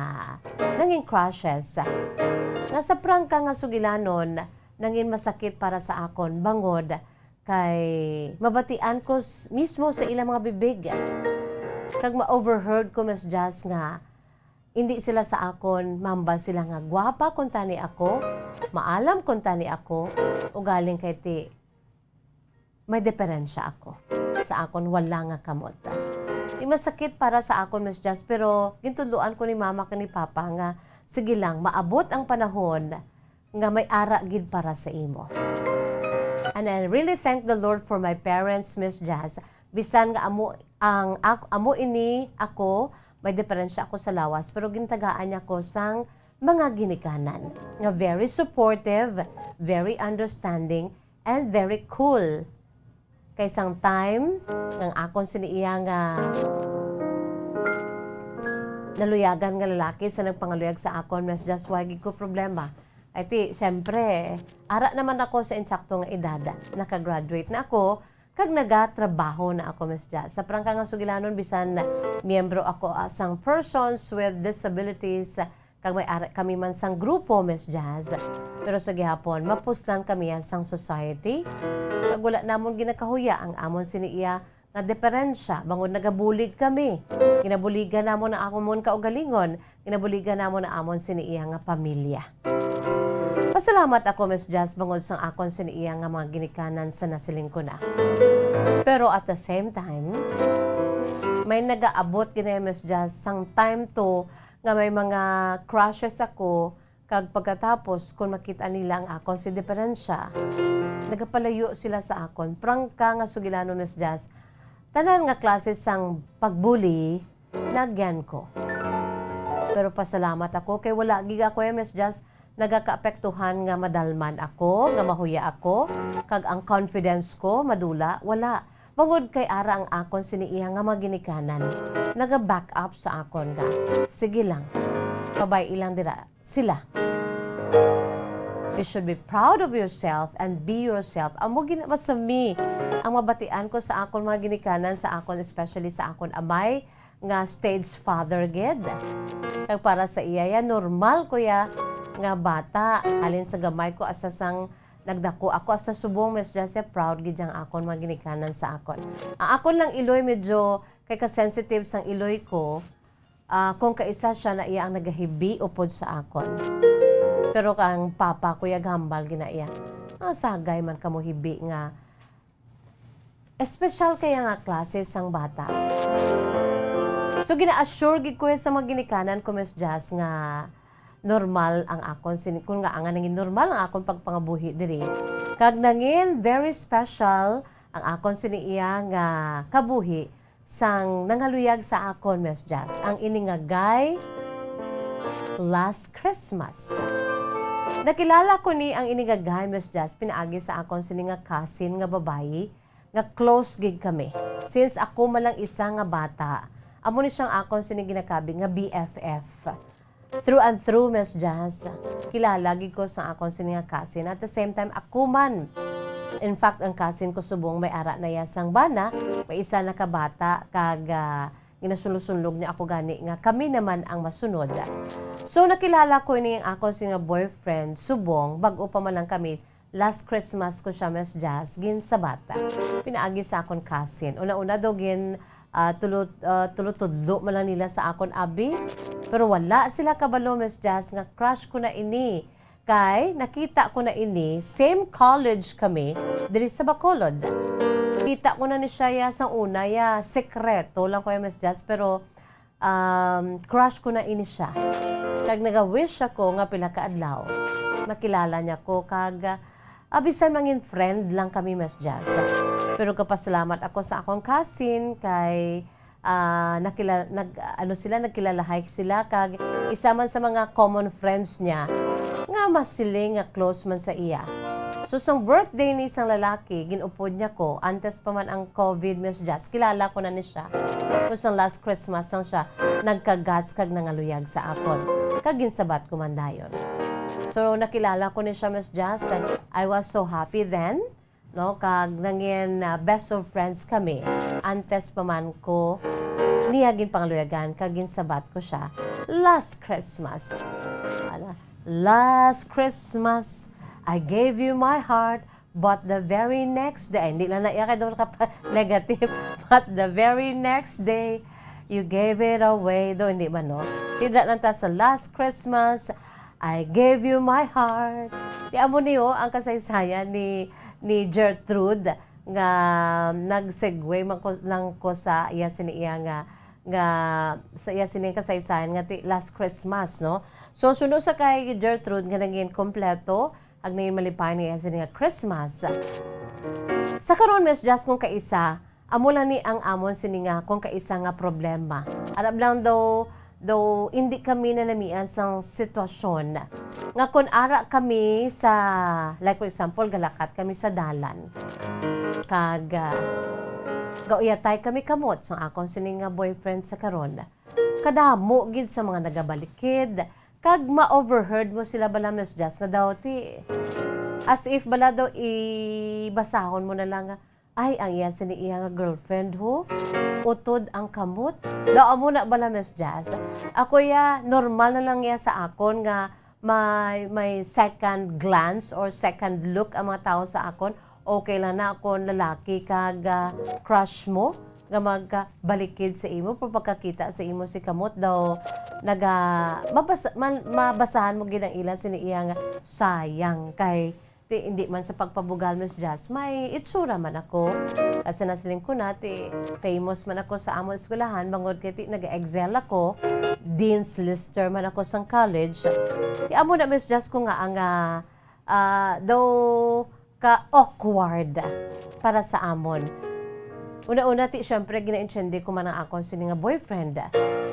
nangin crushes. Nga sa prangka nga sugilanon, nangin masakit para sa akon, bangod kay mabatian ko s-, mismo sa ilang mga bibig. Kag ma-overheard ko, Miss Jazz, nga hindi sila sa akon, mahambal sila nga gwapa kuntani ako, maalam kuntani ako, ugaling kay ti may diferensya ako sa akon wala nga kamot. Ti masakit para sa akon, Miss Jazz, pero gintudloan ko ni Mama kag ni Papa nga, "Sige lang, maabot ang panahon nga may ara gid para sa imo." And I really thank the Lord for my parents, Miss Jazz. Bisan nga amo ang ak-, amo ini ako, may diferensya ako sa lawas, pero gintagaan niya ko sang mga ginikanan nga very supportive, very understanding, and very cool. Kay sang time nga ang akon sini iya nga naluyagan nga lalaki sa nagpangaluyag sa akon, Miss Jazz, wa gid ko problema. Ay ti, siyempre, ara naman ako sa insakto nga edad. Naka-graduate na ako, kag nagatrabaho na ako, Miss Jazz. Sa prangka nga sugilanon, bisan miyembro ako, ah, sang Persons with Disabilities, kag may ara kami man sang grupo, Miss Jazz. Pero sa gihapon, mapuslan kami yan sang society. Kag wala namon ginakahuya ang amon sini iya nga diferensya, bangod nagabulig kami. Ginabuligan namon ang amon kaugalingon, ginabuligan namon ang amon sini iya nga pamilya. Pasalamat ako, Miss Jazz, bangod sang akon sini iya nga mga ginikanan sa nasiling ko na. Pero at the same time, may nagaabot gid na, Miss Jazz, sang time to nga may mga crushes ako, kag pagkatapos, kon makita nila ang akon si diferensya, nagapalayo sila sa akon. Prangka nga sugilanon, Miss Jazz, Tanan nga klase sang pagbuli, nagyan ko. Pero pasalamat ako kay wala gid ako, eh, Miss Jazz, nagakaapektuhan nga madalman ako, nga mahuya ako, kag ang confidence ko madula, wala. Bangod kay ara ang akon sini iya nga mga ginikanan, naga-back up sa akon nga, "Sige lang, pabay-i lang dira sila." You should be proud of yourself and be yourself. Amo gina masami ang mabatian ko sa akon mga ginikanan sa akon, especially sa akon amay nga stage father gid. Kag para sa iya, ya, normal ko ya nga bata. Halin sa gamay ko, asa sang nagdako ako, asa subong, Miss Jazz, ya, proud gid yang akon mga ginikanan sa akon. Ang akon lang iloy, medyo kay ka-sensitive sang iloy ko, ah, kung kaisa siya na iya ang nagahibi upod sa akon. Pero kang papa ko, ya, hambal gina iya, "Ah, sagay man kamo hibi nga espesyal kaya nga klase sang bata." So, gina-assure gid ko sa mga ginikanan ko, Miss Jazz, nga normal ang akon sini, kung nga nga nangin normal ang akon pagpangabuhi diri. Kag nangin very special ang akon sini iya nga kabuhi sang nangaluyag sa akon, Miss Jazz, ang ini nga guy last Christmas. Nakilala ko ni ang ini nga guy, Miss Jazz, pinaagi sa akon sini nga cousin nga babayi nga close gid kami. Since ako man lang isa nga bata, amo ni siyang akon sini ginakabi nga B F F. Through and through, Miss Jazz, kilala gid ko sa akon sini nga cousin. At the same time, ako man. In fact, ang cousin ko subong may ara na iya sang bana, may isa na ka bata, kag, ah, ginasunlog-sunlog niya ako gani nga kami naman ang masunod. So, nakilala ko ini ang akon sini nga boyfriend subong, bag-o pa man lang kami, last Christmas ko siya, Miss Jazz, ginsabat. Pinaagi sa akon cousin. Una-una daw gin, ah, tulo, ah, tulo tudlo man lang nila sa akon abi. Pero wala sila kabalo, Miss Jazz, nga crush ko na ini. Kay nakita ko na ini, same college kami, diri sa Bacolod. Kita ko na ni siya ya sang una ya, sekreto lang ko ya, Miss Jazz, pero um, crush ko na ini siya. Kag naga-wish ako nga pila ka adlaw makilala niya ko, kag, ah, bisan mangin friend lang kami, Miss Jazz. Pero kapasalamat ako sa akong cousin kay, ah, nakila-, nag-, ano sila, nagkilalahay sila, kag isa man sa mga common friends niya nga masiling nga close man sa iya. So, sang birthday ni sang lalaki, gin-upod niya ko, antes pa man ang COVID, Miss Jazz, kilala ko na ni siya. Pero sang last Christmas sang siya nagkagats kag nangaluyag sa akon. Kag ginsabat ko man dayon. So, nakilala ko ni siya, Miss Jazz, kag I was so happy then, no? Kag nangin, ah, best of friends kami antes pa man ko niya ginpangaluyagan, kag ginsabat ko siya last Christmas. Ala, "Last Christmas, I gave you my heart, but the very next day," hindi lang na iya kay daw naka-, negative, "but the very next day, you gave it away." Do, hindi ba, no? Tidra lang ta sa last Christmas, "I gave you my heart." Di amo niyo ang kasaysayan ni, ni Gertrude nga nag-segue man ko, lang ko sa iya sini iya nga, nga sa iya sini kasaysayan nga ti last Christmas, no? So, suno sa kay Gertrude nga nangin kompleto, ag nangin malipayon nga iya sini nga Christmas. Sa karon, Miss Jazz, kung kaisa, amo lang ni ang amon sini nga kung kaisa nga problema. Arab lang daw, daw hindi kami nanamian sang sitwasyon nga kung ara kami sa, like for example, galakat kami sa dalan. Kag, ah, gauyatay kami kamot sang akon sini nga boyfriend sa karon. Kadamo gid sa mga nagabalikid, kag ma-overheard mo sila bala, Miss Jazz, nga daw ti, as if bala daw ibasahon mo na lang nga, "Ay, ang iya sini iya nga girlfriend, ho? Utod ang kamot." Daw amo na bala, Miss Jazz? Ako ya, normal na lang ya sa akon nga may, may second glance or second look ang mga tao sa akon. Okay lang na kung lalaki kag, ah, crush mo nga magbalikid sa imo, pero pagkakita sa imo si kamot daw, naga-, mabasa-, man-, mabasahan mo gid ang ila sini iya nga sayang kay ti, hindi man sa pagpabugal, Miss Jazz, may itsura man ako. Kasi nasiling ko na, ti, famous man ako sa amon eskwelahan, bangod kay ti, nag-excel ako, dean's lister man ako sang college. Ti, amo na, Miss Jazz, ko nga ang, ah, ah, daw ka-awkward para sa amon. Una-una, ti, syempre, ginaintindi ko man ang akon sini nga boyfriend.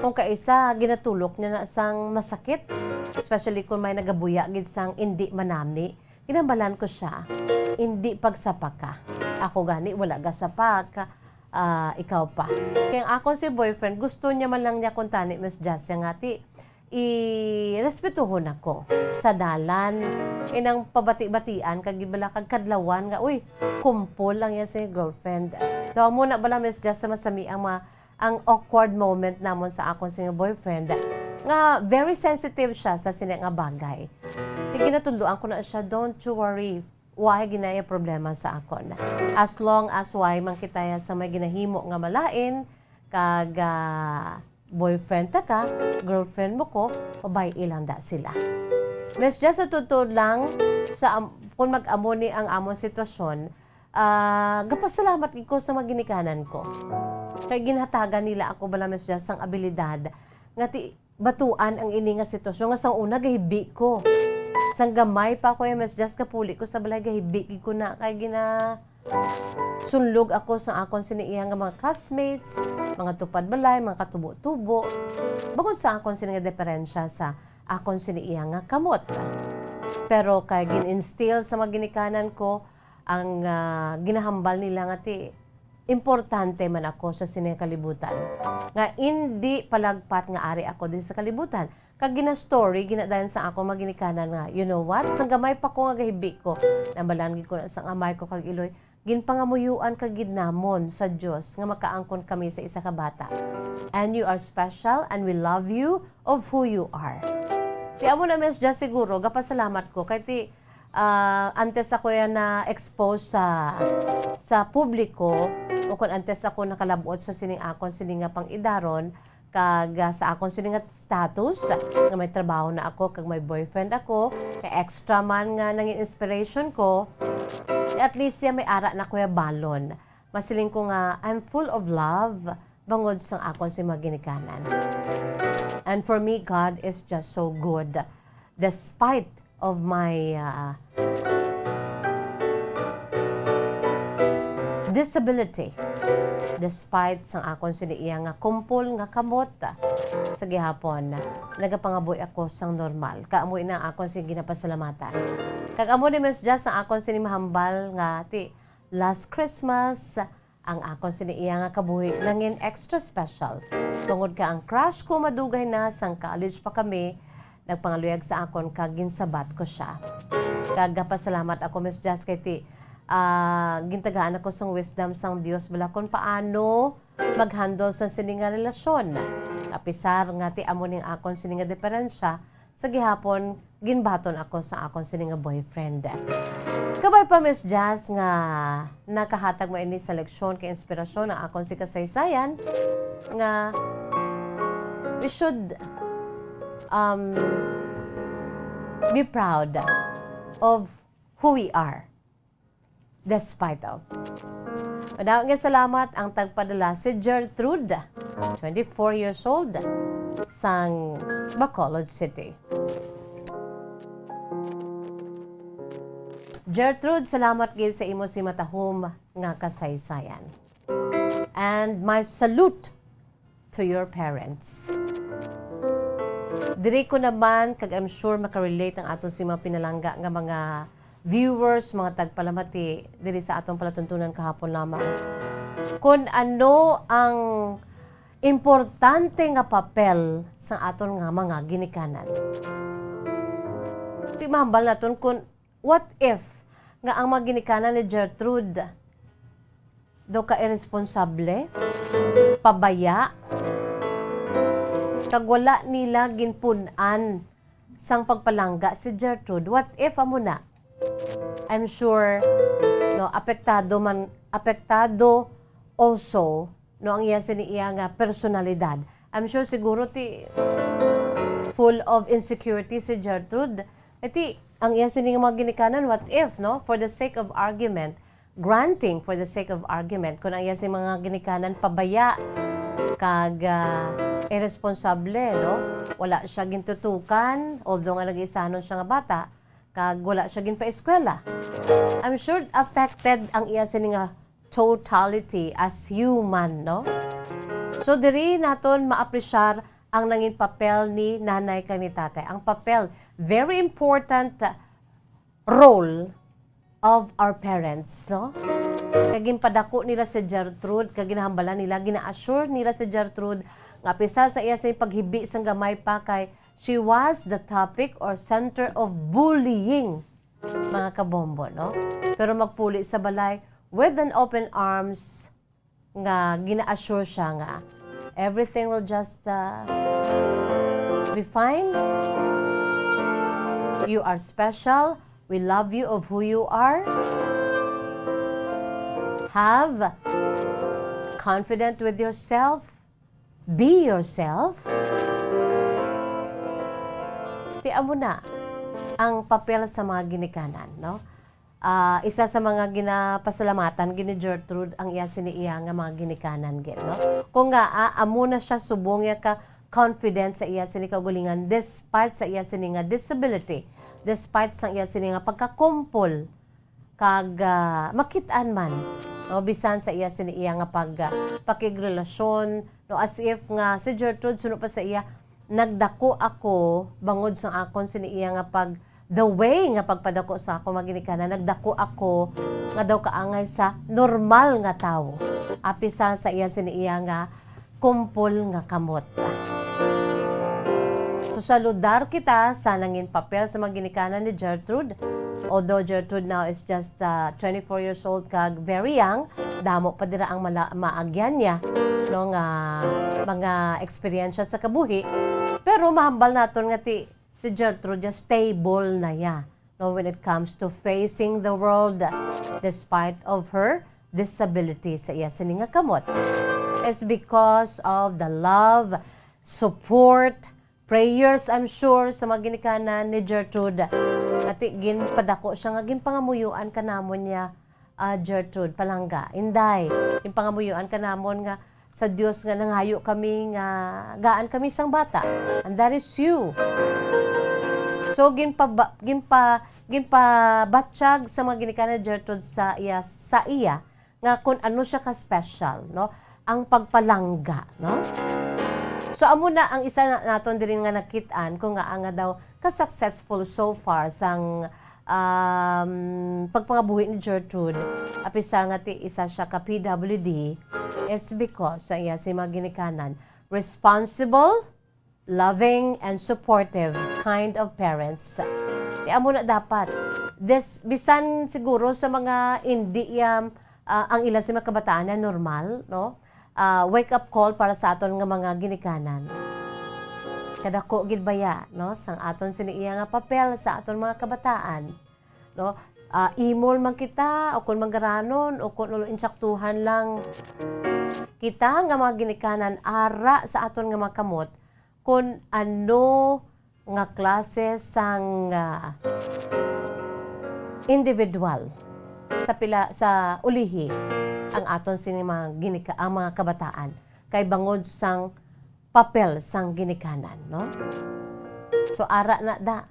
Kung kaisa, ginatulok niya na sang masakit, especially kung may nagabuya gid sang indi manami. Ginambalan ko siya, "Indi pagsapak ka. Ako gani, wala gasapak, ah, ikaw pa." Kay ang akon si boyfriend, gusto niya man lang niya kuntani, Miss Jas, nga ti, irespetuhon ako sa dalan. Inang pabati-batian kag gibala kag kadlawan nga, uy, kumpol lang yan sa iyang girlfriend. So, amo na bala, Miss Jas, sa masami ang mga, ang awkward moment namon sa akon sa iyang boyfriend, nga very sensitive siya sa sini nga bagay. Kay ginatudloan ko na siya, "Don't you worry, wahay ginaya problema sa akon. As long as wahay man kita sa may ginahimo nga malain, kag, ah, boyfriend ta ka, girlfriend mo ko, pabay-i lang da sila." Miss Jess, sa totoo lang, sa am-, kung mag-amo ni ang amon sitwasyon, ah, gapasalamat gid ko sa mga ginikanan ko. Kay ginhatagan nila ako bala, Miss Jess, sang abilidad nga ti-, batuan ang ini nga sitwasyon nga sang una gahibi ko. Sang gamay pa ako, eh, Miss Jess, kapuli ko sa balay, gahibi gid ko na kay gina-, sunlog ako sa akon sini iya nga mga classmates, mga tupad balay, mga katubo-tubo, bangod sa akon sini nga diferensya sa akon sini iya nga kamot. Pero kay gin-instill sa mga ginikanan ko ang, ah, ginahambal nila nga ti importante man ako sa sini nga kalibutan, nga indi palagpat nga ari ako diri sa kalibutan. Kag gina-story gina dayon sa akon mga ginikanan nga, "You know what? Sang gamay pa ko nga gahibi ko, nambalan gid ko na sang amay ko kag iloy, ginpangamuyuan ka gid namon sa Dios nga makaangkon kami sa isa ka bata. And you are special and we love you of who you are." Ti amo na, Miss Jess, siguro gapasalamat ko kay ti, ah, antes ako yan na-expose sa, sa publiko, o kung antes ako nakalab-ot sa sining akon, sining nga pang-idaron, kag, ah, sa akon sini nga status, nga may trabaho na ako, kag may boyfriend ako, kay extra man nga nangin inspiration ko, at least siya may ara na kuya balon. Masiling ko nga, I'm full of love, bangod sang akon si mga ginikanan. And for me, God is just so good. Despite of my, ah, disability, despite sang akon sini iya nga kumpol nga kamot, sa gihapon, nagapangabuhi ako sang normal. Kag amo ina akon sing ginapasalamatan. Kag amo ni Miss Jess ang akon sini mahambal nga ti last Christmas, ang akon sini iya nga kabuhi nangin extra special, tungod ka ang crush ko madugay na sang college pa kami, nagpangaluyag sa akon kag ginsabat ko sia. Kag gapasalamat ako, Miss Jess, kay ti, ah, gintagaan ako sang wisdom sang Dios bala kon paano mag-handle sa sini nga relasyon. Apisar nga ti amo ning akon sini nga diferensya, sa gihapon, ginbaton ako sa akon sini nga boyfriend. Kabay pa, Miss Jazz, nga nakahatag mo ini sa leksyon kay inspirasyon ang akon si kasaysayan nga we should, um, be proud of who we are. Despite of. Madamo nga salamat ang tagpadala si Gertrude, twenty-four years old, sang Bacolod City. Gertrude, salamat gid sa imo si matahom nga kasaysayan. And my salute to your parents. Diri ko naman, kag I'm sure makarelate ang aton si mga pinalangga nga mga viewers, mga tagpalamati diri sa aton palatuntunan kahapon lamang, kun ano ang importante nga papel sa aton nga mga ginikanan. Di mahambal naton kun what if nga ang mga ginikanan ni Gertrude daw ka irresponsable, pabaya, kag wala nila ginpun-an sang pagpalangga si Gertrude. What if amo na? I'm sure, no, apektado man, apektado also, no, ang iya sini iya nga personalidad. I'm sure siguro ti full of insecurity si Gertrude. Iti, ang iya sini nga mga ginikanan, what if, no? For the sake of argument, granting, for the sake of argument, kung ang iya sini mga ginikanan pabaya kag, ah, irresponsable, no? Wala siya gintutukan, although nga nag-iisahanon siya nga bata, kag wala siya ginpaeskwela. I'm sure affected ang iya sini nga totality as human, no? So, diri naton maapresyar ang nangin papel ni nanay kag ni tatay. Ang papel, very important role of our parents, no? Kag ginpadako nila si Gertrude, kag ginahambalan nila, gina-assure nila si Gertrude nga apisar sa iya sa paghibi sang gamay pa kay she was the topic or center of bullying, mga kabombo, no? Pero magpuli sa balay with an open arms nga gina-assure siya nga everything will just, uh, be fine. You are special. We love you of who you are. Have confident with yourself. Be yourself. Ti amo na ang papel sa mga ginikanan, no? Ah, isa sa mga ginapasalamatan gid ni Gertrude ang iya sini iya nga mga ginikanan gid, no? Kung nga, ah, amo na siya subong iya ka confident sa iya sini kaugalingon despite sa iya sini nga disability, despite sa iya sini nga pagkakumpol kag, ah, makit-an man, no, bisan sa iya sini iya nga pag, ah, pakigrelasyon, no, as if nga si Gertrude suno pa sa iya, nagdako ako bangod sa akon sini iya nga pag, the way nga pagpadako sa akon mga ginikanan, nagdako ako nga daw kaangay sa normal nga tawo, apisar sa iya sini iya nga kumpol nga kamot. So, saludar kita sa nangin papel sa mga ginikanan ni Gertrude. Although Gertrude now is just, uh, twenty-four years old kag very young, damo pa dira ang mala-, maagyan niya, no, nga mga eksperyensya sa kabuhi. Pero mahambal naton nga ti, si Gertrude, just stable na ya, no, when it comes to facing the world despite of her disability sa iya sini nga kamot. It's because of the love, support, prayers, I'm sure, sa mga ginikanan ni Gertrude. Ati, ginpadako siya nga ginpangamuyoan ka namon niya, ah, Gertrude, palangga. Inday, ginpangamuyoan ka namon nga sa Dios nga nangayo kami nga gaan kami sang bata. And that is you. So, ginpaba-, ginpa-, ginpabatyag sa mga ginikanan ni Gertrude sa iya, sa iya, nga kung ano siya ka-special, no? Ang pagpalangga, no? So, amo na ang isa na naton diri nga nakit-an kung nga, nga daw ka-successful so far sang, um, pagpangabuhi ni Gertrude, apisar nga ti isa siya ka P W D, it's because sa iya si mga ginikanan, responsible, loving, and supportive kind of parents. Ti amo na dapat. This, bisan siguro sa mga indi iya, ah, ang ila sa mga kabataan na normal, no? Ah, wake up call para sa aton nga mga ginikanan. Kadako gid baya, no, sang aton sini iya nga papel sa aton mga kabataan, no? Ah, imol man kita, o kon manggaranon, o kon ulo insaktuhan lang kita nga mga ginikanan ara sa aton nga mga kamot, kon ano nga klase sang, ah, individual sa pila, sa ulihi ang aton sini mga ginika-, ang mga kabataan kay bangod sang papel sang ginikanan, no? So, ara na da.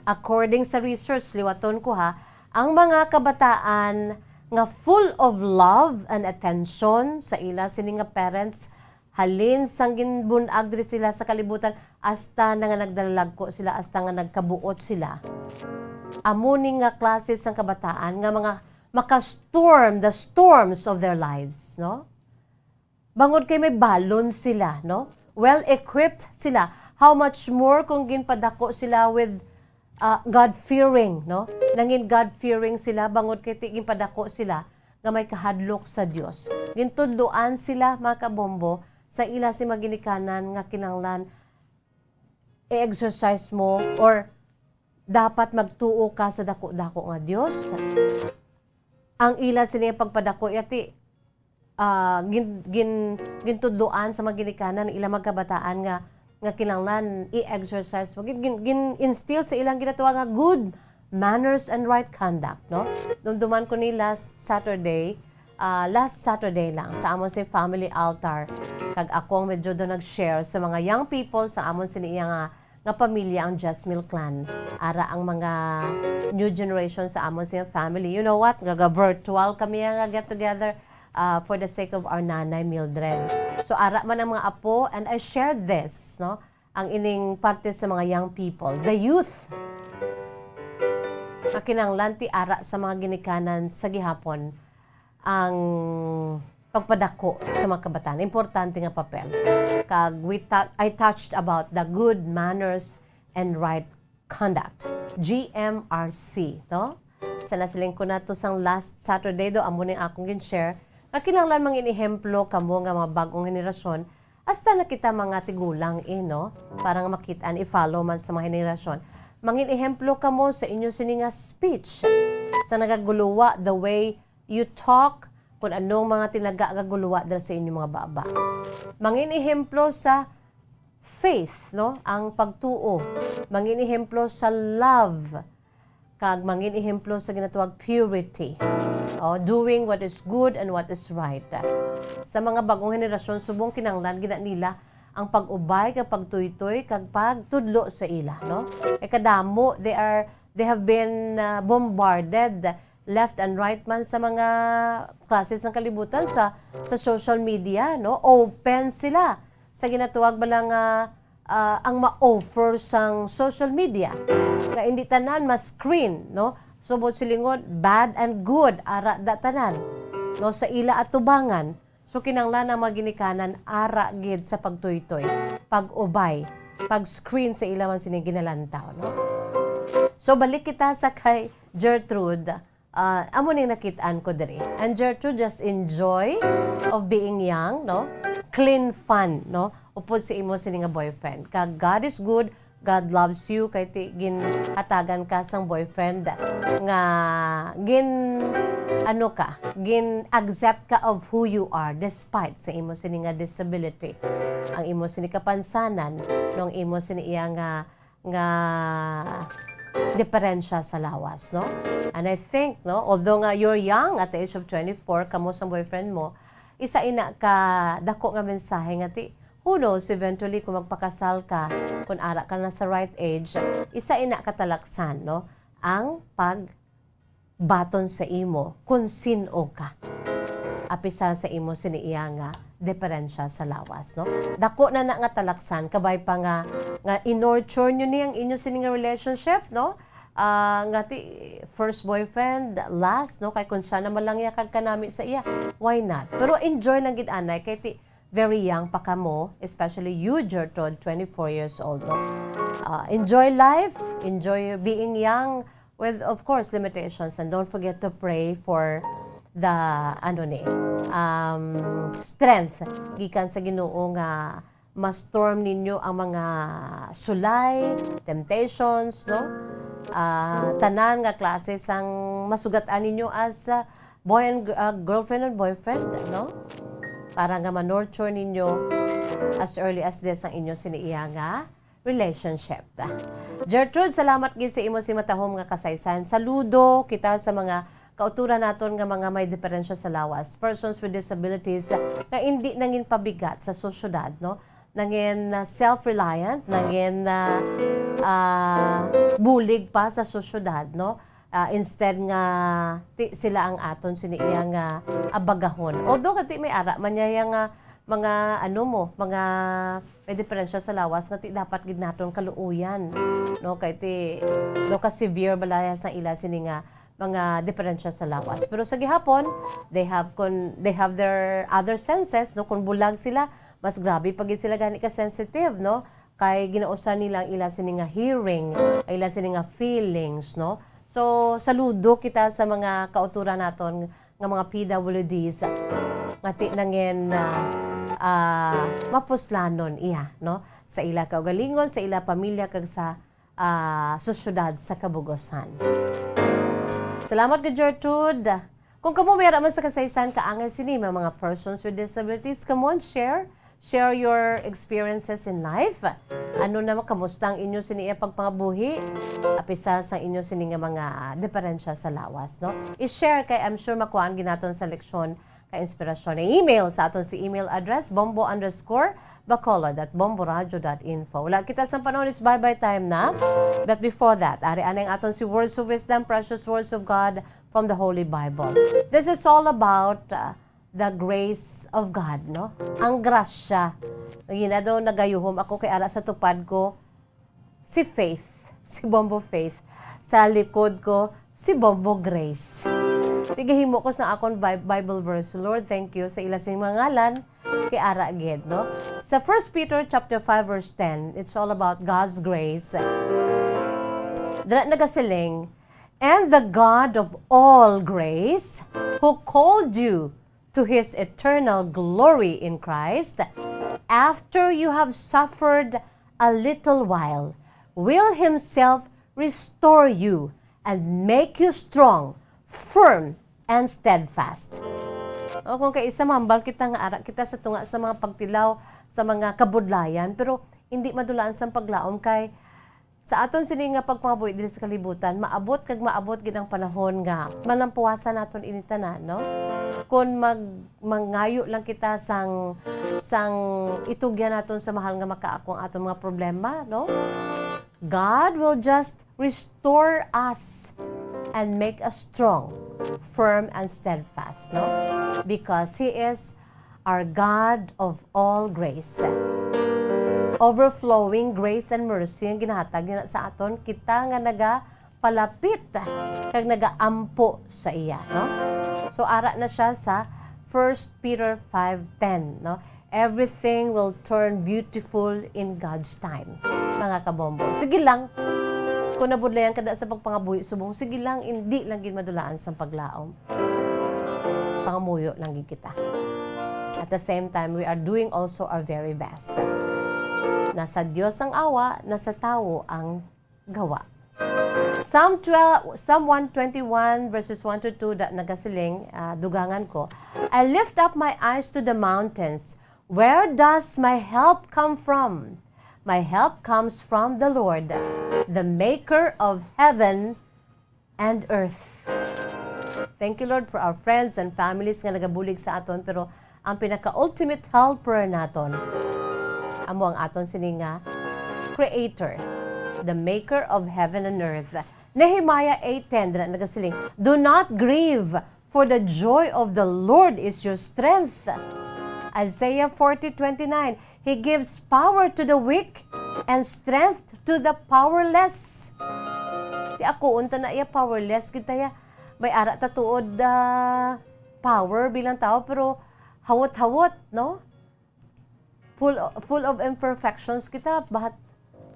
According sa research, liwaton ko ha, ang mga kabataan nga full of love and attention sa ila sini nga parents, halin sang ginbun-ag diri sila sa kalibutan, hasta na nga nagdalagko sila, hasta nga nagkabuot sila. Amo ni nga klase sang kabataan nga mga maka-storm the storms of their lives, no? Bangod kay may balon sila, no? Well-equipped sila. How much more kung ginpadako sila with, ah, God-fearing, no? Nangin God-fearing sila bangod kay ti-, ginpadako sila nga may kahadlok sa Dios. Gintudloan sila, mga kabombo, sa ila si mga ginikanan nga kinahanglan i-exercise mo or dapat magtuo ka sa dako-dako nga Dios. Ang ila sini nga pagpadako, yati, ah, gin-, gin-, gintudloan sa mga ginikanan, ila mga kabataan nga, nga kinahanglan i-exercise mo. Gin-, gin-, gin-instill sa ilang ginatuwa nga good manners and right conduct, no? Dumduman ko ni last Saturday, ah, last Saturday lang, sa amon si family altar. Kag ako ang medyo do nag-share sa mga young people sa amon sini iya nga nga pamilya ang Jesmil clan. Ara ang mga new generation sa amon siya family. You know what? Gaga-virtual kami nga get together, ah, for the sake of our nanay Mildred. So, ara man ang mga apo, and I shared this, no? Ang ining parte sa mga young people, the youth. Nga kinahanglan ti ara sa mga ginikanan sa gihapon ang pagpadako sa mga kabataan. Importante nga papel. Kag we ta-, I touched about the good manners and right conduct, G M R C, no? Sa nasiling ko nato sang last Saturday do, amo ning akong gin-share, nga kinahanglan mangin ehemplo kamo nga mga bag-ong henerasyon, hasta na kita mga tigulang, eh, no? Para nga makit-an, i-follow man sa mga henerasyon. Mangin ehemplo kamo sa inyo sini nga speech. Sa nagaguluwa, the way you talk, kung anong mga tinaga nga guluwa dira sa inyong mga baba. Mangin ehemplo sa faith, no? Ang pagtuo. Mangin ehemplo sa love. Kag mangin ehemplo sa ginatawag purity. O, doing what is good and what is right. Sa mga bagong henerasyon, subong kinahanglan gina nila ang pag-ubay, kag pagtuytoy, kag pagtudlo sa ila, no? Kay kadamo, they are, they have been, ah, bombarded left and right man sa mga klase sang kalibutan sa, sa social media, no? Open sila sa ginatawag bala nga, ah, ang ma-offer sang social media. Nga hindi tanan ma-screen, no? Subot silingon, bad and good, ara da tanan, no? Sa ila atubangan. So, kinahanglan ang mga ginikanan ara gid sa pagtuytoy, pag-ubay, pag-screen sa ila man sining ginalantaw, no? So, balik kita sa kay Gertrude. Ah, amo ning nakit-an ko diri. And Gertrude, just enjoy of being young, no? Clean fun, no? Upod sa imo sini nga boyfriend. Kag God is good, God loves you, kay ti ginhatagan ka sang boyfriend nga gin, ano ka, gin-accept ka of who you are despite sa imo sini nga disability. Ang imo sini kapansanan, no, ang imo sini iya nga, nga diferensya sa lawas, no? And I think, no, although nga you're young at the age of twenty-four, kamo sang boyfriend mo, isa ina ka dako nga mensahe nga ti, who knows, eventually, kung magpakasal ka, kung ara ka na sa right age, isa ina ka talaksan, no? Ang pagbaton sa imo kung sin-o ka, apisar sa imo sini iya nga diferensya sa lawas, no? Dako na na nga talaksan, kabay pa nga, nga i-nurture nyo ni ang inyo sini nga relationship, no? Ah, nga ti first boyfriend, last, no? Kay kung siya naman lang iya kag kanami sa iya, why not? Pero enjoy lang gid anay, kay ti very young pa kamo, especially you, Gertrude, twenty-four years old, no? Ah, enjoy life, enjoy being young, with, of course, limitations. And don't forget to pray for the, ano ni, um, strength gikan sa Ginoo nga ma-storm ninyo ang mga sulay, temptations, no? Ah, tanan nga klase sang masugat-an ninyo as, ah, boy and gr-, ah, girlfriend and boyfriend, no? Para nga ma-nurture ninyo as early as this ang inyo sini iya nga relationship. Gertrude, salamat gid sa imo si matahom nga kasaysayan. Saludo kita sa mga kauturan naton nga mga may diferensya sa lawas, persons with disabilities, nga indi nangin pabigat sa sosyedad, no? Nangin, ah, self-reliant, nangin, ah, ah, bulig pa sa sosyedad, no? Ah, instead nga ti sila ang aton sini iya nga abagahon. Although kati may ara man niya yang, ah, mga ano mo, mga may diferensya sa lawas nga ti dapat gid naton kaluoyan, no? Kay ti, no, ka severe balaya sa ila sini nga mga diferensya sa lawas. Pero sa gihapon, they have con-, they have their other senses, no? Kung bulag sila, mas grabe pa gid sila gani ka sensitive, no? Kay ginausan nila ang ila sini nga hearing, ang ila sini nga feelings, no? So, saludo kita sa mga kauturan naton nga mga P W Ds nga ti nangin, ah, ah, mapuslanon iya, no? Sa ila kaugalingon, sa ila pamilya, kag sa, ah, sosyedad sa kabugusan. Salamat ka, Gertrude. Kung kamo may ara man sa kasaysayan kaangay sini, mga, mga persons with disabilities, come on, share. Share your experiences in life. Ano naman, kamusta ang inyo sini nga pagpangabuhi? Apisar sa inyo sini nga mga diferensya sa lawas, no? I-share kay I'm sure makuhaan gid naton sa leksyon ka-inspirasyon. Email sa aton si email address, bombo underscore bacolod at bomboradio dot info. Wala kita sa panahon, is bye-bye time na. But before that, ari anay ang aton si Words of Wisdom, Precious Words of God from the Holy Bible. This is all about uh, the grace of God, no? Ang grasya. Nga daw nagayuhom ako kay ara sa tupad ko si Faith, si Bombo Faith. Sa likod ko, si Bombo Grace. Tigahimo ko sa akon Bi- Bible verse, "Lord, thank you sa ila sing mga ngalan." Kay ara gid, no? Sa First Peter chapter five verse ten, it's all about God's grace. Dira nagasiling, "And the God of all grace, who called you to his eternal glory in Christ, after you have suffered a little while, will himself restore you and make you strong, firm, and steadfast." O kung kaisa, mahambal kita nga ara kita sa tunga sa mga pagtilaw, sa mga kabudlayan, pero hindi madulaan sang paglaom kay sa aton sini nga pagpangabuhi diri sa kalibutan, maabot kag maabot gid ang panahon nga malampuwasan naton ini tanan, no? Kon mag-, mangayo lang kita sang, sang itugyan naton sa mahal nga makaako ang aton mga problema, no? God will just restore us and make us strong, firm, and steadfast, no? Because He is our God of all grace. Overflowing grace and mercy ang ginahatag niya sa aton, kita nga nagapalapit kag nagaampo sa iya, no? So, ara na siya sa First Peter five ten, no? "Everything will turn beautiful in God's time." Mga kabombo, sige lang. Kung nabudlayan ka da sa pagpangabuhi subong, sige lang, hindi lang gid madulaan sang paglaom. Pangamuyo lang gid kita. At the same time, we are doing also our very best. Nasa Dios ang awa, nasa tawo ang gawa. Psalm twelve, Psalm one twenty-one verses one to two da, nagasiling, ah, dugangan ko, "I lift up my eyes to the mountains. Where does my help come from? My help comes from the Lord, the maker of heaven and earth." Thank you, Lord, for our friends and families nga nagabulig sa aton, pero ang pinaka-ultimate helper naton amo ang aton sini nga Creator, the maker of heaven and earth. Nehemiah eight ten, dira nagasiling, "Do not grieve, for the joy of the Lord is your strength." Isaiah forty twenty-nine, "He gives power to the weak and strength to the powerless." Ti ako, unta na iya powerless gid ta ya. May ara ta tuod, ah, power bilang tawo, pero hawot-hawot, no? Full, full of imperfections kita, bahat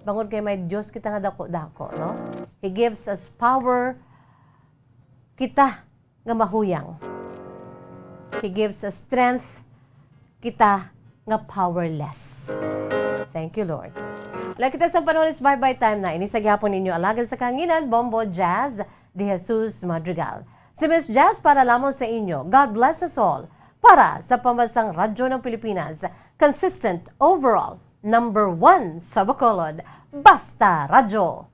bangod kay may Dios kita nga dako-dako, no? He gives us power, kita nga mahuyang. He gives us strength, kita nga powerless. Thank you, Lord. Wala kita sa panahon, is bye-bye time na. Ini sa gihapon ninyo alagad sa kahanginan, Bombo Jazz de Jesus Madrigal. Si Miss Jazz para lamang sa inyo. God bless us all. Para sa Pambansang Radyo ng Pilipinas, consistent overall, number one sa Bacolod, Basta Radyo.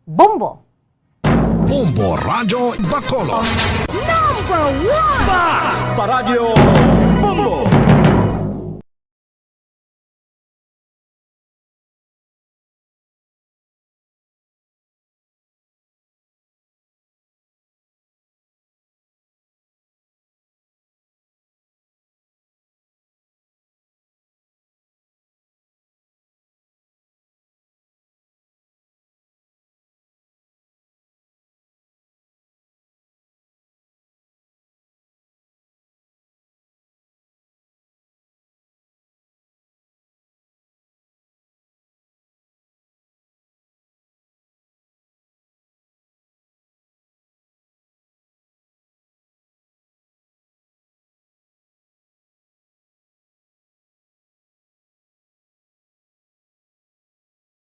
Bombo! Bombo Radyo Bacolod. Number one! Basta Radyo Bombo!